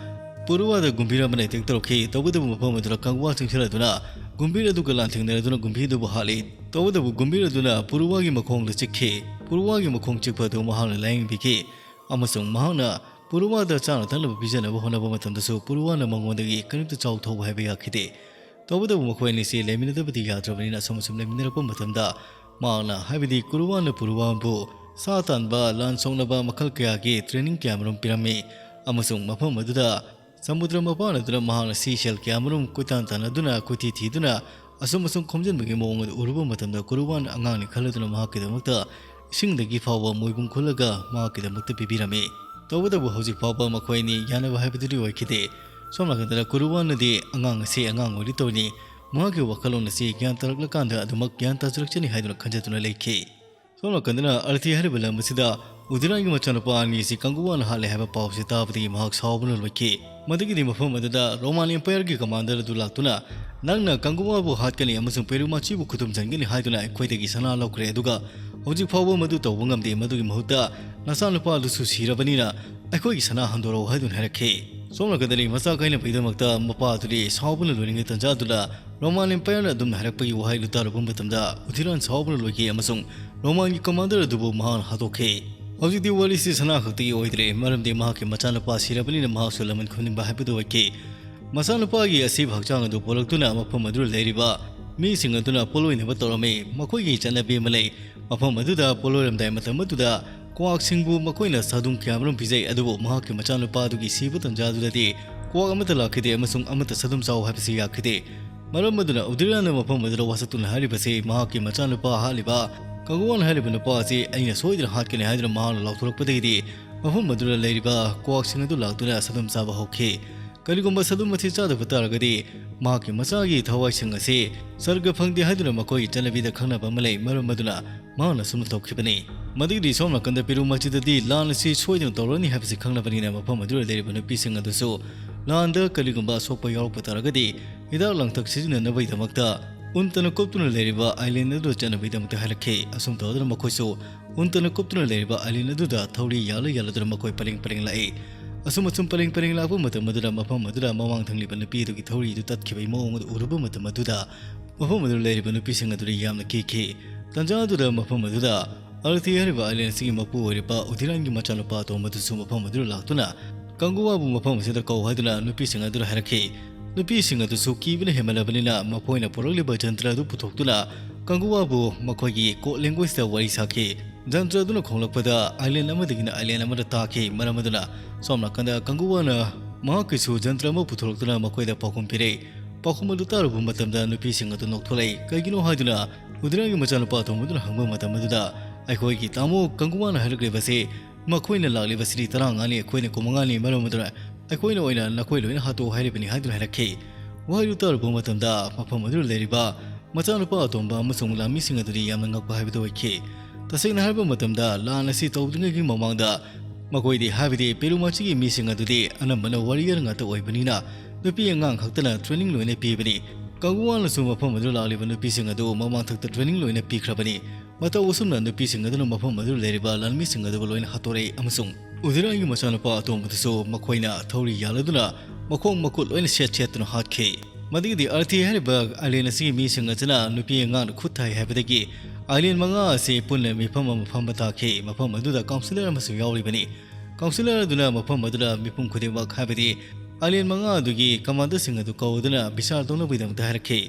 ꯄꯨꯔꯨꯋꯥꯗ ꯒꯨꯝꯚꯤꯔ ꯑꯃꯅ ꯑꯦꯇꯦꯛ ꯇꯧꯔꯛꯈꯤ꯫ ꯇꯧꯕꯇꯕꯨ ꯃꯐꯝ ꯑꯗꯨꯗ ꯀꯪꯒꯨꯋꯥ ꯆꯪꯁꯤꯜꯂꯗꯨꯅ ꯒꯨꯝꯚꯤꯔ ꯑꯗꯨꯒ ꯂꯥꯟꯊꯦꯡꯅꯔꯗꯨꯅ ꯒꯨꯝꯚꯤꯔ ꯑꯗꯨꯕꯨ ꯍꯥꯠꯂꯤ꯫ ꯇꯧꯕꯇꯕꯨ ꯒꯨꯝꯚꯤꯔ ꯑꯗꯨꯅ ꯄꯨꯔꯨꯋꯥꯒꯤ ꯃꯈꯣꯡꯗ ꯆꯤꯛꯈꯤ꯫ ꯄꯨꯔꯨꯋꯥꯒꯤ ꯃꯈꯣꯡ ꯆꯤꯛꯄ ꯑꯗꯨ ꯃꯍꯥꯛꯅ ꯂꯥꯌꯦꯡꯕꯤꯈꯤ ꯑꯃꯁꯨꯡ ꯃꯍꯥꯛꯅ ꯄꯨꯔꯨꯋꯥꯗ ꯆꯥꯅ ꯊꯛꯅꯕ ꯄꯤꯖꯅꯕ ꯍꯣꯠꯅꯕ ꯃꯇꯝꯗꯁꯨ ꯄꯨꯔꯨꯋꯥꯅ ꯃꯉꯣꯟꯗꯒꯤ ꯀꯔꯤꯝꯇ ꯆꯥꯎ ꯊꯧꯕ ꯍꯥꯏꯕ ꯌꯥꯈꯤꯗꯦ꯫ ꯇꯧꯕꯇꯕꯨ ꯃꯈꯣꯏ ꯑꯅꯤꯁꯤ ꯂꯩꯃꯤꯟꯅꯗꯕꯗꯤ ꯌꯥꯗ꯭ꯔꯕꯅꯤꯅ ꯑꯁꯨꯝ ꯑꯁꯨꯝ ꯂꯩꯃꯤꯟꯅꯔꯛꯄ ꯃꯇꯝꯗ ꯃꯍꯥꯛꯅ, ꯍꯥꯏꯕꯗꯤ ꯀꯨꯔꯨꯋꯥꯅ ꯄꯨꯔꯨꯋꯥꯕꯨ ꯁꯥ ꯇꯥꯟꯕ, ꯂꯥꯟ ꯁꯣꯛꯅꯕ ꯃꯈꯜ ꯀꯌꯥꯒꯤ training ꯀꯌꯥꯃꯔꯨꯝ ꯄꯤꯔꯝꯃꯤ ꯑꯃꯁꯨꯡ ꯃꯐꯝ ꯑꯗꯨꯗ ꯁꯃꯨꯗ꯭ꯔ ꯃꯄꯥꯟ ꯑꯗꯨꯗ ꯃꯍꯥꯛꯅ seashell ꯀꯌꯥꯃꯔꯨꯝ ꯀꯣꯏꯇꯥꯟ ꯇꯥꯟꯅꯗꯨꯅ ꯀꯣꯏꯊꯤ ꯊꯤꯗꯨꯅ ꯑꯁꯨꯝ ꯑꯁꯨꯝ ꯈꯣꯝꯖꯤꯟꯕꯒꯤ ꯃꯑꯣꯡ ꯑꯗꯨ ꯎꯔꯨꯕ ꯃꯇꯝꯗ ꯀꯨꯔꯨꯋꯥꯅ ꯑꯉꯥꯡꯅꯤ ꯈꯜꯂꯗꯨꯅ ꯃꯍꯥꯛꯀꯤꯗꯃꯛꯇ ꯏꯁꯤꯡꯗꯒꯤ ꯐꯥꯎꯕ ꯃꯣꯏꯕꯨꯡ ꯈꯨꯜꯂꯒ ꯃꯍꯥꯛꯀꯤꯗꯃꯛꯇ ꯄꯤꯕꯤꯔꯝꯃꯤ꯫ ꯇꯧꯕꯇꯕꯨ ꯍꯧꯖꯤꯛ ꯐꯥꯎꯕ ꯃꯈꯣꯏ ꯑꯅꯤ ꯌꯥꯅꯕ ꯍꯥꯏꯕꯗꯨꯗꯤ ꯑꯣꯏꯈꯤꯗꯦ꯫ ꯁꯣꯝ ꯅꯥꯀꯟꯗ ꯀꯨꯔꯨꯋꯥꯅꯗꯤ ꯑꯉꯥꯡ ꯑꯁꯤ ꯑꯉꯥꯡ ꯑꯣꯏꯔꯤ ꯇꯧꯔꯤꯅꯤ, ꯃꯍꯥꯛꯀꯤ ꯋꯥꯈꯜꯂꯣꯟ ꯑꯁꯤ ꯒ꯭ꯌꯥꯟ ꯇꯥꯔꯛꯂꯀꯥꯟꯗ ꯑꯗꯨꯃꯛ ꯒ꯭ꯌꯥꯟ ꯇꯥꯖꯔꯛꯆꯅꯤ ꯍꯥꯏꯗꯨꯅ ꯈꯟꯖꯗꯨꯅ ꯂꯩꯈꯤ꯫ ꯁꯣꯝ ꯅꯥꯀꯟꯗꯅ ꯑꯔꯊꯤ ꯍꯥꯏꯔꯤꯕ ꯂꯝ ꯑꯁꯤꯗ ꯎꯗꯤꯔꯥꯒꯤ ꯃꯆꯥꯅꯨꯄꯥ ꯑꯅꯤ ꯑꯁꯤ ꯀꯪꯒꯨꯋꯥꯅ ꯍꯥꯠꯂꯦ ꯍꯥꯏꯕ ꯄꯥꯎ ꯑꯁꯤ ꯇꯥꯕꯗꯒꯤ ꯃꯍꯥꯛ ꯁꯥꯎꯕꯅ ꯂꯣꯏꯈꯤ꯫ ꯃꯗꯨꯒꯤꯗꯤ ꯃꯐꯝ ꯑꯗꯨꯗ ꯔꯣꯃꯥꯟ ꯑꯦꯝꯄꯥꯌꯔꯒꯤ ꯀꯃꯥꯟꯗꯔ ꯑꯗꯨ ꯂꯥꯛꯇꯨꯅ, "ꯅꯪꯅ ꯀꯪꯒꯨꯋꯥꯕꯨ ꯍꯥꯠꯀꯅꯤ ꯑꯃꯁꯨꯡ ꯄꯦꯔꯨꯃꯥꯆꯤꯕꯨ ꯈꯨꯗꯨꯝ ꯆꯟꯒꯅꯤ ꯍꯥꯏꯗꯨꯅ ꯑꯩꯈꯣꯏꯗꯒꯤ ꯁꯅꯥ ꯂꯧꯈ꯭ꯔꯦ, ꯑꯗꯨꯒ ꯍꯧꯖꯤꯛ ꯐꯥꯎꯕ ꯃꯗꯨ ꯇꯧꯕ ꯉꯝꯗꯦ꯫ ꯃꯗꯨꯒꯤ ꯃꯍꯨꯠꯇ ꯅꯆꯥꯅꯨꯄꯥꯗꯨꯁꯨ ꯁꯤꯔꯕꯅꯤꯅ ꯑꯩꯈꯣꯏꯒꯤ ꯁꯅꯥ ꯍꯟꯗꯣꯔꯛꯎ ꯍꯥꯏꯗꯨꯅ ꯍꯥꯏꯔꯛꯈꯤ꯫ ꯁꯣꯝ ꯅꯥꯀꯟꯗꯅꯤ ꯃꯆꯥ ꯀꯥꯏꯅꯕꯒꯤꯗꯃꯛꯇ ꯃꯄꯥ ꯑꯗꯨꯗꯤ ꯁꯥꯎꯕꯅ ꯂꯣꯏꯅꯤꯡꯉꯦ꯫ ꯇꯟꯖꯥꯗꯨꯗ ꯔꯣꯃꯥꯟ ꯑꯦꯝꯄꯥꯌꯔꯅ ꯑꯗꯨꯝꯅ ꯍꯥꯏꯔꯛꯄꯒꯤ ꯋꯥꯍꯩꯗꯨ ꯇꯥꯔꯨꯕ ꯃꯇꯝꯗ ꯎꯗꯤꯔꯥꯟ ꯁꯥꯎꯕꯅ ꯂꯣꯏꯈꯤ ꯑꯃꯁꯨꯡ ꯔꯣꯃꯥꯟꯒꯤ ꯀꯃꯥꯟꯗꯔ ꯑꯗꯨꯕꯨ ꯃꯍꯥꯛꯅ ꯍꯥꯠꯇꯣꯛꯈꯤ꯫ ꯍꯧꯖꯤꯛꯇꯤ ꯋꯥꯔꯤꯁꯤ ꯁꯅꯥ ꯈꯛꯇꯒꯤ ꯑꯣꯏꯗ꯭ꯔꯦ, ꯃꯔꯝꯗꯤ ꯃꯍꯥꯛꯀꯤ ꯃꯆꯥꯅꯨꯄꯥ ꯁꯤꯔꯕꯅꯤꯅ ꯃꯍꯥꯛꯁꯨ ꯂꯃꯟ ꯈꯨꯝꯅꯤꯡꯕ ꯍꯥꯏꯕꯗꯨ ꯑꯣꯏꯈꯤ꯫ ꯃꯆꯥꯅꯨꯄꯥꯒꯤ ꯑꯁꯤꯕ ꯍꯛꯆꯥꯡ ꯑꯗꯨ ꯄꯣꯔꯛꯇꯨꯅ ꯃꯐꯝ ꯑꯗꯨꯗ ꯂꯩꯔꯤꯕ ꯃꯤꯁꯤꯡ ꯑꯗꯨꯅ ꯄꯣꯠꯂꯣꯏꯅꯕ ꯇꯧꯔꯝꯃꯤ꯫ ꯃꯈꯣꯏꯒꯤ ꯆꯠꯅꯕꯤ ꯑꯃ ꯂꯩ꯫ ꯃꯐꯝ ꯑꯗꯨꯗ ꯄꯣꯠꯂꯣꯏꯔꯝꯗꯥꯏ ꯃꯇꯝ ꯑꯗꯨꯗ ꯀ꯭ꯋꯥꯛꯁꯤꯡꯕꯨ ꯃꯈꯣꯏꯅ ꯁꯥꯗꯨꯝ ꯀꯌꯥꯃꯔꯨꯝ ꯄꯤꯖꯩ, ꯑꯗꯨꯕꯨ ꯃꯍꯥꯛꯀꯤ ꯃꯆꯥꯅꯨꯄꯥ ꯑꯗꯨꯒꯤ ꯁꯤꯕ ꯇꯟꯖꯥ ꯑꯗꯨꯗꯗꯤ ꯀ꯭ꯋꯥꯛ ꯑꯃꯠꯇ ꯂꯥꯛꯈꯤꯗꯦ ꯑꯃꯁꯨꯡ ꯑꯃꯠꯇ ꯁꯥꯗꯨꯝ ꯆꯥꯎ ꯍꯥꯏꯕꯁꯤ ꯌꯥꯈꯤꯗꯦ꯫ ꯃꯔꯝ ꯑꯗꯨꯅ ꯎꯗꯤꯔꯥꯅ ꯃꯐꯝ ꯑꯗꯨꯗ ꯋꯥꯁꯛꯇꯨꯅ ꯍꯥꯏꯔꯤꯕꯁꯤ ꯃꯍꯥꯛꯀꯤ ꯃꯆꯥꯅꯨꯄꯥ ꯍꯥꯠꯂꯤꯕ ꯀꯪꯒꯨꯋꯥꯟ ꯍꯥꯏꯔꯤꯕ ꯅꯨꯄꯥ ꯑꯁꯤ ꯑꯩꯅ ꯁꯣꯏꯗꯅ ꯍꯥꯠꯀꯅꯤ ꯍꯥꯏꯗꯨꯅ ꯃꯍꯥꯛꯅ ꯂꯥꯎꯊꯣꯔꯛꯄꯗꯒꯤꯗꯤ ꯃꯐꯝ ꯑꯗꯨꯗ ꯂꯩꯔꯤꯕ ꯀ꯭ꯋꯥꯛꯁꯤꯡ ꯑꯗꯨ ꯂꯥꯛꯇꯨꯅ ꯁꯥꯗꯨꯝ ꯆꯥꯕ ꯍꯧꯈꯤ꯫ ꯀꯔꯤꯒꯨꯝꯕ ꯁꯥꯗꯨꯝ ꯑꯁꯤ ꯆꯥꯗꯕ ꯇꯥꯔꯒꯗꯤ ꯃꯍꯥꯛꯀꯤ ꯃꯆꯥꯒꯤ ꯊꯋꯥꯏꯁꯤꯡ ꯑꯁꯤ ꯁꯔꯒ ꯐꯪꯗꯦ ꯍꯥꯏꯗꯨꯅ ꯃꯈꯣꯏꯒꯤ ꯆꯠꯅꯕꯤꯗ ꯈꯪꯅꯕ ꯑꯃ ꯂꯩ꯫ ꯃꯔꯝ ꯑꯗꯨꯅ ꯃꯍꯥꯛꯅ ꯑꯁꯨꯝꯅ ꯇꯧꯈꯤꯕꯅꯤ꯫ ꯃꯗꯨꯒꯤꯗꯤ ꯁꯣꯝ ꯅꯥꯀꯟꯗ ꯄꯦꯔꯨ ꯃꯆꯤꯗꯗꯤ ꯂꯥꯟ ꯑꯁꯤ ꯁꯣꯏꯗꯅ ꯇꯧꯔꯅꯤ ꯍꯥꯏꯕꯁꯤ ꯈꯪꯂꯕꯅꯤꯅ ꯃꯐꯝ ꯑꯗꯨꯗ ꯂꯩꯔꯤꯕ ꯅꯨꯄꯤꯁꯤꯡ ꯑꯗꯨꯁꯨ ꯂꯥꯟꯗ ꯀꯔꯤꯒꯨꯝꯕ ꯑꯁꯣꯛꯄ ꯌꯥꯎꯔꯛꯄ ꯇꯥꯔꯒꯗꯤ ꯍꯤꯗꯥꯛ ꯂꯥꯡꯊꯛ ꯁꯤꯖꯤꯟꯅꯅꯕꯒꯤꯗꯃꯛꯇ ꯎꯟꯇꯅ ꯀꯨꯞꯇꯨꯅ ꯂꯩꯔꯤꯕ ꯑꯥꯏꯂꯦꯟ ꯑꯗꯨꯗ ꯆꯠꯅꯕꯒꯤꯗꯃꯛꯇ ꯍꯥꯏꯔꯛꯈꯤ꯫ ꯑꯁꯨꯝ ꯇꯧꯗꯨꯅ ꯃꯈꯣꯏꯁꯨ ꯎꯟꯇꯅ ꯀꯨꯞꯇꯨꯅ ꯂꯩꯔꯤꯕ ꯑꯥꯏꯂꯦꯟ ꯑꯗꯨꯗ ꯊꯧꯔꯤ ꯌꯥꯜꯂ ꯌꯥꯜꯂꯗꯨꯅ ꯃꯈꯣꯏ ꯄꯔꯦꯡ ꯄꯔꯦꯡ ꯂꯥꯛꯏ꯫ ꯑꯁꯨꯝ ꯑꯁꯨꯝ ꯄꯔꯦꯡ ꯄꯔꯦꯡ ꯂꯥꯛꯄ ꯃꯇꯝ ꯑꯗꯨꯗ ꯃꯐꯝ ꯑꯗꯨꯗ ꯃꯃꯥꯡ ꯊꯪꯂꯤꯕ ꯅꯨꯄꯤ ꯑꯗꯨꯒꯤ ꯊꯧꯔꯤ ꯑꯗꯨ ꯇꯠꯈꯤꯕꯒꯤ ꯃꯑꯣꯡ ꯑꯗꯨ ꯎꯔꯨꯕ ꯃꯇꯝ ꯑꯗꯨꯗ ꯃꯐꯝ ꯑꯗꯨꯗ ꯂꯩꯔꯤꯕ ꯅꯨꯄꯤꯁꯤꯡ ꯑꯗꯨꯗ ꯌꯥꯝꯅ ꯀꯤꯈꯤ꯫ ꯇꯟꯖꯥ ꯑꯗꯨꯗ ꯃꯐꯝ ꯑꯗꯨꯗ ꯑꯔꯊꯤ ꯍꯥꯏꯔꯤꯕ ꯑꯥꯏꯂꯦꯟ ꯑꯁꯤꯒꯤ ꯃꯄꯨ ꯑꯣꯏꯔꯤꯕ ꯎꯗꯤꯔꯥꯟꯒꯤ ꯃꯆꯥꯅꯨꯄꯥ ꯑꯇꯣꯝꯕꯗꯨꯁꯨ ꯃꯐꯝ ꯑꯗꯨꯗ ꯂꯥꯛꯇꯨꯅ ꯀꯪꯒꯨꯋꯥꯕꯨ ꯃꯐꯝ ꯑꯁꯤꯗ ꯀꯧ ꯍꯥꯏꯗꯨꯅ ꯅꯨꯄꯤꯁꯤꯡ ꯑꯗꯨꯗ ꯍꯥꯏꯔꯛꯈꯤ꯫ ꯅꯨꯄꯤꯁꯤꯡ ꯑꯗꯨꯁꯨ ꯀꯤꯕꯅ ꯍꯦꯟꯃꯜꯂꯕꯅꯤꯅ ꯃꯈꯣꯏꯅ ꯄꯨꯔꯛꯂꯤꯕ ꯖꯟꯇ꯭ꯔ ꯑꯗꯨ ꯄꯨꯊꯣꯛꯇꯨꯅ ꯀꯪꯒꯨꯋꯥꯕꯨ ꯃꯈꯣꯏꯒꯤ ꯀꯣꯗ ꯂꯦꯡꯒ꯭ꯋꯦꯖꯇ ꯋꯥꯔꯤ ꯁꯥꯈꯤ꯫ ꯖꯟꯇ꯭ꯔ ꯑꯗꯨꯅ ꯈꯣꯡꯂꯛꯄꯗ ꯑꯥꯏꯂꯦꯟ ꯑꯃꯗꯒꯤꯅ ꯑꯥꯏꯂꯦꯟ ꯑꯃꯗ ꯇꯥꯈꯤ꯫ ꯃꯔꯝ ꯑꯗꯨꯅ ꯁꯣꯝ ꯅꯥꯀꯟꯗ ꯀꯪꯒꯨꯋꯥꯅ ꯃꯍꯥꯛꯀꯤꯁꯨ ꯖꯟꯇ꯭ꯔ ꯑꯃ ꯄꯨꯊꯣꯔꯛꯇꯨꯅ ꯃꯈꯣꯏꯗ ꯄꯥꯎꯈꯨꯝ ꯄꯤꯔꯛꯏ꯫ ꯄꯥꯎꯈꯨꯝ ꯑꯗꯨ ꯇꯥꯔꯨꯕ ꯃꯇꯝꯗ ꯅꯨꯄꯤꯁꯤꯡ ꯑꯗꯨ ꯅꯣꯛꯊꯣꯛꯂꯛꯏ꯫ ꯀꯩꯒꯤꯅꯣ ꯍꯥꯏꯗꯨꯅ ꯎꯗꯤꯔꯥꯟꯒꯤ ꯃꯆꯥꯅꯨꯄꯥ ꯑꯇꯣꯝꯕꯗꯨꯅ ꯍꯪꯕ ꯃꯇꯝ ꯑꯗꯨꯗ ꯑꯩꯈꯣꯏꯒꯤ ꯇꯥꯃꯣ ꯀꯪꯒꯨꯋꯥꯅ ꯍꯥꯏꯔꯛꯂꯤꯕꯁꯤ ꯃꯈꯣꯏꯅ ꯂꯥꯛꯂꯤꯕꯁꯤꯗꯤ ꯇꯔꯥꯃꯉꯥꯅꯤ, ꯑꯩꯈꯣꯏꯅ ꯀꯨꯟꯃꯉꯥꯅꯤ, ꯃꯔꯝ ꯑꯗꯨꯅ ꯑꯩꯈꯣꯏꯅ ꯑꯣꯏꯅ ꯅꯈꯣꯏ ꯂꯣꯏꯅ ꯍꯥꯠꯇꯣꯛꯎ ꯍꯥꯏꯔꯤꯕꯅꯤ ꯍꯥꯏꯗꯨꯅ ꯍꯥꯏꯔꯛꯈꯤ꯫ ꯋꯥꯍꯩꯗꯨ ꯇꯥꯔꯨꯕ ꯃꯇꯝꯗ ꯃꯐꯝ ꯑꯗꯨꯗ ꯂꯩꯔꯤꯕ ꯃꯆꯥꯅꯨꯄꯥ ꯑꯇꯣꯝꯕ ꯑꯃꯁꯨꯡ ꯂꯥꯟꯃꯤꯁꯤꯡ ꯑꯗꯨꯗꯤ ꯌꯥꯝꯅ ꯉꯛꯄ ꯍꯥꯏꯕꯗꯨ ꯑꯣꯏꯈꯤ꯫ ꯇꯁꯦꯡꯅ ꯍꯥꯏꯔꯕ ꯃꯇꯝꯗ ꯂꯥꯟ ꯑꯁꯤ ꯇꯧꯗ꯭ꯔꯤꯉꯩꯒꯤ ꯃꯃꯥꯡꯗ ꯃꯈꯣꯏꯗꯤ, ꯍꯥꯏꯕꯗꯤ ꯄꯦꯔꯨꯃꯥꯆꯤꯒꯤ ꯃꯤꯁꯤꯡ ꯑꯗꯨꯗꯤ ꯑꯅꯝꯕꯅ ꯋꯥꯔꯤꯌꯔ ꯉꯥꯛꯇ ꯑꯣꯏꯕꯅꯤꯅ ꯅꯨꯄꯤ ꯑꯉꯥꯡ ꯈꯛꯇꯅ ꯇ꯭ꯔꯦꯅꯤꯡ ꯂꯣꯏꯅ ꯄꯤꯕꯅꯤ꯫ ꯀꯪꯒꯨꯋꯥꯅꯁꯨ ꯃꯐꯝ ꯑꯗꯨꯗ ꯂꯥꯛꯂꯤꯕ ꯅꯨꯄꯤꯁꯤꯡ ꯑꯗꯨ ꯃꯃꯥꯡ ꯊꯛꯇ ꯇ꯭ꯔꯦꯅꯤꯡ ꯂꯣꯏꯅ ꯄꯤꯈ꯭ꯔꯕꯅꯤ꯫ ꯃꯇꯧ ꯑꯁꯨꯝꯅ ꯅꯨꯄꯤꯁꯤꯡ ꯑꯗꯨꯅ ꯃꯐꯝ ꯑꯗꯨꯗ ꯂꯩꯔꯤꯕ ꯂꯥꯟꯃꯤꯁꯤꯡ ꯑꯗꯨꯕꯨ ꯂꯣꯏꯅ ꯍꯥꯠꯇꯣꯔꯛꯏ ꯑꯃꯁꯨꯡ ꯎꯗꯤꯔꯥꯟꯒꯤ ꯃꯆꯥꯅꯨꯄꯥ ꯑꯇꯣꯝꯕꯗꯨꯁꯨ ꯃꯈꯣꯏꯅ ꯊꯧꯔꯤ ꯌꯥꯜꯂꯗꯨꯅ ꯃꯈꯣꯡ ꯃꯈꯨꯠ ꯂꯣꯏꯅ ꯁꯦꯠ ꯁꯦꯠꯇꯨꯅ ꯍꯥꯠꯈꯤ꯫ ꯃꯗꯨꯒꯤꯗꯤ ꯑꯔꯊꯤ ꯍꯥꯏꯔꯤꯕ ꯑꯥꯏꯂꯦꯟ ꯑꯁꯤꯒꯤ ꯃꯤꯁꯤꯡ ꯑꯁꯤꯅ ꯅꯨꯄꯤ ꯑꯉꯥꯡꯗ ꯈꯨꯠ ꯊꯥꯏ ꯍꯥꯏꯕꯗꯒꯤ ꯑꯥꯏꯂꯦꯟ ꯃꯉꯥ ꯑꯁꯤ ꯄꯨꯟꯅ ꯃꯤꯐꯝ ꯑꯃ ꯐꯝꯕ ꯇꯥꯈꯤ꯫ ꯃꯐꯝ ꯑꯗꯨꯗ ꯀꯥꯎꯟꯁꯤꯂꯔ ꯑꯃꯁꯨ ꯌꯥꯎꯔꯤꯕꯅꯤ꯫ ꯀꯥꯎꯟꯁꯤꯂꯔ ꯑꯗꯨꯅ ꯃꯐꯝ ꯑꯗꯨꯗ ꯃꯤꯄꯨꯝ ꯈꯨꯗꯤꯡꯃꯛ, ꯍꯥꯏꯕꯗꯤ ꯑꯥꯏꯂꯦꯟ ꯃꯉꯥ ꯑꯗꯨꯒꯤ ꯀꯃꯥꯟꯗꯔꯁꯤꯡ ꯑꯗꯨ ꯀꯧꯗꯨꯅ ꯕꯤꯆꯥꯔ ꯇꯧꯅꯕꯒꯤꯗꯃꯛꯇ ꯍꯥꯏꯔꯛꯈꯤ꯫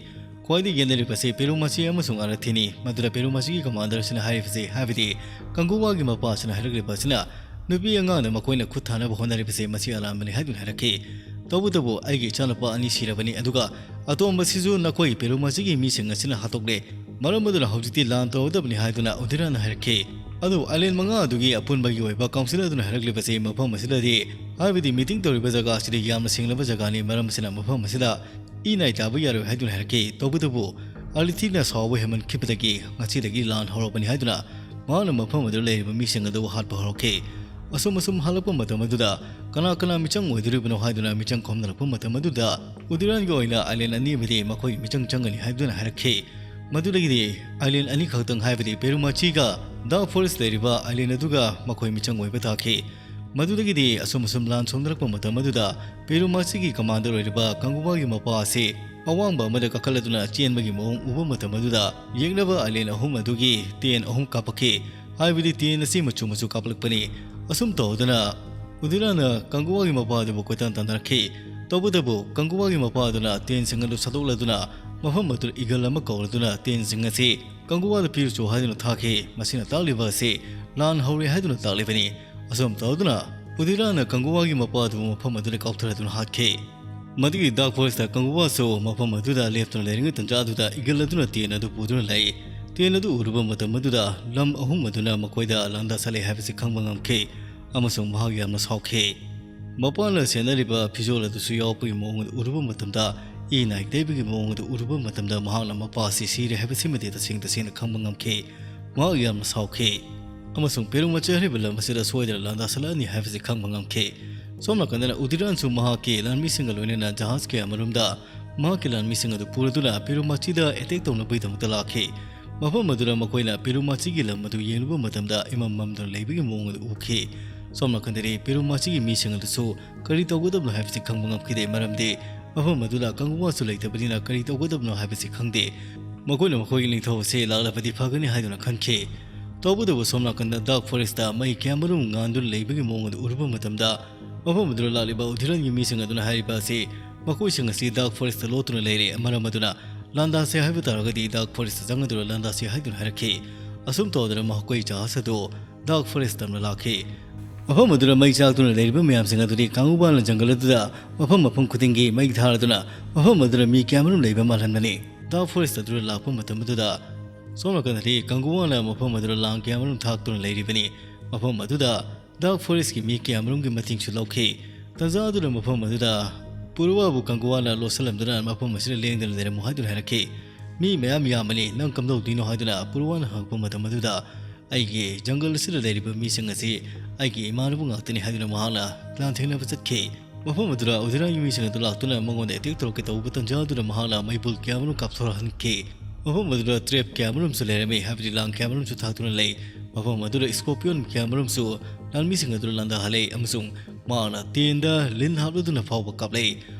ꯈ꯭ꯋꯥꯏꯗꯒꯤ ꯌꯦꯠꯅꯔꯤꯕꯁꯤ ꯄꯦꯔꯨꯃꯥꯆꯤ ꯑꯃꯁꯨꯡ ꯑꯔꯊꯤꯅꯤ꯫ ꯃꯗꯨꯗ ꯄꯦꯔꯨꯃꯥꯆꯤꯒꯤ ꯀꯃꯥꯟꯗꯔꯁꯤꯅ ꯍꯥꯏꯔꯤꯕꯁꯤ, ꯍꯥꯏꯕꯗꯤ ꯀꯪꯒꯨꯋꯥꯒꯤ ꯃꯄꯥꯁꯤꯅ ꯍꯥꯏꯔꯛꯂꯤꯕ ꯑꯁꯤꯅ ꯅꯨꯄꯤ ꯑꯉꯥꯡꯅ ꯃꯈꯣꯏꯅ ꯈꯨꯠ ꯊꯥꯅꯕ ꯍꯣꯠꯅꯔꯤꯕꯁꯤ ꯃꯁꯤ ꯑꯔꯥꯟꯕꯅꯤ ꯍꯥꯏꯗꯨꯅ ꯍꯥꯏꯔꯛꯈꯤ꯫ ꯇꯧꯕꯇꯕꯨ ꯑꯩꯒꯤ ꯏꯆꯥꯅꯨꯄꯥ ꯑꯅꯤ ꯁꯤꯔꯕꯅꯤ, ꯑꯗꯨꯒ ꯑꯇꯣꯝꯕꯁꯤꯁꯨ ꯅꯈꯣꯏ ꯄꯦꯔꯨꯃꯥꯆꯤꯒꯤ ꯃꯤꯁꯤꯡ ꯑꯁꯤꯅ ꯍꯥꯠꯇꯣꯛꯂꯦ꯫ ꯃꯔꯝ ꯑꯗꯨꯅ ꯍꯧꯖꯤꯛꯇꯤ ꯂꯥꯟ ꯇꯧꯔꯗꯕꯅꯤ ꯍꯥꯏꯗꯨꯅ ꯎꯗꯤꯔꯥꯅ ꯍꯥꯏꯔꯛꯈꯤ꯫ ꯑꯗꯨꯕꯨ ꯑꯥꯏꯂꯦꯟ ꯃꯉꯥ ꯑꯗꯨꯒꯤ ꯑꯄꯨꯟꯕꯒꯤ ꯑꯣꯏꯕ ꯀꯥꯎꯟꯁꯤꯜ ꯑꯗꯨꯅ ꯍꯥꯏꯔꯛꯂꯤꯕꯁꯤ ꯃꯐꯝ ꯑꯁꯤꯗꯗꯤ, ꯍꯥꯏꯕꯗꯤ ꯃꯤꯇꯤꯡ ꯇꯧꯔꯤꯕ ꯖꯒꯥ ꯑꯁꯤꯗꯤ ꯌꯥꯝꯅ ꯁꯦꯡꯂꯕ ꯖꯒꯥꯅꯤ, ꯃꯔꯝ ꯑꯁꯤꯅ ꯃꯐꯝ ꯑꯁꯤꯗ ꯏ ꯅꯥꯏ ꯇꯥꯕ ꯌꯥꯔꯣꯏ ꯍꯥꯏꯗꯨꯅ ꯍꯥꯏꯔꯛꯈꯤ꯫ ꯇꯧꯕꯇꯕꯨ ꯑꯔꯊꯤꯅ ꯁꯥꯎꯕ ꯍꯦꯟꯃꯟꯈꯤꯕꯗꯒꯤ ꯉꯁꯤꯗꯒꯤ ꯂꯥꯟ ꯍꯧꯔꯛꯄꯅꯤ ꯍꯥꯏꯗꯨꯅ ꯃꯍꯥꯛꯅ ꯃꯐꯝ ꯑꯗꯨꯗ ꯂꯩꯔꯤꯕ ꯃꯤꯁꯤꯡ ꯑꯗꯨꯕꯨ ꯍꯥꯠꯄ ꯍꯧꯔꯛꯈꯤ꯫ ꯑꯁꯨꯝ ꯑꯁꯨꯝ ꯍꯥꯠꯂꯛꯄ ꯃꯇꯝ ꯑꯗꯨꯗ ꯀꯅꯥ ꯀꯅꯥ ꯃꯤꯆꯪ ꯑꯣꯏꯗꯣꯔꯤꯕꯅꯣ ꯍꯥꯏꯗꯨꯅ ꯃꯤꯆꯪ ꯈꯣꯝꯅꯔꯛꯄ ꯃꯇꯝ ꯑꯗꯨꯗ ꯎꯗꯤꯔꯥꯟꯒꯤ ꯑꯣꯏꯅ ꯑꯥꯏꯂꯦꯟ ꯑꯅꯤ ꯑꯃꯗꯤ ꯃꯈꯣꯏꯒꯤ ꯃꯤꯆꯪ ꯆꯪꯒꯅꯤ ꯍꯥꯏꯗꯨꯅ ꯍꯥꯏꯔꯛꯈꯤ꯫ ꯃꯗꯨꯗꯒꯤꯗꯤ ꯑꯥꯏꯂꯦꯟ ꯑꯅꯤꯈꯛꯇꯪ, ꯍꯥꯏꯕꯗꯤ ꯄꯦꯔꯨꯃꯥꯆꯤꯒ ꯗꯥꯔꯛ ꯐꯣꯔꯦꯁ ꯂꯩꯔꯤꯕ ꯑꯥꯏꯂꯦꯟ ꯑꯗꯨꯒ ꯃꯈꯣꯏ ꯃꯤꯆꯪ ꯑꯣꯏꯕ ꯇꯥꯈꯤ꯫ ꯃꯗꯨꯗꯒꯤꯗꯤ ꯑꯁꯨꯝ ꯑꯁꯨꯝ ꯂꯥꯟ ꯁꯣꯛꯅꯔꯛꯄ ꯃꯇꯝ ꯑꯗꯨꯗ ꯄꯦꯔꯨꯃꯥꯆꯤꯒꯤ ꯀꯃꯥꯟꯗꯔ ꯑꯣꯏꯔꯤꯕ ꯀꯪꯒꯨꯕꯥꯒꯤ ꯃꯄꯥ ꯑꯁꯤ ꯑꯋꯥꯡꯕ ꯑꯃꯗ ꯀꯥꯈꯠꯂꯗꯨꯅ ꯆꯦꯟꯕꯒꯤ ꯃꯑꯣꯡ ꯎꯕ ꯃꯇꯝ ꯑꯗꯨꯗ ꯌꯦꯛꯅꯕ ꯑꯥꯏꯂꯦꯟ ꯑꯍꯨꯝ ꯑꯗꯨꯒꯤ ꯇꯦꯟ ꯑꯍꯨꯝ ꯀꯥꯞꯄꯛꯈꯤ꯫ ꯍꯥꯏꯕꯗꯤ ꯇꯦꯟ ꯑꯁꯤ ꯃꯆꯨ ꯃꯆꯨ ꯀꯥꯞꯂꯛꯄꯅꯤ꯫ ꯑꯁꯨꯝ ꯇꯧꯗꯨꯅ ꯎꯗꯤꯔꯥꯅ ꯀꯪꯒꯨꯋꯥꯒꯤ ꯃꯄꯥ ꯑꯗꯨꯕꯨ ꯀꯣꯏꯇꯥꯟ ꯇꯥꯟꯅꯔꯛꯈꯤ꯫ ꯇꯧꯕꯇꯕꯨ ꯀꯪꯒꯨꯋꯥꯒꯤ ꯃꯄꯥ ꯑꯗꯨꯅ ꯇꯦꯟꯁꯤꯡ ꯑꯗꯨ ꯁꯠꯇꯣꯛꯂꯗꯨꯅ ꯃꯐꯝ ꯑꯗꯨꯗ ꯏꯒꯜ ꯑꯃ ꯀꯧꯔꯗꯨꯅ ꯇꯦꯟꯁꯤꯡ ꯑꯁꯤ ꯀꯪꯒꯨꯋꯥꯗ ꯄꯤꯔꯨꯆꯣ ꯍꯥꯏꯗꯨꯅ ꯊꯥꯈꯤ꯫ ꯃꯁꯤꯅ ꯇꯥꯛꯂꯤꯕ ꯑꯁꯤ ꯂꯥꯟ ꯍꯧꯔꯦ ꯍꯥꯏꯗꯨꯅ ꯇꯥꯛꯂꯤꯕꯅꯤ꯫ ꯑꯁꯨꯝ ꯇꯧꯗꯨꯅ ꯎꯗꯤꯔꯥꯅ ꯀꯪꯒꯨꯋꯥꯒꯤ ꯃꯄꯥ ꯑꯗꯨꯕꯨ ꯃꯐꯝ ꯑꯗꯨꯗ ꯀꯥꯎꯊꯔꯗꯨꯅ ꯍꯥꯠꯈꯤ꯫ ꯃꯗꯨꯒꯤ ꯗꯥꯔꯛ ꯐꯣꯔꯦꯁꯇ ꯀꯪꯒꯨꯋꯥꯁꯨ ꯃꯐꯝ ꯑꯗꯨꯗ ꯂꯦꯞꯇꯨꯅ ꯂꯩꯔꯤꯉꯩ ꯇꯟꯖꯥ ꯑꯗꯨꯗ ꯏꯒꯜ ꯑꯗꯨꯅ ꯇꯦꯟ ꯑꯗꯨ ꯄꯨꯗꯨꯅ ꯂꯥꯛꯏ꯫ ꯇꯦꯟ ꯑꯗꯨ ꯎꯔꯨꯕ ꯃꯇꯝ ꯑꯗꯨꯗ ꯂꯝ ꯑꯍꯨꯝ ꯑꯗꯨꯅ ꯃꯈꯣꯏꯗ ꯂꯥꯟꯗꯥ ꯁꯥꯠꯂꯦ ꯍꯥꯏꯕꯁꯤ ꯈꯪꯕ ꯉꯝꯈꯤ ꯑꯃꯁꯨꯡ ꯃꯍꯥꯛ ꯌꯥꯝꯅ ꯁꯥꯎꯈꯤ꯫ ꯃꯄꯥꯅ ꯁꯦꯠꯅꯔꯤꯕ ꯐꯤꯖꯣꯜ ꯑꯗꯨꯁꯨ ꯌꯥꯎꯔꯛꯄꯒꯤ ꯃꯑꯣꯡ ꯑꯗꯨ ꯎꯔꯨꯕ ꯃꯇꯝꯗ ꯏ ꯅꯥꯏ ꯇꯩꯕꯒꯤ ꯃꯑꯣꯡ ꯑꯗꯨ ꯎꯔꯨꯕ ꯃꯇꯝꯗ ꯃꯍꯥꯛꯅ ꯃꯄꯥ ꯑꯁꯤ ꯁꯤꯔꯦ ꯍꯥꯏꯕꯁꯤꯃꯗꯤ ꯇꯁꯦꯡ ꯇꯁꯦꯡꯅ ꯈꯪꯕ ꯉꯝꯈꯤ꯫ ꯃꯍꯥꯛ ꯌꯥꯝꯅ ꯁꯥꯎꯈꯤ ꯑꯃꯁꯨꯡ ꯄꯦꯔꯨꯃꯥꯆꯤ ꯍꯥꯏꯔꯤꯕ ꯂꯝ ꯑꯁꯤꯗ ꯁꯣꯏꯗꯅ ꯂꯥꯟꯗꯥ ꯁꯥꯠꯂꯛꯑꯅꯤ ꯍꯥꯏꯕꯁꯤ ꯈꯪꯕ ꯉꯝꯈꯤ꯫ ꯁꯣꯝ ꯅꯥꯀꯟꯗꯅ ꯎꯗꯤꯔꯥꯟꯁꯨ ꯃꯍꯥꯛꯀꯤ ꯂꯥꯟꯃꯤꯁꯤꯡꯒ ꯂꯣꯏꯅꯅ ꯖꯍꯥꯖ ꯀꯌꯥ ꯑꯃꯔꯣꯝꯗ ꯃꯍꯥꯛꯀꯤ ꯂꯥꯟꯃꯤꯁꯤꯡ ꯑꯗꯨ ꯄꯨꯔꯗꯨꯅ ꯄꯦꯔꯨꯃꯥꯆꯤꯗ ꯑꯦꯇꯦꯛ ꯇꯧꯅꯕꯒꯤꯗꯃꯛꯇ ꯂꯥꯛꯈꯤ꯫ ꯃꯐꯝ ꯑꯗꯨꯗ ꯃꯈꯣꯏꯅ ꯄꯦꯔꯨꯃꯥꯆꯤꯒꯤ ꯂꯝ ꯑꯗꯨ ꯌꯦꯡꯂꯨꯕ ꯃꯇꯝꯗ ꯏꯃꯝ ꯃꯝꯗꯨꯅ ꯂꯩꯕꯒꯤ ꯃꯑꯣꯡ ꯑꯗꯨ ꯎꯈꯤ꯫ ꯁꯣꯝ ꯅꯥꯀꯟꯗꯗꯤ ꯄꯦꯔꯨꯃꯥꯆꯤꯒꯤ ꯃꯤꯁꯤꯡ ꯑꯗꯨꯁꯨ ꯀꯔꯤ ꯇꯧꯒꯗꯕꯅꯣ ꯍꯥꯏꯕꯁꯤ ꯈꯪꯕ ꯉꯝꯈꯤꯗꯦ, ꯃꯔꯝꯗꯤ ꯃꯐꯝ ꯑꯗꯨꯗ ꯀꯪꯒꯨꯋꯥꯁꯨ ꯂꯩꯇꯕꯅꯤꯅ ꯀꯔꯤ ꯇꯧꯒꯗꯕꯅꯣ ꯍꯥꯏꯕꯁꯤ ꯈꯪꯗꯦ꯫ ꯃꯈꯣꯏꯅ ꯃꯈꯣꯏꯒꯤ ꯅꯤꯡꯊꯧ ꯑꯁꯤ ꯂꯥꯛꯂꯕꯗꯤ ꯐꯒꯅꯤ ꯍꯥꯏꯗꯨꯅ ꯈꯟꯈꯤ꯫ ꯇꯧꯕꯇꯕꯨ ꯁꯣꯝ ꯅꯥꯀꯟꯗ ꯗꯥꯔꯛ ꯐꯣꯔꯦꯁꯇ ꯃꯩ ꯀꯌꯥꯃꯔꯨꯝ ꯉꯥꯟꯗꯨꯅ ꯂꯩꯕꯒꯤ ꯃꯑꯣꯡ ꯑꯗꯨ ꯎꯔꯨꯕ ꯃꯇꯝꯗ, ꯃꯐꯝ ꯑꯗꯨꯗ ꯂꯥꯛꯂꯤꯕ ꯎꯗꯤꯔꯥꯟꯒꯤ ꯃꯤꯁꯤꯡ ꯑꯗꯨꯅ ꯍꯥꯏꯔꯤꯕ ꯑꯁꯤ ꯃꯈꯣꯏꯁꯤꯡ ꯑꯁꯤ ꯗꯥꯔꯛ ꯐꯣꯔꯦꯁꯇ ꯂꯣꯠꯇꯨꯅ ꯂꯩꯔꯦ, ꯃꯔꯝ ꯑꯗꯨꯅ ꯂꯥꯟꯗꯥꯁꯦ ꯍꯥꯏꯕ ꯇꯥꯔꯒꯗꯤ ꯗꯥꯔꯛ ꯐꯣꯔꯦꯁꯇ ꯆꯪꯒꯗꯨꯅ ꯂꯥꯟꯗꯥꯁꯦ ꯍꯥꯏꯗꯨꯅ ꯍꯥꯏꯔꯛꯈꯤ꯫ ꯑꯁꯨꯝ ꯇꯧꯗꯨꯅ ꯃꯈꯣꯏ ꯖꯍꯥꯖ ꯑꯗꯨ ꯗꯥꯔꯛ ꯐꯣꯔꯦꯁ ꯇꯝꯅ ꯂꯥꯛꯈꯤ꯫ ꯃꯐꯝ ꯑꯗꯨꯗ ꯃꯩ ꯆꯥꯛꯇꯨꯅ ꯂꯩꯔꯤꯕ ꯃꯌꯥꯝꯁꯤꯡ ꯑꯗꯨꯗꯤ ꯀꯥꯡꯕꯨꯕꯥꯅ ꯖꯪꯒꯜ ꯑꯗꯨꯗ ꯃꯐꯝ ꯃꯐꯝ ꯈꯨꯗꯤꯡꯒꯤ ꯃꯩ ꯊꯥꯔꯗꯨꯅ ꯃꯐꯝ ꯑꯗꯨꯗ ꯃꯤ ꯀꯌꯥꯃꯔꯨꯝ ꯂꯩꯕ ꯃꯥꯜꯍꯟꯕꯅꯤ꯫ ꯗꯥꯔꯛ ꯐꯣꯔꯦꯁ ꯑꯗꯨꯗ ꯂꯥꯛꯄ ꯃꯇꯝ ꯑꯗꯨꯗ ꯁꯣꯝ ꯅꯥꯀꯟꯗꯗꯤ ꯀꯥꯡꯕꯨꯕꯥꯅ ꯃꯐꯝ ꯑꯗꯨꯗ ꯂꯥꯡ ꯀꯌꯥꯃꯔꯨꯝ ꯊꯥꯛꯇꯨꯅ ꯂꯩꯔꯤꯕꯅꯤ꯫ ꯃꯐꯝ ꯑꯗꯨꯗ ꯗꯥꯔꯛ ꯐꯣꯔꯦꯁꯀꯤ ꯃꯤ ꯀꯌꯥꯃꯔꯨꯝꯒꯤ ꯃꯇꯦꯡꯁꯨ ꯂꯧꯈꯤ꯫ ꯇꯟꯖꯥ ꯑꯗꯨꯗ ꯃꯐꯝ ꯑꯗꯨꯗ ꯄꯨꯔꯨꯋꯥꯕꯨ ꯀꯥꯡꯒꯨꯋꯥꯅ ꯂꯣꯠꯁꯤꯜꯂꯝꯗꯨꯅ ꯃꯐꯝ ꯑꯁꯤꯗ ꯂꯦꯡꯗꯅ ꯂꯩꯔꯝꯃꯨ ꯍꯥꯏꯗꯨꯅ ꯍꯥꯏꯔꯛꯈꯤ꯫ "ꯃꯤ ꯃꯌꯥꯝ ꯌꯥꯝꯕꯅꯤ, ꯅꯪ ꯀꯝꯗꯧꯗꯣꯏꯅꯣ?" ꯍꯥꯏꯗꯨꯅ ꯄꯨꯔꯨꯋꯥꯅ ꯍꯪꯉꯛꯄ ꯃꯇꯝ ꯑꯗꯨꯗ, "ꯑꯩꯒꯤ ꯖꯪꯒꯜ ꯑꯁꯤꯗ ꯂꯩꯔꯤꯕ ꯃꯤꯁꯤꯡ ꯑꯁꯤ ꯑꯩꯒꯤ ꯏꯃꯥꯟꯅꯕ ꯉꯥꯛꯇꯅꯤ" ꯍꯥꯏꯗꯨꯅ ꯃꯍꯥꯛꯅ ꯂꯥꯟꯊꯦꯡꯅꯕ ꯆꯠꯈꯤ꯫ ꯃꯐꯝ ꯑꯗꯨꯗ ꯎꯗꯤꯔꯥꯒꯤ ꯃꯤꯁꯤꯡ ꯑꯗꯨ ꯂꯥꯛꯇꯨꯅ ꯃꯉꯣꯟꯗ ꯑꯦꯇꯦꯛ ꯇꯧꯔꯛꯀꯦ ꯇꯧꯕ ꯇꯟꯖꯥ ꯑꯗꯨꯗ ꯃꯍꯥꯛꯅ ꯃꯩꯕꯨꯜ ꯀꯌꯥꯃꯔꯨꯝ ꯀꯥꯞꯊꯣꯔꯛꯍꯟꯈꯤ꯫ ꯃꯐꯝ ꯑꯗꯨꯗ ꯇ꯭ꯔꯦꯞ ꯀꯌꯥꯃꯔꯨꯝꯁꯨ ꯂꯩꯔꯝꯃꯤ, ꯍꯥꯏꯕꯗꯤ ꯂꯥꯡ ꯀꯌꯥꯃꯔꯨꯝꯁꯨ ꯊꯥꯛꯇꯨꯅ ꯂꯩ꯫ ꯃꯐꯝ ꯑꯗꯨꯗ ꯏꯁꯀꯣꯔꯄꯤꯌꯟ ꯀꯌꯥꯃꯔꯨꯝꯁꯨ ꯂꯥꯟꯃꯤꯁꯤꯡ ꯑꯗꯨ ꯂꯥꯟꯗꯥꯍꯜꯂꯦ ꯑꯃꯁꯨꯡ ꯃꯍꯥꯛꯅ ꯇꯦꯟꯗ ꯂꯤꯟ ꯍꯥꯞꯂꯗꯨꯅ ꯐꯥꯎꯕ ꯀꯥꯞꯂꯛꯏ꯫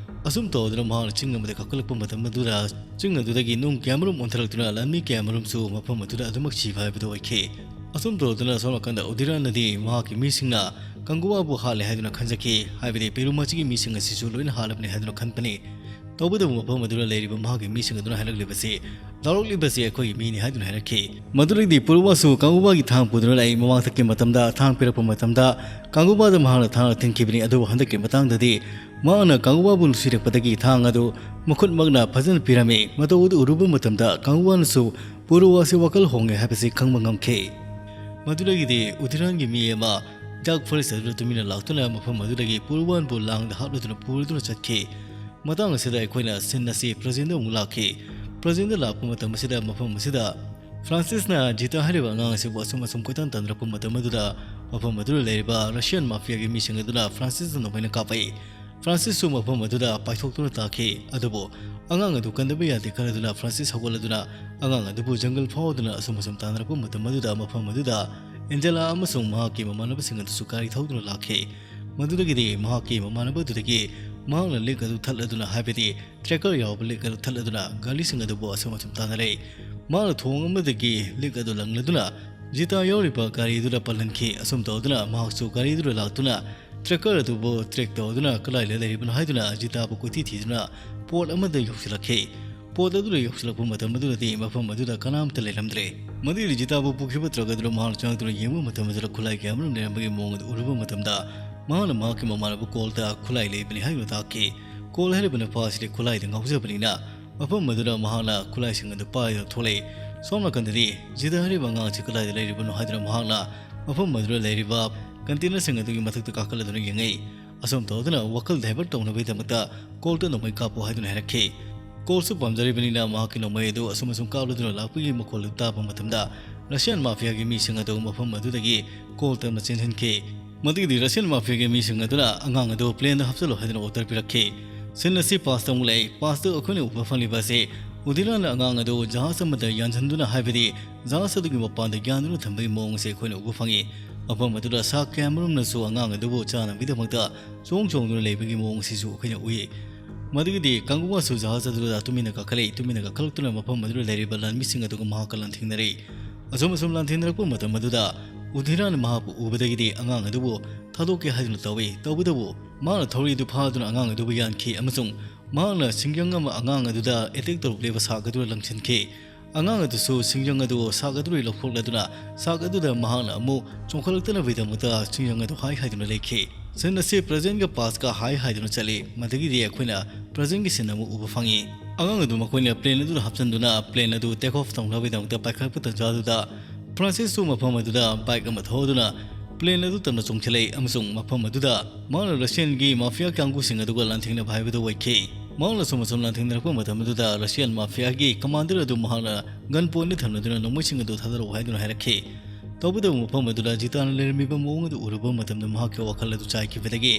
ꯑꯁꯨꯝ ꯇꯧꯗꯨꯅ ꯃꯍꯥꯛꯅ ꯆꯤꯡ ꯑꯃꯗ ꯀꯥꯈꯠꯂꯛꯄ ꯃꯇꯝ ꯑꯗꯨꯗ ꯆꯤꯡ ꯑꯗꯨꯗꯒꯤ ꯅꯨꯡ ꯀꯌꯥꯃꯔꯨꯝ ꯑꯣꯟꯊꯔꯛꯇꯨꯅ ꯂꯥꯟꯃꯤ ꯀꯌꯥꯃꯔꯨꯝꯁꯨ ꯃꯐꯝ ꯑꯗꯨꯗ ꯑꯗꯨꯃꯛ ꯁꯤꯕ ꯍꯥꯏꯕꯗꯨ ꯑꯣꯏꯈꯤ꯫ ꯑꯁꯨꯝ ꯇꯧꯗꯨꯅ ꯁꯣꯝ ꯅꯥꯀꯟꯗ ꯎꯗꯤꯔꯥꯅꯗꯤ ꯃꯍꯥꯛꯀꯤ ꯃꯤꯁꯤꯡꯅ ꯀꯪꯒꯨꯋꯥꯕꯨ ꯍꯥꯠꯂꯦ ꯍꯥꯏꯗꯨꯅ ꯈꯟꯖꯈꯤ, ꯍꯥꯏꯕꯗꯤ ꯄꯦꯔꯨꯃꯥꯆꯤꯒꯤ ꯃꯤꯁꯤꯡ ꯑꯁꯤꯁꯨ ꯂꯣꯏꯅ ꯍꯥꯠꯂꯕꯅꯤ ꯍꯥꯏꯗꯨꯅ ꯈꯟꯕꯅꯤ꯫ ꯇꯧꯕꯇꯕꯨ ꯃꯐꯝ ꯑꯗꯨꯗ ꯂꯩꯔꯤꯕ ꯃꯍꯥꯛꯀꯤ ꯃꯤꯁꯤꯡ ꯑꯗꯨꯅ ꯍꯥꯏꯔꯛꯂꯤꯕꯁꯤ, "ꯂꯥꯎꯔꯛꯂꯤꯕꯁꯤ ꯑꯩꯈꯣꯏꯒꯤ ꯃꯤꯅꯤ" ꯍꯥꯏꯗꯨꯅ ꯍꯥꯏꯔꯛꯈꯤ꯫ ꯃꯗꯨꯗꯒꯤꯗꯤ ꯄꯨꯔꯨꯋꯥꯁꯨ ꯀꯪꯒꯨꯋꯥꯒꯤ ꯊꯥꯡ ꯄꯨꯗꯨꯅ ꯂꯥꯛꯏ꯫ ꯃꯃꯥꯡꯊꯛꯀꯤ ꯃꯇꯝꯗ ꯊꯥꯡ ꯄꯤꯔꯛꯄ ꯃꯇꯝꯗ ꯀꯪꯒꯨꯋꯥꯗ ꯃꯍꯥꯛꯅ ꯊꯥꯡꯅ ꯊꯤꯟꯈꯤꯕꯅꯤ, ꯑꯗꯨꯕꯨ ꯍꯟꯗꯛꯀꯤ ꯃꯇꯥꯡꯗꯗꯤ ꯃꯍꯥꯛꯅ ꯀꯪꯒꯨꯋꯥꯕꯨ ꯅꯨꯡꯁꯤꯔꯛꯄꯗꯒꯤ ꯊꯥꯡ ꯑꯗꯨ ꯃꯈꯨꯠꯃꯛꯅ ꯐꯖꯅ ꯄꯤꯔꯝꯃꯤ꯫ ꯃꯇꯧ ꯑꯗꯨ ꯎꯔꯨꯕ ꯃꯇꯝꯗ ꯀꯪꯒꯨꯋꯥꯅꯁꯨ ꯄꯨꯔꯨꯋꯥꯁꯤ ꯋꯥꯈꯜ ꯍꯣꯡꯉꯦ ꯍꯥꯏꯕꯁꯤ ꯈꯪꯕ ꯉꯝꯈꯤ꯫ ꯃꯗꯨꯗꯒꯤꯗꯤ ꯎꯗꯤꯔꯥꯟꯒꯤ ꯃꯤ ꯑꯃ ꯗꯥꯔꯛ ꯐꯣꯔꯦꯁ ꯑꯗꯨꯗ ꯇꯨꯃꯤꯟꯅ ꯂꯥꯛꯇꯨꯅ ꯃꯐꯝ ꯑꯗꯨꯗꯒꯤ ꯄꯨꯔꯨꯋꯥꯟꯕꯨ ꯂꯥꯡꯗ ꯍꯥꯞꯂꯗꯨꯅ ꯄꯨꯔꯗꯨꯅ ꯆꯠꯈꯤ꯫ ꯃꯇꯥꯡ ꯑꯁꯤꯗ ꯑꯩꯈꯣꯏꯅ ꯁꯤꯟ ꯑꯁꯤ ꯄ꯭ꯔꯖꯦꯟꯗ ꯑꯃꯨꯛ ꯂꯥꯛꯈꯤ꯫ ꯄ꯭ꯔꯖꯦꯟꯗ ꯂꯥꯛꯄ ꯃꯇꯝ ꯑꯁꯤꯗ ꯃꯐꯝ ꯑꯁꯤꯗ ꯐ꯭ꯔꯥꯟꯁꯤꯁꯅ ꯖꯤꯇꯥ ꯍꯥꯏꯔꯤꯕ ꯑꯉꯥꯡ ꯑꯁꯤꯕꯨ ꯑꯁꯨꯝ ꯑꯁꯨꯝ ꯀꯣꯏꯇꯥꯟ ꯇꯥꯟꯅꯔꯛꯄ ꯃꯇꯝ ꯑꯗꯨꯗ ꯃꯐꯝ ꯑꯗꯨꯗ ꯂꯩꯔꯤꯕ ꯔꯁꯤꯌꯥꯟ ꯃꯥꯐꯤꯌꯥꯒꯤ ꯃꯤꯁꯤꯡ ꯑꯗꯨꯅ ꯐ꯭ꯔꯥꯟꯁꯤꯁꯇ ꯅꯣꯡꯃꯩꯅ ꯀꯥꯞꯄꯛꯏ꯫ ꯐ꯭ꯔꯥꯟꯁꯤꯁꯁꯨ ꯃꯐꯝ ꯑꯗꯨꯗ ꯄꯥꯏꯊꯣꯛꯇꯨꯅ ꯇꯥꯈꯤ꯫ ꯑꯗꯨꯕꯨ ꯑꯉꯥꯡ ꯑꯗꯨ ꯀꯟꯗꯕ ꯌꯥꯗꯦ ꯈꯜꯂꯗꯨꯅ ꯐ꯭ꯔꯥꯟꯁꯤꯁ ꯍꯧꯒꯠꯂꯗꯨꯅ ꯑꯉꯥꯡ ꯑꯗꯨꯕꯨ ꯖꯪꯒꯜ ꯐꯥꯎꯗꯨꯅ ꯑꯁꯨꯝ ꯑꯁꯨꯝ ꯇꯥꯟꯅꯔꯛꯄ ꯃꯇꯝ ꯑꯗꯨꯗ ꯃꯐꯝ ꯑꯗꯨꯗ ꯑꯦꯟꯖꯦꯂꯥ ꯑꯃꯁꯨꯡ ꯃꯍꯥꯛꯀꯤ ꯃꯃꯥꯟꯅꯕꯁꯤꯡ ꯑꯗꯨꯁꯨ ꯒꯥꯔꯤ ꯊꯧꯗꯨꯅ ꯂꯥꯛꯈꯤ꯫ ꯃꯗꯨꯗꯒꯤꯗꯤ ꯃꯍꯥꯛꯀꯤ ꯃꯃꯥꯟꯅꯕ ꯑꯗꯨꯗꯒꯤ ꯃꯍꯥꯛꯅ ꯂꯤꯛ ꯑꯗꯨ ꯊꯠꯂꯗꯨꯅ, ꯍꯥꯏꯕꯗꯤ ꯇ꯭ꯔꯦꯀꯔ ꯌꯥꯎꯕ ꯂꯤꯛ ꯑꯗꯨ ꯊꯠꯂꯗꯨꯅ ꯒꯥꯔꯤꯁꯤꯡ ꯑꯗꯨꯕꯨ ꯑꯁꯨꯝ ꯑꯁꯨꯝ ꯇꯥꯟꯅꯔꯦ꯫ ꯃꯍꯥꯛꯅ ꯊꯣꯡ ꯑꯃꯗꯒꯤ ꯂꯤꯛ ꯑꯗꯨ ꯂꯪꯂꯗꯨꯅ ꯖꯤꯇꯥ ꯌꯥꯎꯔꯤꯕ ꯒꯥꯔꯤ ꯑꯗꯨꯗ ꯄꯜꯍꯟꯈꯤ꯫ ꯑꯁꯨꯝ ꯇꯧꯗꯨꯅ ꯃꯍꯥꯛꯁꯨ ꯒꯥꯔꯤ ꯑꯗꯨꯗ ꯂꯥꯛꯇꯨꯅ ꯇ꯭ꯔꯦꯀꯔ ꯑꯗꯨꯕꯨ ꯇ꯭ꯔꯦꯛ ꯇꯧꯗꯨꯅ ꯀꯗꯥꯏꯗ ꯂꯩꯔꯤꯕꯅꯣ ꯍꯥꯏꯗꯨꯅ ꯖꯤꯇꯥꯕꯨ ꯀꯣꯏꯊꯤ ꯊꯤꯗꯨꯅ ꯄꯣꯠ ꯑꯃꯗ ꯌꯧꯁꯤꯜꯂꯛꯈꯤ꯫ ꯄꯣꯠ ꯑꯗꯨꯗ ꯌꯧꯁꯤꯜꯂꯛꯄ ꯃꯇꯝ ꯑꯗꯨꯗꯗꯤ ꯃꯐꯝ ꯑꯗꯨꯗ ꯀꯅꯥꯝꯇ ꯂꯩꯔꯝꯗ꯭ꯔꯦ꯫ ꯃꯗꯨꯗꯤ ꯖꯤꯇꯥꯕꯨ ꯄꯨꯈꯤꯕ ꯇ꯭ꯔꯛ ꯑꯗꯨꯗ ꯃꯍꯥꯛꯅ ꯆꯪꯂꯛꯇꯨꯅ ꯌꯦꯡꯕ ꯃꯇꯝ ꯑꯗꯨꯗ ꯈꯨꯠꯂꯥꯏ ꯀꯌꯥ ꯑꯃꯔꯣꯝ ꯂꯩꯔꯝꯕꯒꯤ ꯃꯑꯣꯡ ꯑꯗꯨ ꯎꯔꯨꯕ ꯃꯇꯝꯗ ꯃꯍꯥꯛꯅ ꯃꯍꯥꯛꯀꯤ ꯃꯃꯥꯟꯅꯕ ꯀꯣꯜꯗ ꯈꯨꯠꯂꯥꯏ ꯂꯩꯕꯅꯤ ꯍꯥꯏꯗꯨꯅ ꯇꯥꯛꯈꯤ꯫ ꯀꯣꯜ ꯍꯥꯏꯔꯤꯕ ꯅꯨꯄꯥ ꯑꯁꯤꯗꯤ ꯈꯨꯠꯂꯥꯏꯗ ꯉꯥꯎꯖꯕꯅꯤꯅ ꯃꯐꯝ ꯑꯗꯨꯗ ꯃꯍꯥꯛꯅ ꯈꯨꯠꯂꯥꯏꯁꯤꯡ ꯑꯗꯨ ꯄꯥꯏꯗꯨꯅ ꯊꯣꯛꯂꯛꯏ꯫ ꯁꯣꯝ ꯅꯥꯀꯟꯗꯗꯤ ꯖꯤꯇꯥ ꯍꯥꯏꯔꯤꯕ ꯑꯉꯥꯡ ꯑꯁꯤ ꯀꯗꯥꯏꯗ ꯂꯩꯔꯤꯕꯅꯣ ꯍꯥꯏꯗꯨꯅ ꯃꯍꯥꯛꯅ ꯃꯐꯝ ꯑꯗꯨꯗ ꯂꯩꯔꯤꯕ ꯀꯟꯇꯦꯅꯔꯁꯤꯡ ꯑꯗꯨꯒꯤ ꯃꯊꯛꯇ ꯀꯥꯈꯠꯂꯗꯨꯅ ꯌꯦꯡꯉꯛꯏ꯫ ꯑꯁꯨꯝ ꯇꯧꯗꯨꯅ ꯋꯥꯈꯜ ꯗꯥꯏꯚꯔꯠ ꯇꯧꯅꯕꯒꯤꯗꯃꯛꯇ ꯀꯣꯜꯇ ꯅꯣꯡꯃꯩ ꯀꯥꯞꯄꯨ ꯍꯥꯏꯗꯨꯅ ꯍꯥꯏꯔꯛꯈꯤ꯫ ꯀꯣꯜꯁꯨ ꯄꯥꯝꯖꯔꯤꯕꯅꯤꯅ ꯃꯍꯥꯛꯀꯤ ꯅꯣꯡꯃꯩ ꯑꯗꯨ ꯑꯁꯨꯝ ꯑꯁꯨꯝ ꯀꯥꯞꯂꯗꯨꯅ ꯂꯥꯛꯄꯒꯤ ꯃꯈꯣꯜ ꯑꯗꯨ ꯇꯥꯕ ꯃꯇꯝꯗ ꯔꯁꯤꯌꯥꯟ ꯃꯥꯐꯤꯌꯥꯒꯤ ꯃꯤꯁꯤꯡ ꯑꯗꯨ ꯃꯐꯝ ꯑꯗꯨꯗꯒꯤ ꯀꯣꯜꯇ ꯑꯃ ꯆꯦꯟꯍꯟꯈꯤ꯫ ꯃꯗꯨꯒꯤꯗꯤ ꯔꯁꯤꯌꯥꯟ ꯃꯥꯐꯤꯌꯥꯒꯤ ꯃꯤꯁꯤꯡ ꯑꯗꯨꯅ ꯑꯉꯥꯡ ꯑꯗꯨ ꯄ꯭ꯂꯦꯟꯗ ꯍꯥꯞꯆꯤꯜꯂꯨ ꯍꯥꯏꯗꯨꯅ ꯑꯣꯔꯗꯔ ꯄꯤꯔꯛꯈꯤ꯫ ꯁꯤꯟ ꯑꯁꯤ ꯄꯥꯁꯇ ꯑꯃꯨꯛ ꯂꯩ꯫ ꯄꯥꯁꯇ ꯑꯩꯈꯣꯏꯅ ꯎꯕ ꯐꯪꯂꯤꯕ ꯑꯁꯤ ꯎꯗꯤꯔꯥꯅ ꯑꯉꯥꯡ ꯑꯗꯨ ꯖꯍꯥꯖ ꯑꯃꯗ ꯌꯥꯟꯁꯤꯟꯗꯨꯅ, ꯍꯥꯏꯕꯗꯤ ꯖꯍꯥꯖ ꯑꯗꯨꯒꯤ ꯃꯄꯥꯟꯗ ꯌꯥꯟꯗꯨꯅ ꯊꯝꯕꯒꯤ ꯃꯑꯣꯡ ꯑꯁꯤ ꯑꯩꯈꯣꯏꯅ ꯎꯕ ꯐꯪꯏ꯫ ꯃꯐꯝ ꯑꯗꯨꯗ ꯁꯥ ꯀꯌꯥꯃꯔꯨꯝꯅꯁꯨ ꯑꯉꯥꯡ ꯑꯗꯨꯕꯨ ꯆꯥꯅꯕꯒꯤꯗꯃꯛꯇ ꯆꯣꯡ ꯆꯣꯡꯗꯨꯅ ꯂꯩꯕꯒꯤ ꯃꯑꯣꯡ ꯑꯁꯤꯁꯨ ꯑꯩꯈꯣꯏꯅ ꯎꯏ꯫ ꯃꯗꯨꯒꯤꯗꯤ ꯀꯥꯡꯒꯨꯋꯥꯁꯨ ꯖꯍꯥꯖ ꯑꯗꯨꯗ ꯇꯨꯃꯤꯟꯅ ꯀꯥꯈꯠꯂꯛꯏ꯫ ꯇꯨꯃꯤꯟꯅ ꯀꯥꯈꯠꯂꯛꯇꯨꯅ ꯃꯐꯝ ꯑꯗꯨꯗ ꯂꯩꯔꯤꯕ ꯂꯥꯟꯃꯤꯁꯤꯡ ꯑꯗꯨꯒ ꯃꯍꯥꯛꯀ ꯂꯥꯟꯊꯦꯡꯅꯔꯛꯏ꯫ ꯑꯁꯨꯝ ꯑꯁꯨꯝ ꯂꯥꯟꯊꯦꯡꯅꯔꯛꯄ ꯃꯇꯝ ꯑꯗꯨꯗ ꯎꯗꯤꯔꯥꯅ ꯃꯍꯥꯛꯄꯨ ꯎꯕꯗꯒꯤꯗꯤ ꯑꯉꯥꯡ ꯑꯗꯨꯕꯨ ꯊꯥꯗꯣꯛꯀꯦ ꯍꯥꯏꯗꯨꯅ ꯇꯧꯏ꯫ ꯇꯧꯕꯇꯕꯨ ꯃꯍꯥꯛꯅ ꯊꯧꯔꯤ ꯑꯗꯨ ꯐꯥꯗꯨꯅ ꯑꯉꯥꯡ ꯑꯗꯨꯕꯨ ꯌꯥꯟꯈꯤ ꯑꯃꯁꯨꯡ ꯃꯍꯥꯛꯅ ꯁꯤꯡꯖꯪ ꯑꯃ ꯑꯉꯥꯡ ꯑꯗꯨꯗ ꯑꯦꯇꯦꯛ ꯇꯧꯔꯛꯂꯤꯕ ꯁꯥꯛ ꯑꯗꯨꯗ ꯂꯪꯁꯤꯟꯈꯤ꯫ ꯑꯉꯥꯡ ꯑꯗꯨꯁꯨ ꯁꯤꯡꯖꯪ ꯑꯗꯨ ꯁꯥꯛ ꯑꯗꯨꯗꯒꯤ ꯂꯧꯊꯣꯛꯂꯗꯨꯅ ꯁꯥꯛ ꯑꯗꯨꯗ ꯃꯍꯥꯛꯅ ꯑꯃꯨꯛ ꯆꯣꯡꯈꯠꯂꯛꯇꯅꯕꯒꯤꯗꯃꯛꯇ ꯁꯤꯡꯖꯪ ꯑꯗꯨ ꯍꯥꯏ ꯍꯥꯏꯗꯨꯅ ꯂꯩꯈꯤ꯫ ꯁꯤꯟ ꯑꯁꯤ ꯄ꯭ꯔꯖꯦꯟꯒ ꯄꯥꯁꯀ ꯍꯥꯏ ꯍꯥꯏꯗꯨꯅ ꯆꯠꯂꯤ꯫ ꯃꯗꯨꯒꯤꯗꯤ ꯑꯩꯈꯣꯏꯅ ꯄ꯭ꯔꯖꯦꯟꯒꯤ ꯁꯤꯟ ꯑꯃ ꯎꯕ ꯐꯪꯏ꯫ ꯑꯉꯥꯡ ꯑꯗꯨ ꯃꯈꯣꯏꯅ ꯄ꯭ꯂꯦꯟ ꯑꯗꯨꯗ ꯍꯥꯞꯆꯤꯟꯗꯨꯅ ꯄ꯭ꯂꯦꯟ ꯑꯗꯨ ꯇꯦꯛ ꯑꯣꯐ ꯇꯧꯅꯕꯒꯤꯗꯃꯛꯇ ꯄꯥꯏꯈꯠꯂꯛꯄ ꯇꯥꯟꯖꯥꯗꯨꯗ ꯐ꯭ꯔꯥꯟꯁꯤꯁꯁꯨ ꯃꯐꯝ ꯑꯗꯨꯗ ꯕꯥꯏꯛ ꯑꯃ ꯊꯧꯗꯨꯅ ꯄ꯭ꯂꯦꯟ ꯑꯗꯨ ꯇꯝꯅ ꯆꯣꯡꯁꯤꯜꯂꯛꯏ ꯑꯃꯁꯨꯡ ꯃꯐꯝ ꯑꯗꯨꯗ ꯃꯍꯥꯛꯅ ꯔꯁꯤꯌꯟꯒꯤ ꯃꯥꯐꯤꯌꯥ ꯀꯥꯡꯕꯨꯁꯤꯡ ꯑꯗꯨꯒ ꯂꯥꯟꯊꯦꯡꯅꯕ ꯍꯥꯏꯕꯗꯨ ꯑꯣꯏꯈꯤ꯫ ꯃꯍꯥꯛꯅ ꯁꯨꯝ ꯑꯁꯨꯝ ꯂꯥꯟꯊꯦꯡꯅꯔꯛꯄ ꯃꯇꯝ ꯑꯗꯨꯗ ꯔꯁꯤꯌꯟ ꯃꯥꯐꯤꯌꯥꯒꯤ ꯀꯃꯥꯟꯗꯔ ꯑꯗꯨ ꯃꯍꯥꯛꯅ ꯒꯟ ꯄꯣꯏꯟꯠꯇ ꯊꯝꯂꯗꯨꯅ ꯅꯣꯡꯃꯩꯁꯤꯡ ꯑꯗꯨ ꯊꯥꯗꯔꯛꯎ ꯍꯥꯏꯗꯨꯅ ꯍꯥꯏꯔꯛꯈꯤ꯫ ꯇꯧꯕꯇꯕꯨ ꯃꯐꯝ ꯑꯗꯨꯗ ꯖꯤꯇꯥꯅ ꯂꯩꯔꯝꯃꯤꯕ ꯃꯑꯣꯡ ꯑꯗꯨ ꯎꯔꯨꯕ ꯃꯇꯝꯗ ꯃꯍꯥꯛꯀꯤ ꯋꯥꯈꯜ ꯑꯗꯨ ꯆꯥꯏꯈꯤꯕꯗꯒꯤ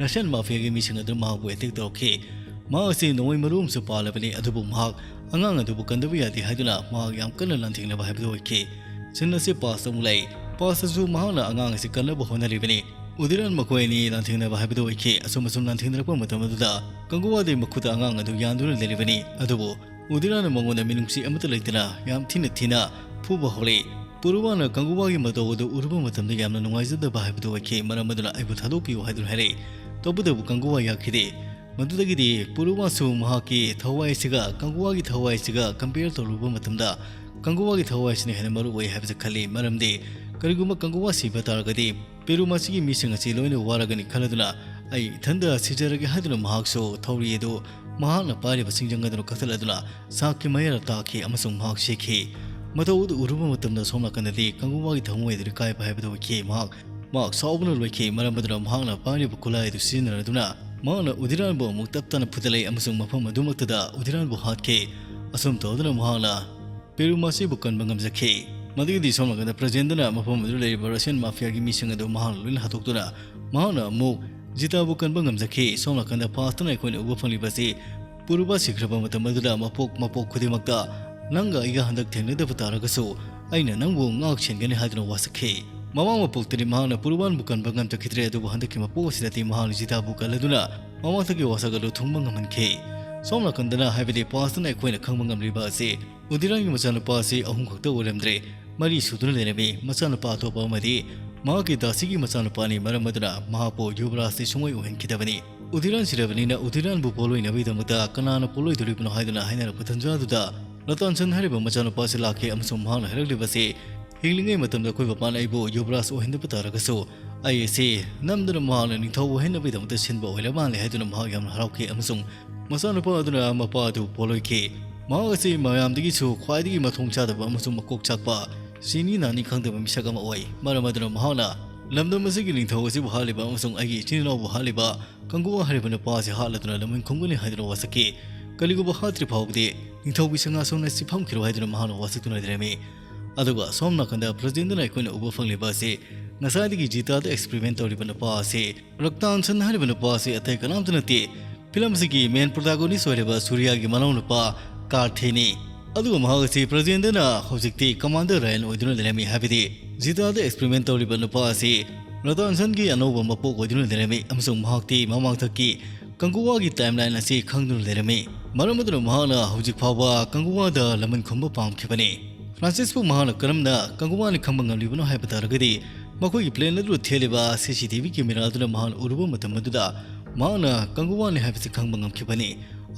ꯔꯁꯤꯌꯥꯟ ꯃꯥꯐꯤꯌꯥꯒꯤ ꯃꯤꯁꯤꯡ ꯑꯗꯨꯅ ꯃꯍꯥꯛꯄꯨ ꯑꯦꯇꯦꯛ ꯇꯧꯔꯛꯈꯤ꯫ ꯃꯍꯥꯛ ꯑꯁꯤ ꯅꯣꯡꯃꯩ ꯃꯔꯨ ꯑꯃꯁꯨ ꯄꯥꯜꯂꯕꯅꯤ, ꯑꯗꯨꯕꯨ ꯃꯍꯥꯛ ꯑꯉꯥꯡ ꯑꯗꯨꯕꯨ ꯀꯟꯗꯕ ꯌꯥꯗꯦ ꯍꯥꯏꯗꯨꯅ ꯃꯍꯥꯛ ꯌꯥꯝ ꯀꯟꯅ ꯂꯥꯟꯊꯦꯡꯅꯕ ꯍꯥꯏꯕꯗꯨ ꯑꯣꯏꯈꯤ꯫ ꯁꯤꯟ ꯑꯁꯤ ꯄꯥꯁꯇ ꯑꯃꯨꯛ ꯂꯩ꯫ ꯄꯥꯁꯇꯁꯨ ꯃꯍꯥꯛꯅ ꯑꯉꯥꯡ ꯑꯁꯤ ꯀꯟꯅꯕ ꯍꯣꯠꯅꯔꯤꯕꯅꯤ꯫ ꯎꯗꯤꯔꯥꯟ ꯃꯈꯣꯏ ꯑꯅꯤ ꯂꯥꯟꯊꯦꯡꯅꯕ ꯍꯥꯏꯕꯗꯨ ꯑꯣꯏꯈꯤ꯫ ꯑꯁꯨꯝ ꯑꯁꯨꯝ ꯂꯥꯟꯊꯦꯡꯅꯔꯛꯄ ꯃꯇꯝ ꯑꯗꯨꯗ ꯀꯪꯒꯨꯋꯥꯗꯤ ꯃꯈꯨꯠꯇ ꯑꯉꯥꯡ ꯑꯗꯨ ꯌꯥꯟꯗꯨꯅ ꯂꯩꯔꯤꯕꯅꯤ꯫ ꯑꯗꯨꯕꯨ ꯎꯗꯤꯔꯥꯟꯅ ꯃꯉꯣꯟꯗ ꯃꯤꯅꯨꯡꯁꯤ ꯑꯃꯠꯇ ꯂꯩꯇꯅ ꯌꯥꯝ ꯊꯤꯅ ꯊꯤꯅ ꯐꯨꯕ ꯍꯧꯔꯛꯏ꯫ ꯄꯨꯔꯨꯕꯥꯅ ꯀꯪꯒꯨꯋꯥꯒꯤ ꯃꯇꯧ ꯑꯗꯨ ꯎꯔꯨꯕ ꯃꯇꯝꯗ ꯌꯥꯝꯅ ꯅꯨꯡꯉꯥꯏꯖꯗꯕ ꯍꯥꯏꯕꯗꯨ ꯑꯣꯏꯈꯤ꯫ ꯃꯔꯝ ꯑꯗꯨꯅ "ꯑꯩꯕꯨ ꯊꯥꯗꯣꯛꯄꯤꯌꯨ" ꯍꯥꯏꯗꯨꯅ ꯍꯥꯏꯔꯛꯏ꯫ ꯇꯧꯕꯇꯕꯨ ꯀꯪꯒꯨꯋꯥ ꯌꯥꯈꯤꯗꯦ꯫ ꯃꯗꯨꯗꯒꯤꯗꯤ ꯄꯨꯔꯨꯕꯥꯁꯨ ꯃꯍꯥꯛꯀꯤ ꯊꯋꯥꯏ ꯑꯁꯤꯒ ꯀꯪꯒꯨꯋꯥꯒꯤ ꯊꯋꯥꯏ ꯑꯁꯤꯒ compare ꯇꯧꯔꯨꯕ ꯃꯇꯝꯗ ꯀꯪꯒꯨꯋꯥꯒꯤ ꯊꯋꯥꯏ ꯑꯁꯤꯅ ꯍꯦꯟꯅ ꯃꯔꯨ ꯑꯣꯏ ꯍꯥꯏꯕꯁꯤ ꯈꯜꯂꯤ꯫ ꯃꯔꯝꯗꯤ ꯀꯔꯤꯒꯨꯝꯕ ꯀꯪꯒꯨꯋꯥ ꯁꯤꯕ ꯇꯥꯔꯒꯗꯤ ꯄꯦꯔꯨꯃꯥꯁꯤꯒꯤ ꯃꯤꯁꯤꯡ ꯑꯁꯤ ꯂꯣꯏꯅ ꯋꯥꯔꯒꯅꯤ ꯈꯜꯂꯗꯨꯅ "ꯑꯩ ꯏꯊꯟꯗ ꯁꯤꯖꯔꯒꯦ" ꯍꯥꯏꯗꯨꯅ ꯃꯍꯥꯛꯁꯨ ꯊꯧꯔꯤ ꯑꯗꯨ ꯃꯍꯥꯛꯅ ꯄꯥꯏꯔꯤꯕ ꯁꯤꯡꯖꯪ ꯑꯗꯨꯅ ꯀꯛꯊꯠꯂꯗꯨꯅ ꯁꯥꯛꯀꯤ ꯃꯌꯥꯗ ꯇꯥꯈꯤ ꯑꯃꯁꯨꯡ ꯃꯍꯥꯛ ꯁꯤꯈꯤ꯫ ꯃꯇꯧ ꯑꯗꯨ ꯎꯔꯨꯕ ꯃꯇꯝꯗ ꯁꯣꯝ ꯅꯥꯀꯟꯗꯗꯤ ꯀꯪꯒꯨꯋꯥꯒꯤ ꯊꯃꯣꯏ ꯑꯗꯨ ꯀꯥꯏꯕ ꯍꯥꯏꯕꯗꯨ ꯑꯣꯏꯈꯤ꯫ ꯃꯍꯥꯛ, ꯃꯍꯥꯛ ꯁꯥꯎꯕꯅ ꯂꯣꯏꯈꯤ꯫ ꯃꯔꯝ ꯑꯗꯨꯅ ꯃꯍꯥꯛꯅ ꯄꯥꯏꯔꯤꯕ ꯈꯨꯠꯂꯥꯏ ꯑꯗꯨ ꯁꯤꯖꯤꯟꯅꯔꯗꯨꯅ ꯃꯍꯥꯛꯅ ꯎꯗꯤꯔꯥꯟꯕꯨ ꯑꯃꯨꯛ ꯇꯞ ꯇꯞꯅ ꯐꯨꯗꯠꯂꯛꯏ ꯑꯃꯁꯨꯡ ꯃꯐꯝ ꯑꯗꯨꯃꯛꯇꯗ ꯎꯗꯤꯔꯥꯟꯕꯨ ꯍꯥꯠꯈꯤ꯫ ꯑꯁꯨꯝ ꯇꯧꯗꯨꯅ ꯃꯍꯥꯛꯅ ꯄꯦꯔꯨꯃꯥꯁꯤꯕꯨ ꯀꯟꯕ ꯉꯝꯖꯈꯤ꯫ ꯃꯗꯨꯒꯤꯗꯤ ꯁꯣꯝ ꯅꯥꯀꯟꯗ ꯄ꯭ꯔꯖꯦꯟꯗꯅ ꯃꯐꯝ ꯑꯗꯨꯗ ꯂꯩꯔꯤꯕ ꯔꯁꯤꯌꯟ ꯃꯥꯐꯤꯌꯥꯒꯤ ꯃꯤꯁꯤꯡ ꯑꯗꯨ ꯃꯍꯥꯛꯅ ꯂꯣꯏꯅ ꯍꯥꯠꯇꯣꯛꯇꯨꯅ ꯃꯍꯥꯛꯅ ꯑꯃꯨꯛ ꯖꯤꯇꯥꯕꯨ ꯀꯟꯕ ꯉꯝꯖꯈꯤ꯫ ꯁꯣꯝ ꯅꯥꯀꯟꯗ ꯄꯥꯁꯇꯅ ꯑꯩꯈꯣꯏꯅ ꯎꯕ ꯐꯪꯂꯤꯕ ꯑꯁꯤ ꯄꯨꯔꯨꯕꯥ ꯁꯤꯈ꯭ꯔꯕ ꯃꯇꯝ ꯑꯗꯨꯗ ꯃꯄꯣꯛ ꯃꯄꯣꯛ ꯈꯨꯗꯤꯡꯃꯛꯇ ꯅꯪꯒ ꯑꯩꯒ ꯍꯟꯗꯛ ꯊꯦꯡꯅꯗꯕ ꯇꯥꯔꯒꯁꯨ ꯑꯩꯅ ꯅꯪꯕꯨ ꯉꯥꯛ ꯁꯦꯟꯒꯅꯤ ꯍꯥꯏꯗꯨꯅ ꯋꯥꯁꯛꯈꯤ꯫ ꯃꯃꯥꯡ ꯃꯄꯣꯛꯇꯗꯤ ꯃꯍꯥꯛꯅ ꯄꯨꯔꯨꯕꯥꯟꯕꯨ ꯀꯟꯕ ꯉꯝꯖꯈꯤꯗ꯭ꯔꯦ, ꯑꯗꯨꯕꯨ ꯍꯟꯗꯛꯀꯤ ꯃꯄꯣꯛ ꯑꯁꯤꯗꯗꯤ ꯃꯍꯥꯛꯅ ꯖꯤꯇꯥꯕꯨ ꯀꯜꯂꯗꯨꯅ ꯃꯃꯥꯡꯗꯒꯤ ꯋꯥꯁꯛ ꯑꯗꯨ ꯊꯨꯡꯕ ꯉꯝꯍꯟꯈꯤ꯫ ꯁꯣꯝ ꯅꯥꯀꯟꯗꯅ ꯍꯥꯏꯕꯗꯤ ꯄꯥꯁꯇꯅ ꯑꯩꯈꯣꯏꯅ ꯈꯪꯕ ꯉꯝꯂꯤꯕ ꯑꯁꯤ ꯎꯗꯤꯔꯥꯟꯒꯤ ꯃꯆꯥꯅꯨꯄꯥ ꯑꯁꯤ ꯑꯍꯨꯝ ꯈꯛꯇ ꯑꯣꯏꯔꯝꯗ꯭ꯔꯦ, ꯃꯔꯤ ꯁꯨꯗꯨꯅ ꯂꯩꯔꯝꯃꯤ꯫ ꯃꯆꯥꯅꯨꯄꯥ ꯑꯇꯣꯞꯄ ꯑꯃꯗꯤ ꯃꯍꯥꯛꯀꯤ ꯗꯥꯁꯤꯒꯤ ꯃꯆꯥꯅꯨꯄꯥꯅꯤ, ꯃꯔꯝ ꯑꯗꯨꯅ ꯃꯍꯥꯛꯄꯨ ꯌꯨꯕꯔꯥꯖꯇꯤ ꯁꯨꯡꯑꯣꯏ ꯑꯣꯏꯍꯟꯈꯤꯗꯕꯅꯤ꯫ ꯎꯗꯤꯔꯥꯟ ꯁꯤꯔꯕꯅꯤꯅ ꯎꯗꯤꯔꯥꯟꯕꯨ ꯄꯣꯂꯣꯏꯅꯕꯒꯤꯗꯃꯛꯇ ꯀꯅꯥꯅ ꯄꯣꯂꯣꯏꯗꯣꯔꯤꯕꯅꯣ ꯍꯥꯏꯗꯨꯅ ꯍꯥꯏꯅꯔꯛꯄ ꯇꯟꯖꯥꯗꯨꯗ ꯔꯇꯥꯟꯁꯟ ꯍꯥꯏꯔꯤꯕ ꯃꯆꯥꯅꯨꯄꯥ ꯑꯁꯤ ꯂꯥꯛꯈꯤ ꯑꯃꯁꯨꯡ ꯃꯍꯥꯛꯅ ꯍꯥꯏꯔꯛꯂꯤꯕꯁꯤ, "ꯍꯤꯡꯂꯤꯉꯩ ꯃꯇꯝꯗ ꯑꯩꯈꯣꯏ ꯕꯕꯥꯅ ꯑꯩꯕꯨ ꯌꯨꯕꯔꯥꯖ ꯑꯣꯏꯍꯟꯗꯕ ꯇꯥꯔꯒꯁꯨ ꯑꯩ ꯑꯁꯤ ꯅꯝꯗꯨꯅ ꯃꯍꯥꯛꯅ ꯅꯤꯡꯊꯧ ꯑꯣꯏꯍꯟꯅꯕꯒꯤꯗꯃꯛꯇ ꯁꯤꯟꯕ ꯑꯣꯏꯔ ꯃꯥꯜꯂꯦ" ꯍꯥꯏꯗꯨꯅ ꯃꯍꯥꯛ ꯌꯥꯝꯅ ꯍꯔꯥꯎꯈꯤ ꯑꯃꯁꯨꯡ ꯃꯆꯥꯅꯨꯄꯥ ꯑꯗꯨꯅ ꯃꯄꯥ ꯑꯗꯨ ꯄꯣꯂꯣꯏꯈꯤ꯫ ꯃꯍꯥꯛ ꯑꯁꯤ ꯃꯌꯥꯝꯗꯒꯤꯁꯨ ꯈ꯭ꯋꯥꯏꯗꯒꯤ ꯃꯊꯣꯡ ꯆꯥꯗꯕ ꯑꯃꯁꯨꯡ ꯃꯀꯣꯛ ꯆꯥꯛꯄ, ꯁꯤꯅꯤ ꯅꯥꯅꯤ ꯈꯪꯗꯕ ꯃꯤꯁꯛ ꯑꯃ ꯑꯣꯏ꯫ ꯃꯔꯝ ꯑꯗꯨꯅ ꯃꯍꯥꯛꯅ ꯂꯝꯗꯝ ꯑꯁꯤꯒꯤ ꯅꯤꯡꯊꯧ ꯑꯁꯤꯕꯨ ꯍꯥꯠꯂꯤꯕ ꯑꯃꯁꯨꯡ ꯑꯩꯒꯤ ꯏꯆꯤꯟ ꯏꯅꯥꯎꯕꯨ ꯍꯥꯠꯂꯤꯕ ꯀꯪꯒꯨꯋꯥ ꯍꯥꯏꯔꯤꯕ ꯅꯨꯄꯥ ꯑꯁꯤ ꯍꯥꯠꯂꯗꯨꯅ ꯂꯃꯟ ꯈꯨꯝꯒꯅꯤ ꯍꯥꯏꯗꯨꯅ ꯋꯥꯁꯛꯈꯤ꯫ ꯀꯔꯤꯒꯨꯝꯕ ꯍꯥꯠꯇ꯭ꯔꯤ ꯐꯥꯎꯕꯗꯤ ꯅꯤꯡꯊꯧꯒꯤ ꯁꯤꯡꯍꯥꯁꯣꯟ ꯑꯁꯤ ꯐꯝꯈꯤꯔꯣꯏ ꯍꯥꯏꯗꯨꯅ ꯃꯍꯥꯛꯅ ꯋꯥꯁꯛꯇꯨꯅ ꯂꯩꯔꯝꯃꯤ꯫ ꯑꯗꯨꯒ ꯁꯣꯝ ꯅꯥꯀꯟꯗ ꯄ꯭ꯔꯖꯦꯟꯗꯅ ꯑꯩꯈꯣꯏꯅ ꯎꯕ ꯐꯪꯂꯤꯕ ꯑꯁꯤ ꯉꯁꯥꯏꯗꯒꯤ ꯖꯤꯇꯥꯗ ꯑꯦꯛꯁꯄꯦꯔꯤꯃꯦꯟ ꯇꯧꯔꯤꯕ ꯅꯨꯄꯥ ꯑꯁꯤ ꯔꯛꯇꯥꯟꯁꯟ ꯍꯥꯏꯔꯤꯕ ꯅꯨꯄꯥ ꯑꯁꯤ ꯑꯇꯩ ꯀꯅꯥꯝꯇ ꯅꯠꯇꯦ, ꯐꯤꯂꯝ ꯑꯁꯤꯒꯤ ꯃꯦꯟ ꯄ꯭ꯔꯣꯇꯥꯒꯣꯅꯤꯁ ꯑꯣꯏꯔꯤꯕ ꯁꯨꯔꯤꯌꯥꯒꯤ ꯃꯅꯥꯎꯅꯨꯄꯥ ꯀꯥꯔꯊꯦꯅꯤ꯫ ꯑꯗꯨꯒ ꯃꯍꯥꯛ ꯑꯁꯤ ꯄ꯭ꯔꯖꯦꯟꯗꯅ ꯍꯧꯖꯤꯛꯇꯤ ꯀꯃꯥꯟꯗꯔ ꯔꯥꯌꯟ ꯑꯣꯏꯗꯨꯅ ꯂꯩꯔꯝꯃꯤ, ꯍꯥꯏꯕꯗꯤ ꯖꯤꯇꯥꯗ ꯑꯦꯛꯁꯄꯦꯔꯤꯃꯦꯟ ꯇꯧꯔꯤꯕ ꯅꯨꯄꯥ ꯑꯁꯤ ꯔꯛꯇꯥꯟꯁꯟꯒꯤ ꯑꯅꯧꯕ ꯃꯄꯣꯛ ꯑꯣꯏꯗꯨꯅ ꯂꯩꯔꯝꯃꯤ, ꯑꯃꯁꯨꯡ ꯃꯍꯥꯛꯇꯤ ꯃꯃꯥꯡꯊꯛꯀꯤ ꯀꯪꯒꯨꯋꯥꯒꯤ ꯇꯥꯏꯝꯂꯥꯏꯟ ꯑꯁꯤ ꯈꯪꯗꯨꯅ ꯂꯩꯔꯝꯃꯤ꯫ ꯃꯔꯝ ꯑꯗꯨꯅ ꯃꯍꯥꯛꯅ ꯍꯧꯖꯤꯛ ꯐꯥꯎꯕ ꯀꯪꯒꯨꯋꯥꯗ ꯂꯃꯟ ꯈꯨꯝꯕ ꯄꯥꯝꯈꯤꯕꯅꯤ꯫ ꯐ꯭ꯔꯥꯟꯁꯤꯁꯄꯨ ꯃꯍꯥꯛꯅ ꯀꯔꯝꯅ ꯀꯪꯒꯨꯋꯥꯅꯤ ꯈꯪꯕ ꯉꯝꯂꯤꯕꯅꯣ ꯍꯥꯏꯕ ꯇꯥꯔꯒꯗꯤ, ꯃꯈꯣꯏꯒꯤ ꯄ꯭ꯂꯦꯟ ꯑꯗꯨꯗ ꯊꯦꯜꯂꯤꯕ ꯁꯤ ꯁꯤ ꯇꯤ ꯚꯤ ꯀꯦꯃꯦꯔꯥ ꯑꯗꯨꯅ ꯃꯍꯥꯛꯅ ꯎꯔꯨꯕ ꯃꯇꯝ ꯑꯗꯨꯗ ꯃꯍꯥꯛꯅ ꯀꯪꯒꯨꯋꯥꯅꯤ ꯍꯥꯏꯕꯁꯤ ꯈꯪꯕ ꯉꯝꯈꯤꯕꯅꯤ꯫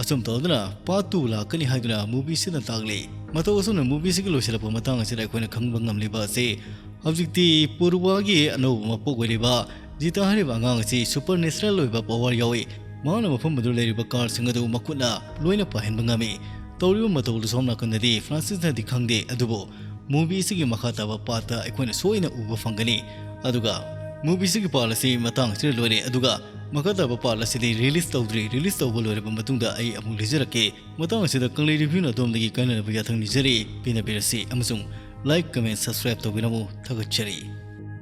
ꯑꯁꯨꯝ ꯇꯧꯗꯨꯅ ꯄꯥꯔꯠ ꯇꯨ ꯂꯥꯛꯀꯅꯤ ꯍꯥꯏꯗꯨꯅ ꯃꯨꯚꯤꯁꯤꯗ ꯇꯥꯛꯂꯤ꯫ ꯃꯇꯧ ꯑꯁꯨꯝꯅ ꯃꯨꯚꯤꯁꯤꯒꯤ ꯂꯣꯏꯁꯤꯜꯂꯛꯄ ꯃꯇꯥꯡ ꯑꯁꯤꯗ ꯑꯩꯈꯣꯏꯅ ꯈꯪꯕ ꯉꯝꯂꯤꯕ ꯑꯁꯤ, ꯍꯧꯖꯤꯛꯇꯤ ꯄꯨꯔꯨꯋꯥꯒꯤ ꯑꯅꯧꯕ ꯃꯄꯣꯛ ꯑꯣꯏꯔꯤꯕ ꯖꯤꯇꯥ ꯍꯥꯏꯔꯤꯕ ꯑꯉꯥꯡ ꯑꯁꯤ ꯁꯨꯄꯔ ꯅꯦꯆꯔꯦꯜ ꯑꯣꯏꯕ ꯄꯋꯥꯔ ꯌꯥꯎꯏ꯫ ꯃꯍꯥꯛꯅ ꯃꯐꯝ ꯑꯗꯨꯗ ꯂꯩꯔꯤꯕ ꯀꯥꯔꯁꯤꯡ ꯑꯗꯨ ꯃꯈꯨꯠꯅ ꯂꯣꯏꯅ ꯄꯥꯏꯍꯟꯕ ꯉꯝꯃꯤ꯫ ꯇꯧꯔꯤꯕ ꯃꯇꯧ ꯑꯗꯨ ꯁꯣꯝ ꯅꯥꯀꯟꯗꯗꯤ ꯐ꯭ꯔꯥꯟꯁꯤꯁꯅꯗꯤ ꯈꯪꯗꯦ, ꯑꯗꯨꯕꯨ ꯃꯨꯚꯤ ꯑꯁꯤꯒꯤ ꯃꯈꯥ ꯇꯥꯕ ꯄꯥꯔꯠꯇ ꯑꯩꯈꯣꯏꯅ ꯁꯣꯏꯅ ꯎꯕ ꯐꯪꯒꯅꯤ꯫ ꯑꯗꯨꯒ ꯃꯨꯚꯤ ꯑꯁꯤꯒꯤ ꯄꯥꯔꯠ ꯑꯁꯤ ꯃꯇꯥꯡ ꯑꯁꯤꯗ ꯂꯣꯏꯔꯦ, ꯑꯗꯨꯒ ꯃꯈꯥ ꯇꯥꯕ ꯄꯥꯔꯠ ꯑꯁꯤꯗꯤ ꯔꯤꯂꯤꯁ ꯇꯧꯗ꯭ꯔꯤ꯫ ꯔꯤꯂꯤꯁ ꯇꯧꯕ ꯂꯣꯏꯔꯕ ꯃꯇꯨꯡꯗ ꯑꯩ ꯑꯃꯨꯛ ꯂꯤꯖꯔꯛꯀꯦ꯫ ꯃꯇꯥꯡ ꯑꯁꯤꯗ ꯀꯪꯂꯩ ꯔꯤꯚ꯭ꯌꯨꯅ ꯑꯗꯣꯝꯗꯒꯤ ꯀꯥꯏꯅꯅꯕ ꯌꯥꯊꯪ ꯅꯤꯖꯔꯤ꯫ ꯄꯦꯟꯅꯕꯤꯔꯁꯤ ꯑꯃꯁꯨꯡ ꯂꯥꯏꯛ, ꯀꯃꯦꯟ, ꯁꯕꯁꯀ꯭ꯔꯥꯏꯕ ꯇꯧꯕꯤꯔꯝꯃꯨ꯫ ꯊꯥꯒꯠꯆꯔꯤ꯫